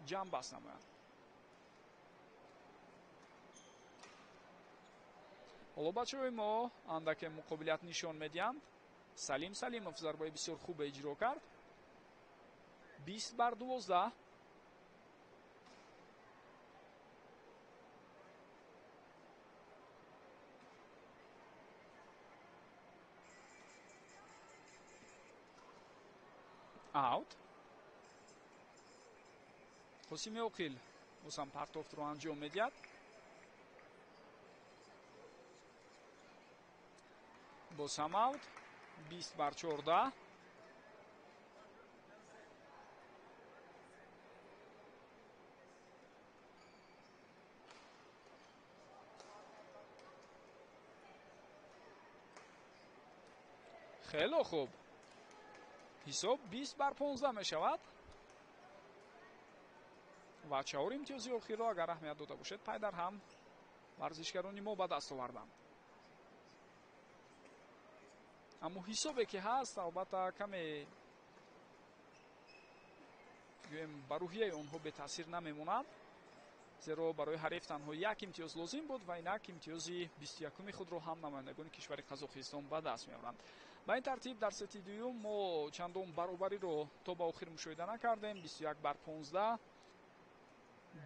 ҷамъбаст намоянд. Ҳоло бачаҳои мо андаке муқобилият нишон медиҳанд. Салим Салимов зарбаи бисёр хубе иҷро кард. 20-12. Аут. Қосими Оқил бозам партофтро анҷом медиҳад. Бозам аут. 20-14. Хело хуб. Ҳисоб 20-15 мешавад ва 4 имтиёзи охирро агар аҳамият дода бошед, пай дар ҳам варзишгарони мо ба даст оварданд. Аммо ҳисобе ки ҳаст, албатта каме гӯем ба рӯҳияи онҳо бетаъсир намемонад, зеро барои ҳариф танҳо як имтиёз лозим буд ва инак имтиёзи 21-уми худро ҳам намояндагони кишвари Қазоқистон ба даст меоранд. Ба ин тартиб дар сети дуюм мо чандон баробариро то ба охир мушоҳида накардем. 21-15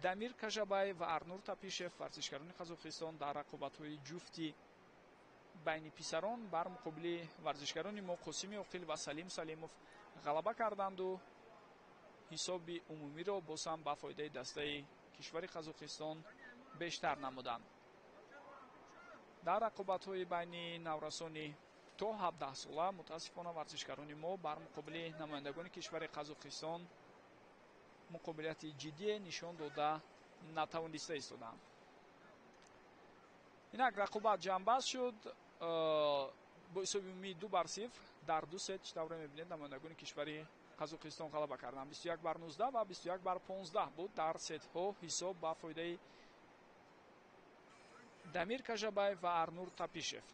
Дамир Кажабаев ва Арнур Тапишев варзишгарони Қазоқистон дар рақобатҳои ҷуфти байни писарон бар муқобили варзишгарони мо Қосими Оқил ва Салим Салимов ғалаба карданду ҳисоби умумиро боз ҳам ба фоидаи дастаи кишвари Қазоқистон бештар намуданд. Дар рақобатҳои байни наврасони то 17 сола мутаассифона варзишгарони мо бар муқобили намояндагони кишвари Қазоқистон муқобилияти ҷиддие нишон дода натавониста истоданд. Инак рақобат ҷамъбаст шуд бо ҳисоби умумии 2-0 дар ду сет. Чӣ тавре мебинед, намояндагони кишвари Қазоқистон ғалаба карданд. 21-19 ва 21-15 буд дар сетҳо ҳисоб ба фоидаи Дамир Кажабаев ва Арнур Тапишев.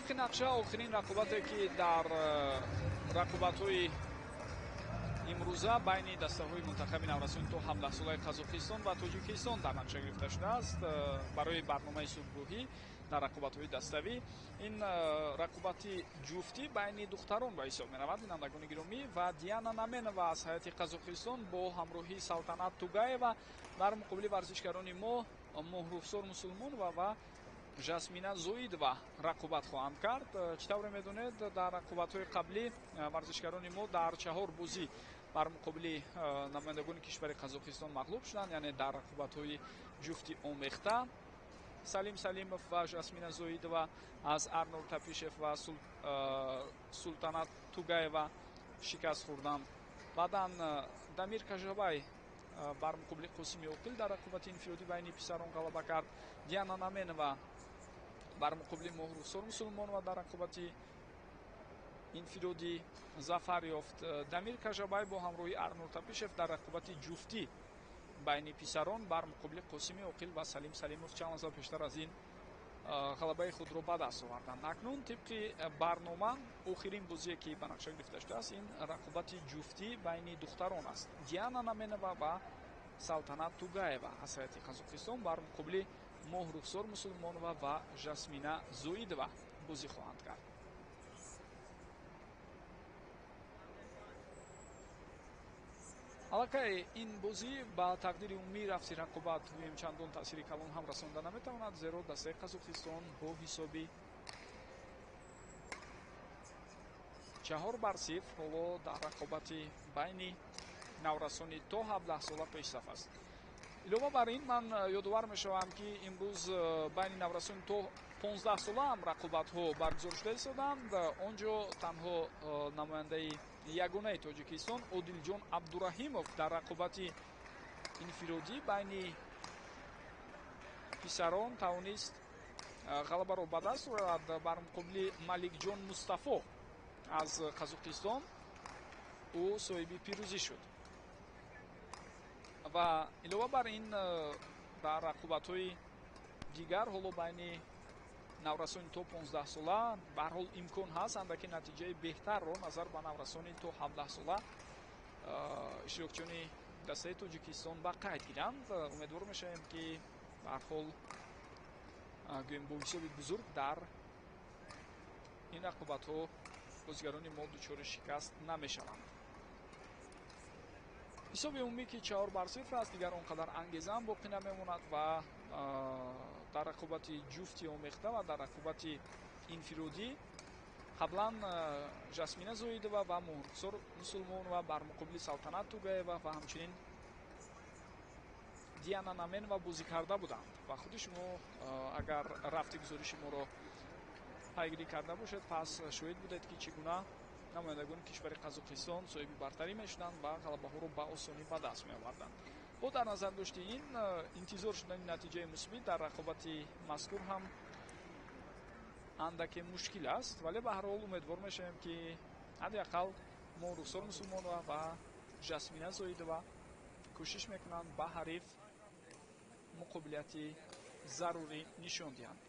Тибқи нақша охирин рақобате ки дар рақобатҳои имрӯза байни дастаҳои мунтахаби наврасони то 17-солаи Қазоқистон ва Тоҷикистон дар нақша гирифта шудааст барои барномаи субҳгоҳӣ дар рақобатҳои даставӣ, ин рақобати ҷуфтӣ байни духтарон ба ҳисоб меравад. Бинандагони гиромӣ, ва Диана Наменова аз ҳайати Қазоқистон бо ҳамроҳии Салтанат Тугаева дар муқобили варзишгарони мо Моҳрухсор Мусулмонова ва Жасмина Зоидова рақобат хоҳанд кард. Чӣ тавре медонед, дар рақобатҳои қаблӣ варзишгарони мо дар 4 бозӣ бар муқобили намояндагони кишвари Қазоқистон мағлуб шуданд, яъне дар рақобатҳои ҷуфти омехта Салим Салимов ва Жасмина Зоидова аз Арнур Тапишев ва Султанат Тугаева шикаст хӯрданд. Баъдан Дамир Кажабай бар муқобили Қосими Оқил дар рақобати инфиродӣ байни писарон ғалаба кард. Диана Наменова бар муқобили Моҳрухсор Мусулмонова дар рақобати инфиродӣ зафар ёфт. Дамир Кажабай бо ҳамроҳии Арнур Тапишев дар рақобати ҷуфтӣ байни писарон бар муқобили Қосими Оқил ва Салим Салимов чанд лаҳза пештар аз ин ғалабаи худро ба даст оварданд. Акнун тибқи барнома охирин бозие ки ба нақша гирифта шудааст, ин рақобати ҷуфтӣ байни духтарон аст. Диана Наменова ва Салтанат Тугаева аз ҳайати Қазоқистон бар муқобили Моҳрухсор Мусулмонова ва Жасмина Зоидова бозӣ хоҳанд кард. Аллакай ин бозӣ ба тақдири умумии рафти рақобат гӯем чандон таъсири калон ҳам расонда наметавонад, зеро дастаи Қазоқистон бо ҳисоби 4-0 ҳоло дар рақобати байни наврасони то 17 сола пешсаф аст. Илова бар ин, ман ёдовар мешавам, ки имрӯз байни наврасони то 15 сола ҳам рақобатҳо баргузор шуда истоданд. Он ҷо танҳо намояндаи ягонаи Тоҷикистон Одилҷон Абдураҳимов дар рақобати инфиродӣ байни писарон тавонист ғалабаро ба даст орад бар муқобили Маликҷон Мустафо аз Қазоқистон. Ӯ соҳиби пирӯзӣ шуд. Ва илова бар ин, дар рақобатҳои дигар ҳоло байни наврасони то 15 сола ба ҳар ҳол имкон ҳаст андаке натиҷаи беҳтарро назар ба наврасони то 17 сола иштирокчиёни дастаи Тоҷикистон ба қайд гиранд. Умедвор мешавем, ки ба ҳар ҳол гӯем бо ҳисоби бузург дар ин рақобатҳо бозигарони мо дучори шикаст намешаванд. Ҳисоби умумӣ ки 4-0 аст, дигар он қадар ангезаам боқӣ намемонад ва дар рақобати ҷуфти омехта ва дар рақобати инфиродӣ қаблан Жасмина Зоидова ва Моҳрухсор Мусулмонова бар муқобили Салтанат Тугаева ва ҳамчунин Диана Наменова бозӣ карда буданд. Ва худи шумо агар рафти гузориши моро пайгирӣ карда бошед, пас шоҳид будед, ки чӣ гуна намояндагони кишвари Қазоқистон соҳиби бартарӣ мешуданд ва ғалабаҳоро ба осонӣ ба даст меоварданд. Бо дар назар дошти ин, интизор шудани натиҷаи мусбит дар рақобати мазкур ҳам андаке мушкил аст, вале ба ҳар ҳол умедвор мешавем, ки ҳадди ақал Моҳрухсор Мусулмонова ва Жасмина Зоидова кӯшиш мекунанд ба ҳариф муқобилияти зарурӣ нишон диҳанд.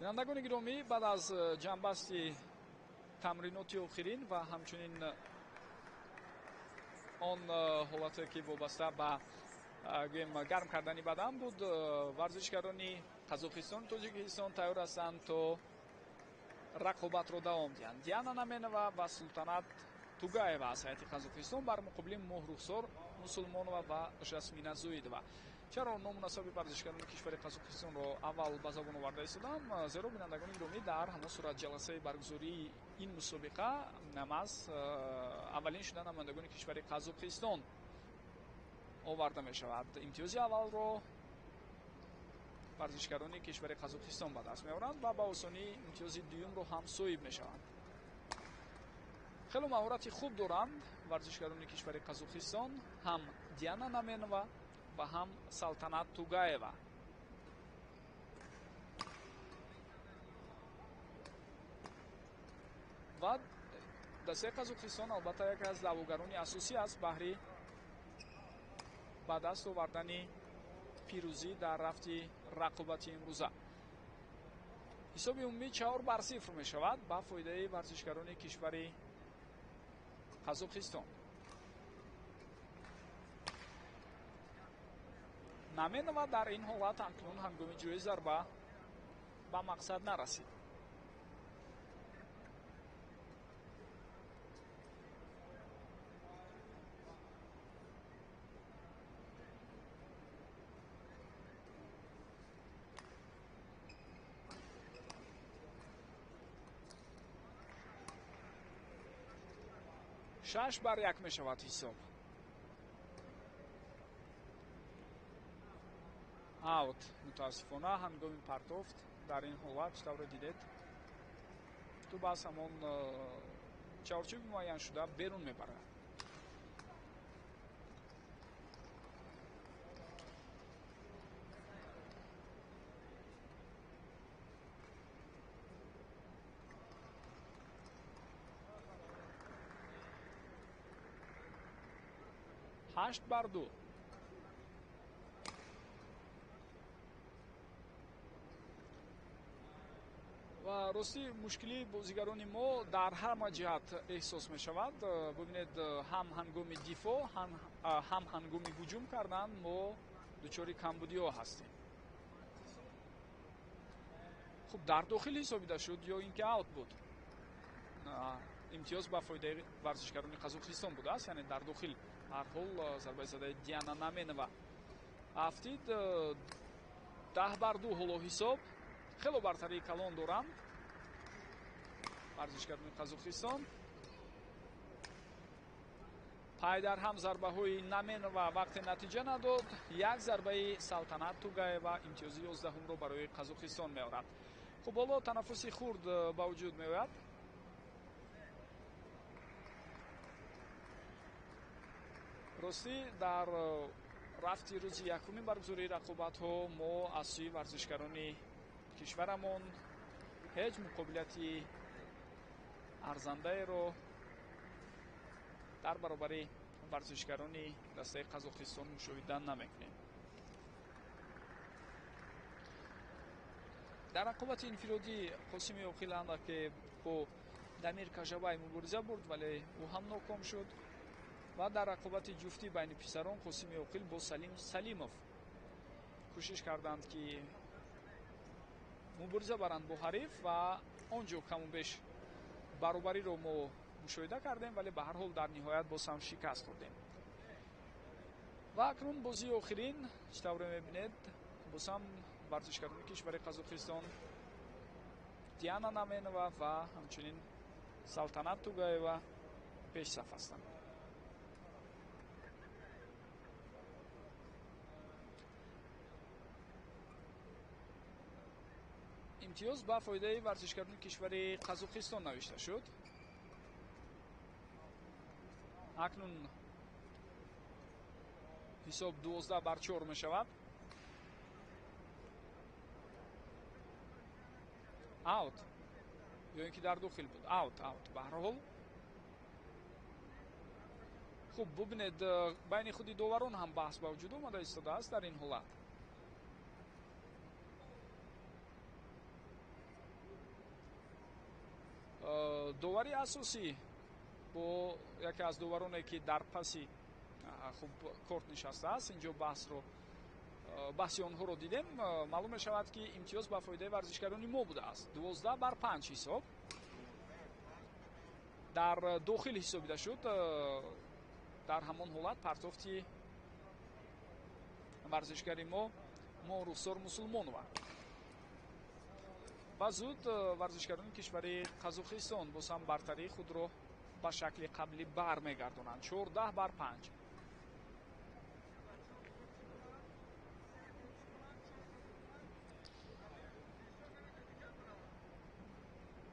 Бинандагони гиромӣ, баъд аз ҷамъбасти тамриноти охирин ва ҳамчунин он ҳолате ки вобаста ба гӯем гарм кардани бадан буд, варзишгарони Қазоқистону Тоҷикистон тайёр ҳастанд то рақобатро давом диҳанд. Диана Наменова ва Султанат Тугаева аз ҳайати Қазоқистон бар муқобили Моҳрухсор Мусулмонова ва Жасмина Зоидова. Чаро ному насаби варзишгарони кишвари Қазоқистонро аввал ба забон оварда истодам? Зеро, бинандагони гиромӣ, дар ҳамон суратҷаласаи баргузории ин мусобиқа маҳз аввалин шуда намояндагони кишвари Қазоқистон оварда мешавад. Имтиёзи аввалро варзишгарони кишвари Қазоқистон ба даст меоранд ва ба осонӣ имтиёзи дуюмро ҳам соҳиб мешаванд. Хело маҳорати хуб доранд. Варзишгарони кишвари Қазоқистон, ҳам Диана Наменова ва ҳам Салтанат Тугаева. Ва дастаи Қазоқистон албатта яке аз даъвогарони асосӣ аст баҳри ба даст овардани пирӯзӣ дар рафти рақобати имрӯза. Ҳисоби умумӣ 4-0 мешавад ба фоидаи варзишгарони кишвари Қазоқистон. Наменова дар ин ҳолат акнун ҳангоми ҷӯи зарба ба мақсад нарасид. 6-1 мешавад ҳисоб. Аут. Мутаассифона ҳангоми партофт дар ин ҳолат чӣ тавре дидед, тӯп аз ҳамон чаҳорчӯби муайян шуда берун мебарад. 8-2. Ва ростӣ мушкилии бозигарони мо дар ҳама ҷиҳат эҳсос мешавад. Бибинед, ҳам ҳангоми дифоъ, ҳам ҳангоми ҳуҷум кардан мо дучори камбудиҳо ҳастем. Хуб, дар дохил ҳисобида шуд ё ин ки аут буд? Имтиёз ба фоидаи варзишгарони Қазоқистон будааст, яъне дар дохил ҳар ҳол зарбаи задаи Диана Наменова афтид. 10-2 ҳоло ҳисоб. Хело бартарии калон доранд варзишгарони Қазоқистон. Пай дар ҳам зарбаҳои Наменова вақте натиҷа надод, як зарбаи Салтанат Тугаева имтиёзи 11-умро барои Қазоқистон меорад. Хуб, ҳоло танаффуси хурд ба вуҷуд меояд. Ростӣ дар рафти рӯзи якуми баргузории рақобатҳо мо аз сӯи варзишгарони кишварамон ҳеҷ муқобилияти арзандаеро дар баробари варзишгарони дастаи Қазоқистон мушоҳида намекунем. Дар рақобати инфиродӣ Қосими Оқил андаке бо Дамир Кажабай мубориза бурд, вале ӯ ҳам ноком шуд. Ва дар рақобати ҷуфтӣ байни писарон Қосими Оқил бо Салим Салимов кӯшиш карданд, ки мубориза баранд бо ҳариф ва он ҷо каму беш баробариро мо мушоҳида кардем, вале ба ҳар ҳол дар ниҳоят боз ҳам шикаст хӯрдем. Ва акнун бозии охирин, чӣ тавре мебинед, боз ҳам варзишгарони кишвари Қазоқистон Диана Наменова ва ҳамчунин Салтанат Тугаева пешсаф ҳастанд. Имтиёз ба фоидаи варзишгарони кишвари Қазоқистон навишта шуд. Акнун ҳисоб 12-4 мешавад. Аут ё ин ки дар дохил буд. Аут, аут. Ба ҳар ҳол хуб, бубинед, байни худи доварон ҳам баҳс ба вуҷуд омада истодааст дар ин ҳолат. Довари асосӣ бо яке аз довароне, ки дар паси хуб корт нишастааст, инҷо баҳси онҳоро дидем. Маълум мешавад, ки имтиёз ба фоидаи варзишгарони мо будааст. 12-5 ҳисоб дар дохил ҳисобида шуд. Дар ҳамон ҳолат партофти варзишгари мо Рухсор Мусулмонова. Ва зуд варзишгарони кишвари Қазоқистон боз ҳам бартарии худро ба шакли қаблӣ бармегардонанд. 14-5.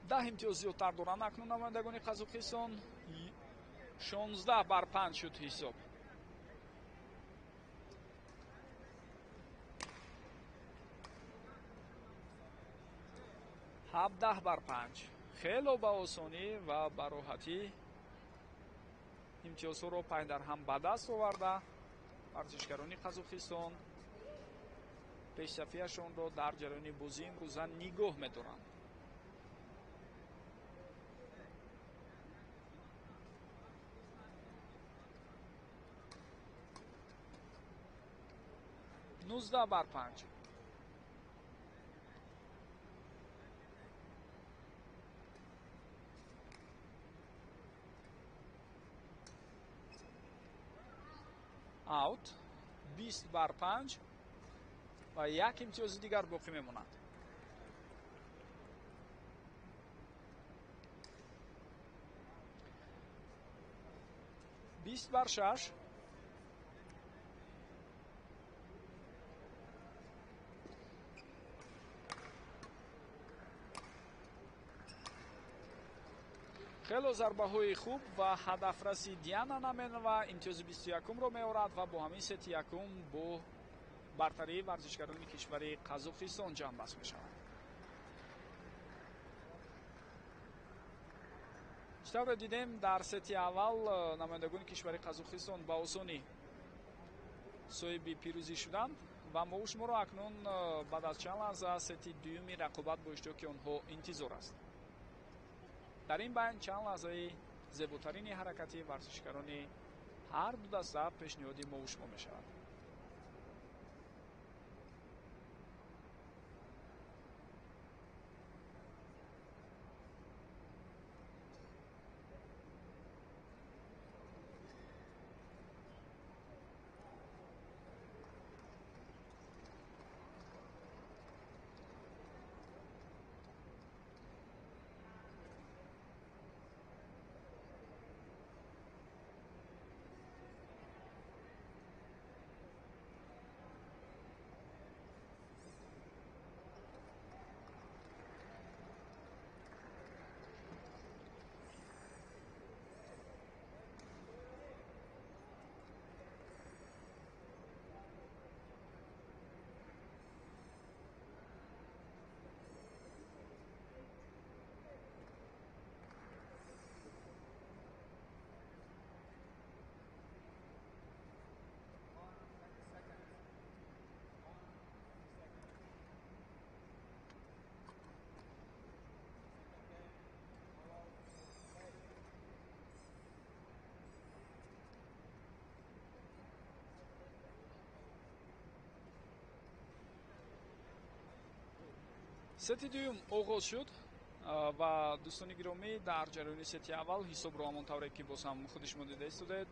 10 имтиёз зиёдтар доранд акнун намояндагони Қазоқистон. 16 бар 5 шуд ҳисоб. 17 бар 5. Хело ба осонӣ ва ба роҳатӣ имтиёзҳоро пай дар ҳам ба даст оварда, варзишгарони Қазоқистон пешсафиашонро дар ҷараёни бозии имрӯза нигоҳ медоранд. 19 бар 5. Аут. 20 бар 5 ва як имтиёзи дигар боқӣ мемонад. 20 бар 6. Хело зарбаҳои хуб ва ҳадафраси Диана Наменова имтиёзи 21-умро меорад ва бо ҳамин сети якум бо бартарии варзишгарони кишвари Қазоқистон ҷамъбаст мешавад. Чӣ тавре дидем, дар сети аввал намояндагони кишвари Қазоқистон ба осонӣ соҳиби пирӯзӣ шуданд ва мо шуморо акнун баъд аз чанд лаҳза сети дуюми рақобат бо иштироки онҳо интизор аст. Дар ин байн чанд лаҳзаи зеботарини ҳаракати варзишгарони ҳар ду даста пешниҳоди мову шумо мешавад. Сети дуюм оғоз шуд ва, дӯстони гиромӣ, дар ҷараёни сети аввал ҳисобро ҳамон тавре ки боз ҳам худи шумо дида истодаед,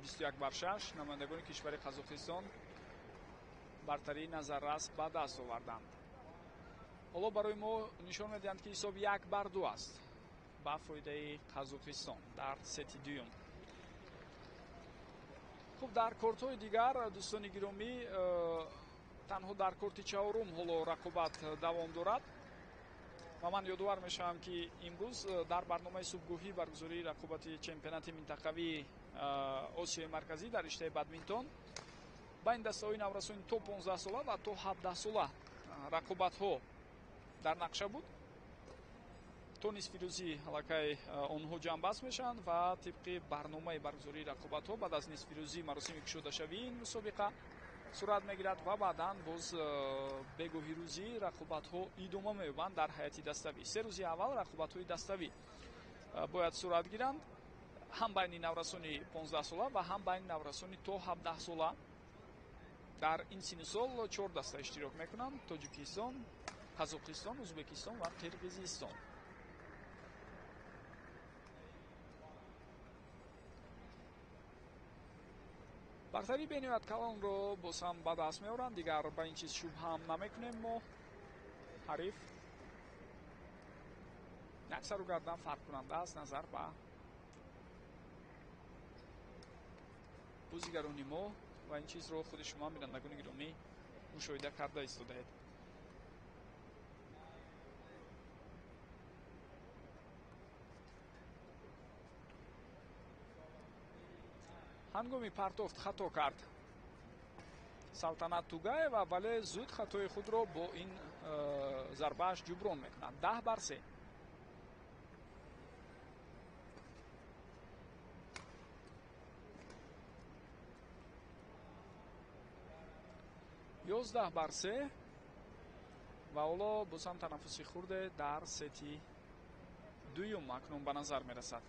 21 бар 6 намояндагони кишвари Қазоқистон бартарии назаррас ба даст оварданд. Ҳоло барои мо нишон медиҳанд, ки ҳисоб 1 бар 2 аст ба фоидаи Қазоқистон дар сети дуюм. Хуб, дар кортҳои дигар, дӯстони гиромӣ, танҳо дар корти чаҳорум ҳоло рақобат давом дорад ва ман ёдовар мешавам, ки имрӯз дар барномаи субҳгоҳӣ баргузории рақобати чемпионати минтақавии Осиёи Марказӣ дар риштаи бадминтон байни дастаҳои наврасони то 15 сола ва то 17 сола рақобатҳо дар нақша буд. То нисфирӯзӣ аллакай онҳо ҷамъбаст мешаванд ва тибқи барномаи баргузории рақобатҳо баъд аз нисфирӯзӣ маросими кушодашавии ин мусобиқа сурат мегирад ва баъдан боз бегоҳи рӯзӣ рақобатҳо идома меёбанд дар ҳайати даставӣ. 3 рӯзи аввал рақобатҳои даставӣ бояд сурат гиранд, ҳам байни наврасони 15 сола ва ҳам байни наврасони то 17 сола. Дар ин синну сол чор даста иштирок мекунанд: Тоҷикистон, Қазоқистон, Ӯзбекистон ва Қирғизистон. Бартарии бениҳоят калонро боз ҳам ба даст меоранд. Дигар ба ин чиз шубҳаам намекунем мо. Ҳариф як сару гардан фарқкунанда аст назар ба бозигарони мо ва ин чизро худи шумо, бинандагони гиромӣ, мушоҳида карда истодаед. Ҳангоми партофт хато кард Салтанат Тугаева, вале зуд хатои худро бо ин зарбааш ҷуброн мекунад. 10-3. 11-3 ва ҳоло боз ҳам танаффуси хурде дар сети дуюм акнун ба назар мерасад.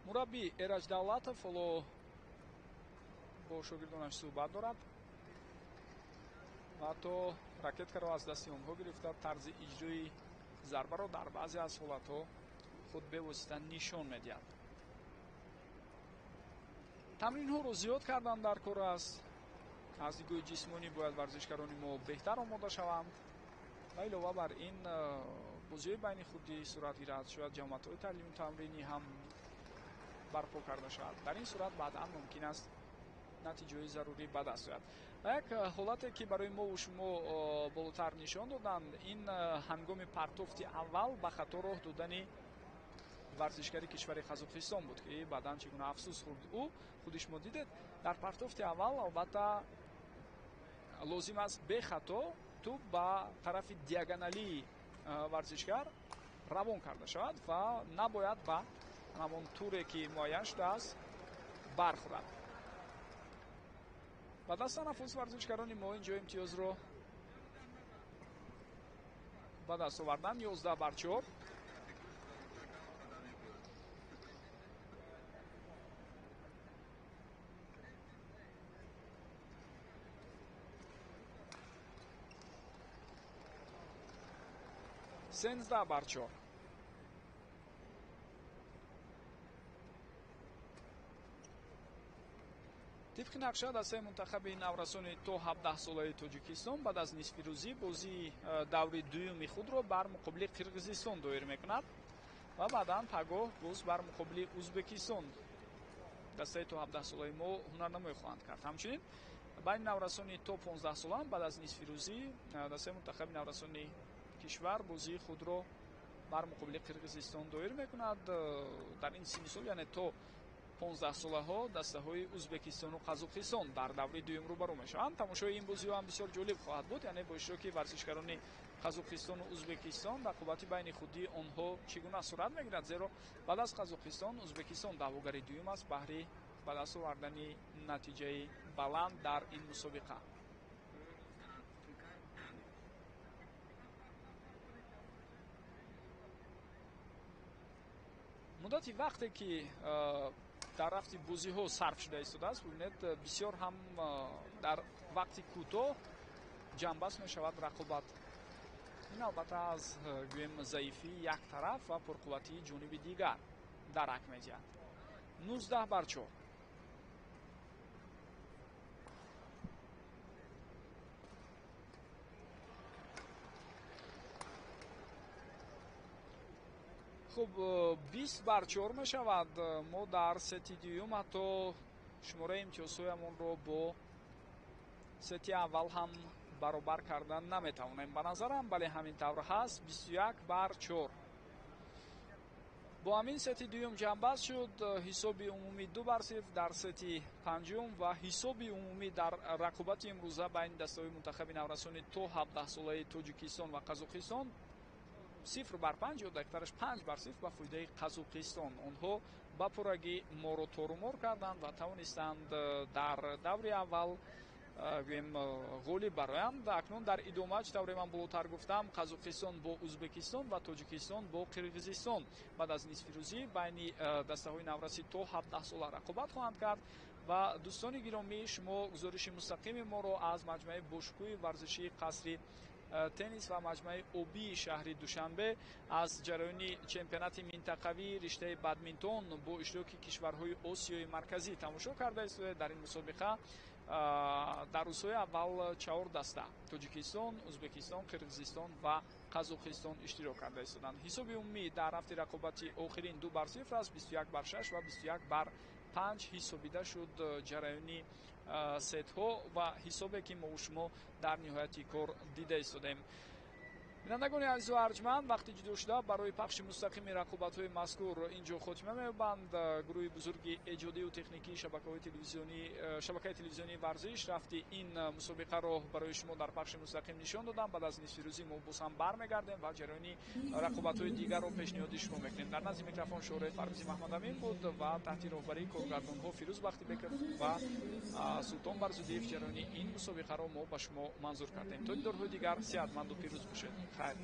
Мураббӣ Эраҷ Давлатов ҳоло бо шогирдонаш суҳбат дорад ва ҳатто ракеткаро аз дасти онҳо гирифта тарзи иҷрои зарбаро дар баъзе аз ҳолатҳо худ бевосита нишон медиҳад. Тамринҳоро зиёд кардан дар кор аст. Аз нигоҳи ҷисмонӣ бояд варзишгарони мо беҳтар омода шаванд ва илова бар ин бозиҳои байни худӣ сурат гирад, шояд ҷамоатҳои таълиму тамринӣ ҳам барпо карда шавад. Дар ин сурат баъдан мумкин аст натиҷаҳои зарурӣ ба даст ояд. Ва як ҳолате ки барои мову шумо болотар нишон доданд, ин ҳангоми партофти аввал ба хато роҳ додани варзишгари кишвари Қазоқистон буд, ки баъдан чӣ гуна афсӯс хӯрд ӯ. Худи шумо дидед, дар партофти аввал албатта лозим аст бехато тӯб ба тарафи диагоналии варзишгар равон карда шавад ва набояд ба ҳамон туре ки муайян шудааст бархӯрад. Ба даст танаффус варзишгарони мо инҷо имтиёзро ба даст оварданд. 11-4. 13-4. Тибқи нақша дастаи мунтахаби наврасони то 17-солаи Тоҷикистон баъд аз нисфирӯзӣ бозии даври дуюми худро бар муқобили Қирғизистон доир мекунад ва баъдан пагоҳ боз бар муқобили Ӯзбекистон дастаи то 17-солаи мо ҳунарнамоӣ хоҳанд кард. Ҳамчунин байни наврасони то 15-сола баъд аз нисфирӯзӣ дастаи мунтахаби наврасони кишвар бозии худро бар муқобили Қирғизистон доир мекунад. Дар ин синни сол, яъне то 15-солаҳо, дастаҳои Ӯзбекистону Қазоқистон дар даври дуюм рӯбарӯ мешаванд. Тамошои ин бозиҳо ҳам бисёр ҷолиб хоҳад буд, яъне бо иштироки варзишгарони Қазоқистону Ӯзбекистон рақобати байни худии онҳо чӣ гуна сурат мегирад, зеро баъд аз Қазоқистон Ӯзбекистон даъвогари дуюм аст баҳри ба даст овардани натиҷаи баланд дар ин мусобиқа. Муддати вақте ки дар рафти бозиҳо сарф шуда истодааст, бибинед, бисёр ҳам дар вақти кӯтоҳ ҷамъбаст мешавад рақобат. Ин албатта аз гӯем заифии як тараф ва пурқувватии ҷониби дигар дарак медиҳад. 19-4. Хуб, 20-4 мешавад. Мо дар сети дуюм ҳатто шумораи имтиёзҳоямонро бо сети аввал ҳам баробар кардан наметавонем ба назарам, бале ҳамин тавр ҳаст. 21-4. Бо ҳамин сети дуюм ҷамъбаст шуд. Ҳисоби умумӣ 2-0 дар сети панҷум ва ҳисоби умумӣ дар рақобати имрӯза байни дастаҳои мунтахаби наврасони то 17-солаи Тоҷикистон ва Қазоқистон 0-5 ё дақиқтараш 5-0 ба фоидаи Қазоқистон. Онҳо ба пуррагӣ моро торумор карданд ва тавонистанд дар даври аввал гӯем ғолиб бароянд. Акнун дар идома, чӣ тавре ман болотар гуфтам, Қазоқистон бо Ӯзбекистон ва Тоҷикистон бо Қирғизистон баъд аз нисфирӯзӣ байни дастаҳои навраси то 17 сола рақобат хоҳанд кард. Ва дӯстони гиромӣ, шумо гузориши мустақими моро аз маҷмӯаи бошгӯҳи варзишии қасри теннис ва маҷмӯаи обии шаҳри Душанбе аз ҷараёни чемпионати минтақавии риштаи бадминтон бо иштироки кишварҳои Осиёи Марказӣ тамошо карда истодаед. Дар ин мусобиқа дар рӯзҳои аввал чаҳор даста Тоҷикистон, Ӯзбекистон, Қирғизистон ва Қазоқистон иштирок карда истоданд. Ҳисоби умумӣ дар рафти рақобати охирин 2-0 аст, 21-6 ва 21-5 ҳисобида шуд ҷараёни сетҳо ва ҳисобе ки мову шумо дар ниҳояти кор дида истодаем. Бинандагони азизу арҷманд, вақти ҷудошуда барои пахши мустақими рақобатҳои мазкур ин ҷо хотима меёбанд. Гурӯҳи бузурги эҷодию техникии шабакаҳои телевизионӣ, шабакаи телевизионии Варзиш рафти ин мусобиқаро барои шумо дар пахши мустақим нишон додам. Баъд аз нисфирӯзӣ мо боз ҳам бармегардем ва ҷараёни рақобатҳои дигарро пешниҳоди шумо мекунем. Дар назди микрофон Шӯҳраи Фаррӯзи Маҳмадамин буд ва таҳти роҳбарии коргардонҳо Фирӯз Бахтибеков ва Султон Барзудиев ҷараёни ин мусобиқаро мо ба шумо манзур кардем. То дидорҳои дигар сеҳатманду пирӯз бошед. Хайр.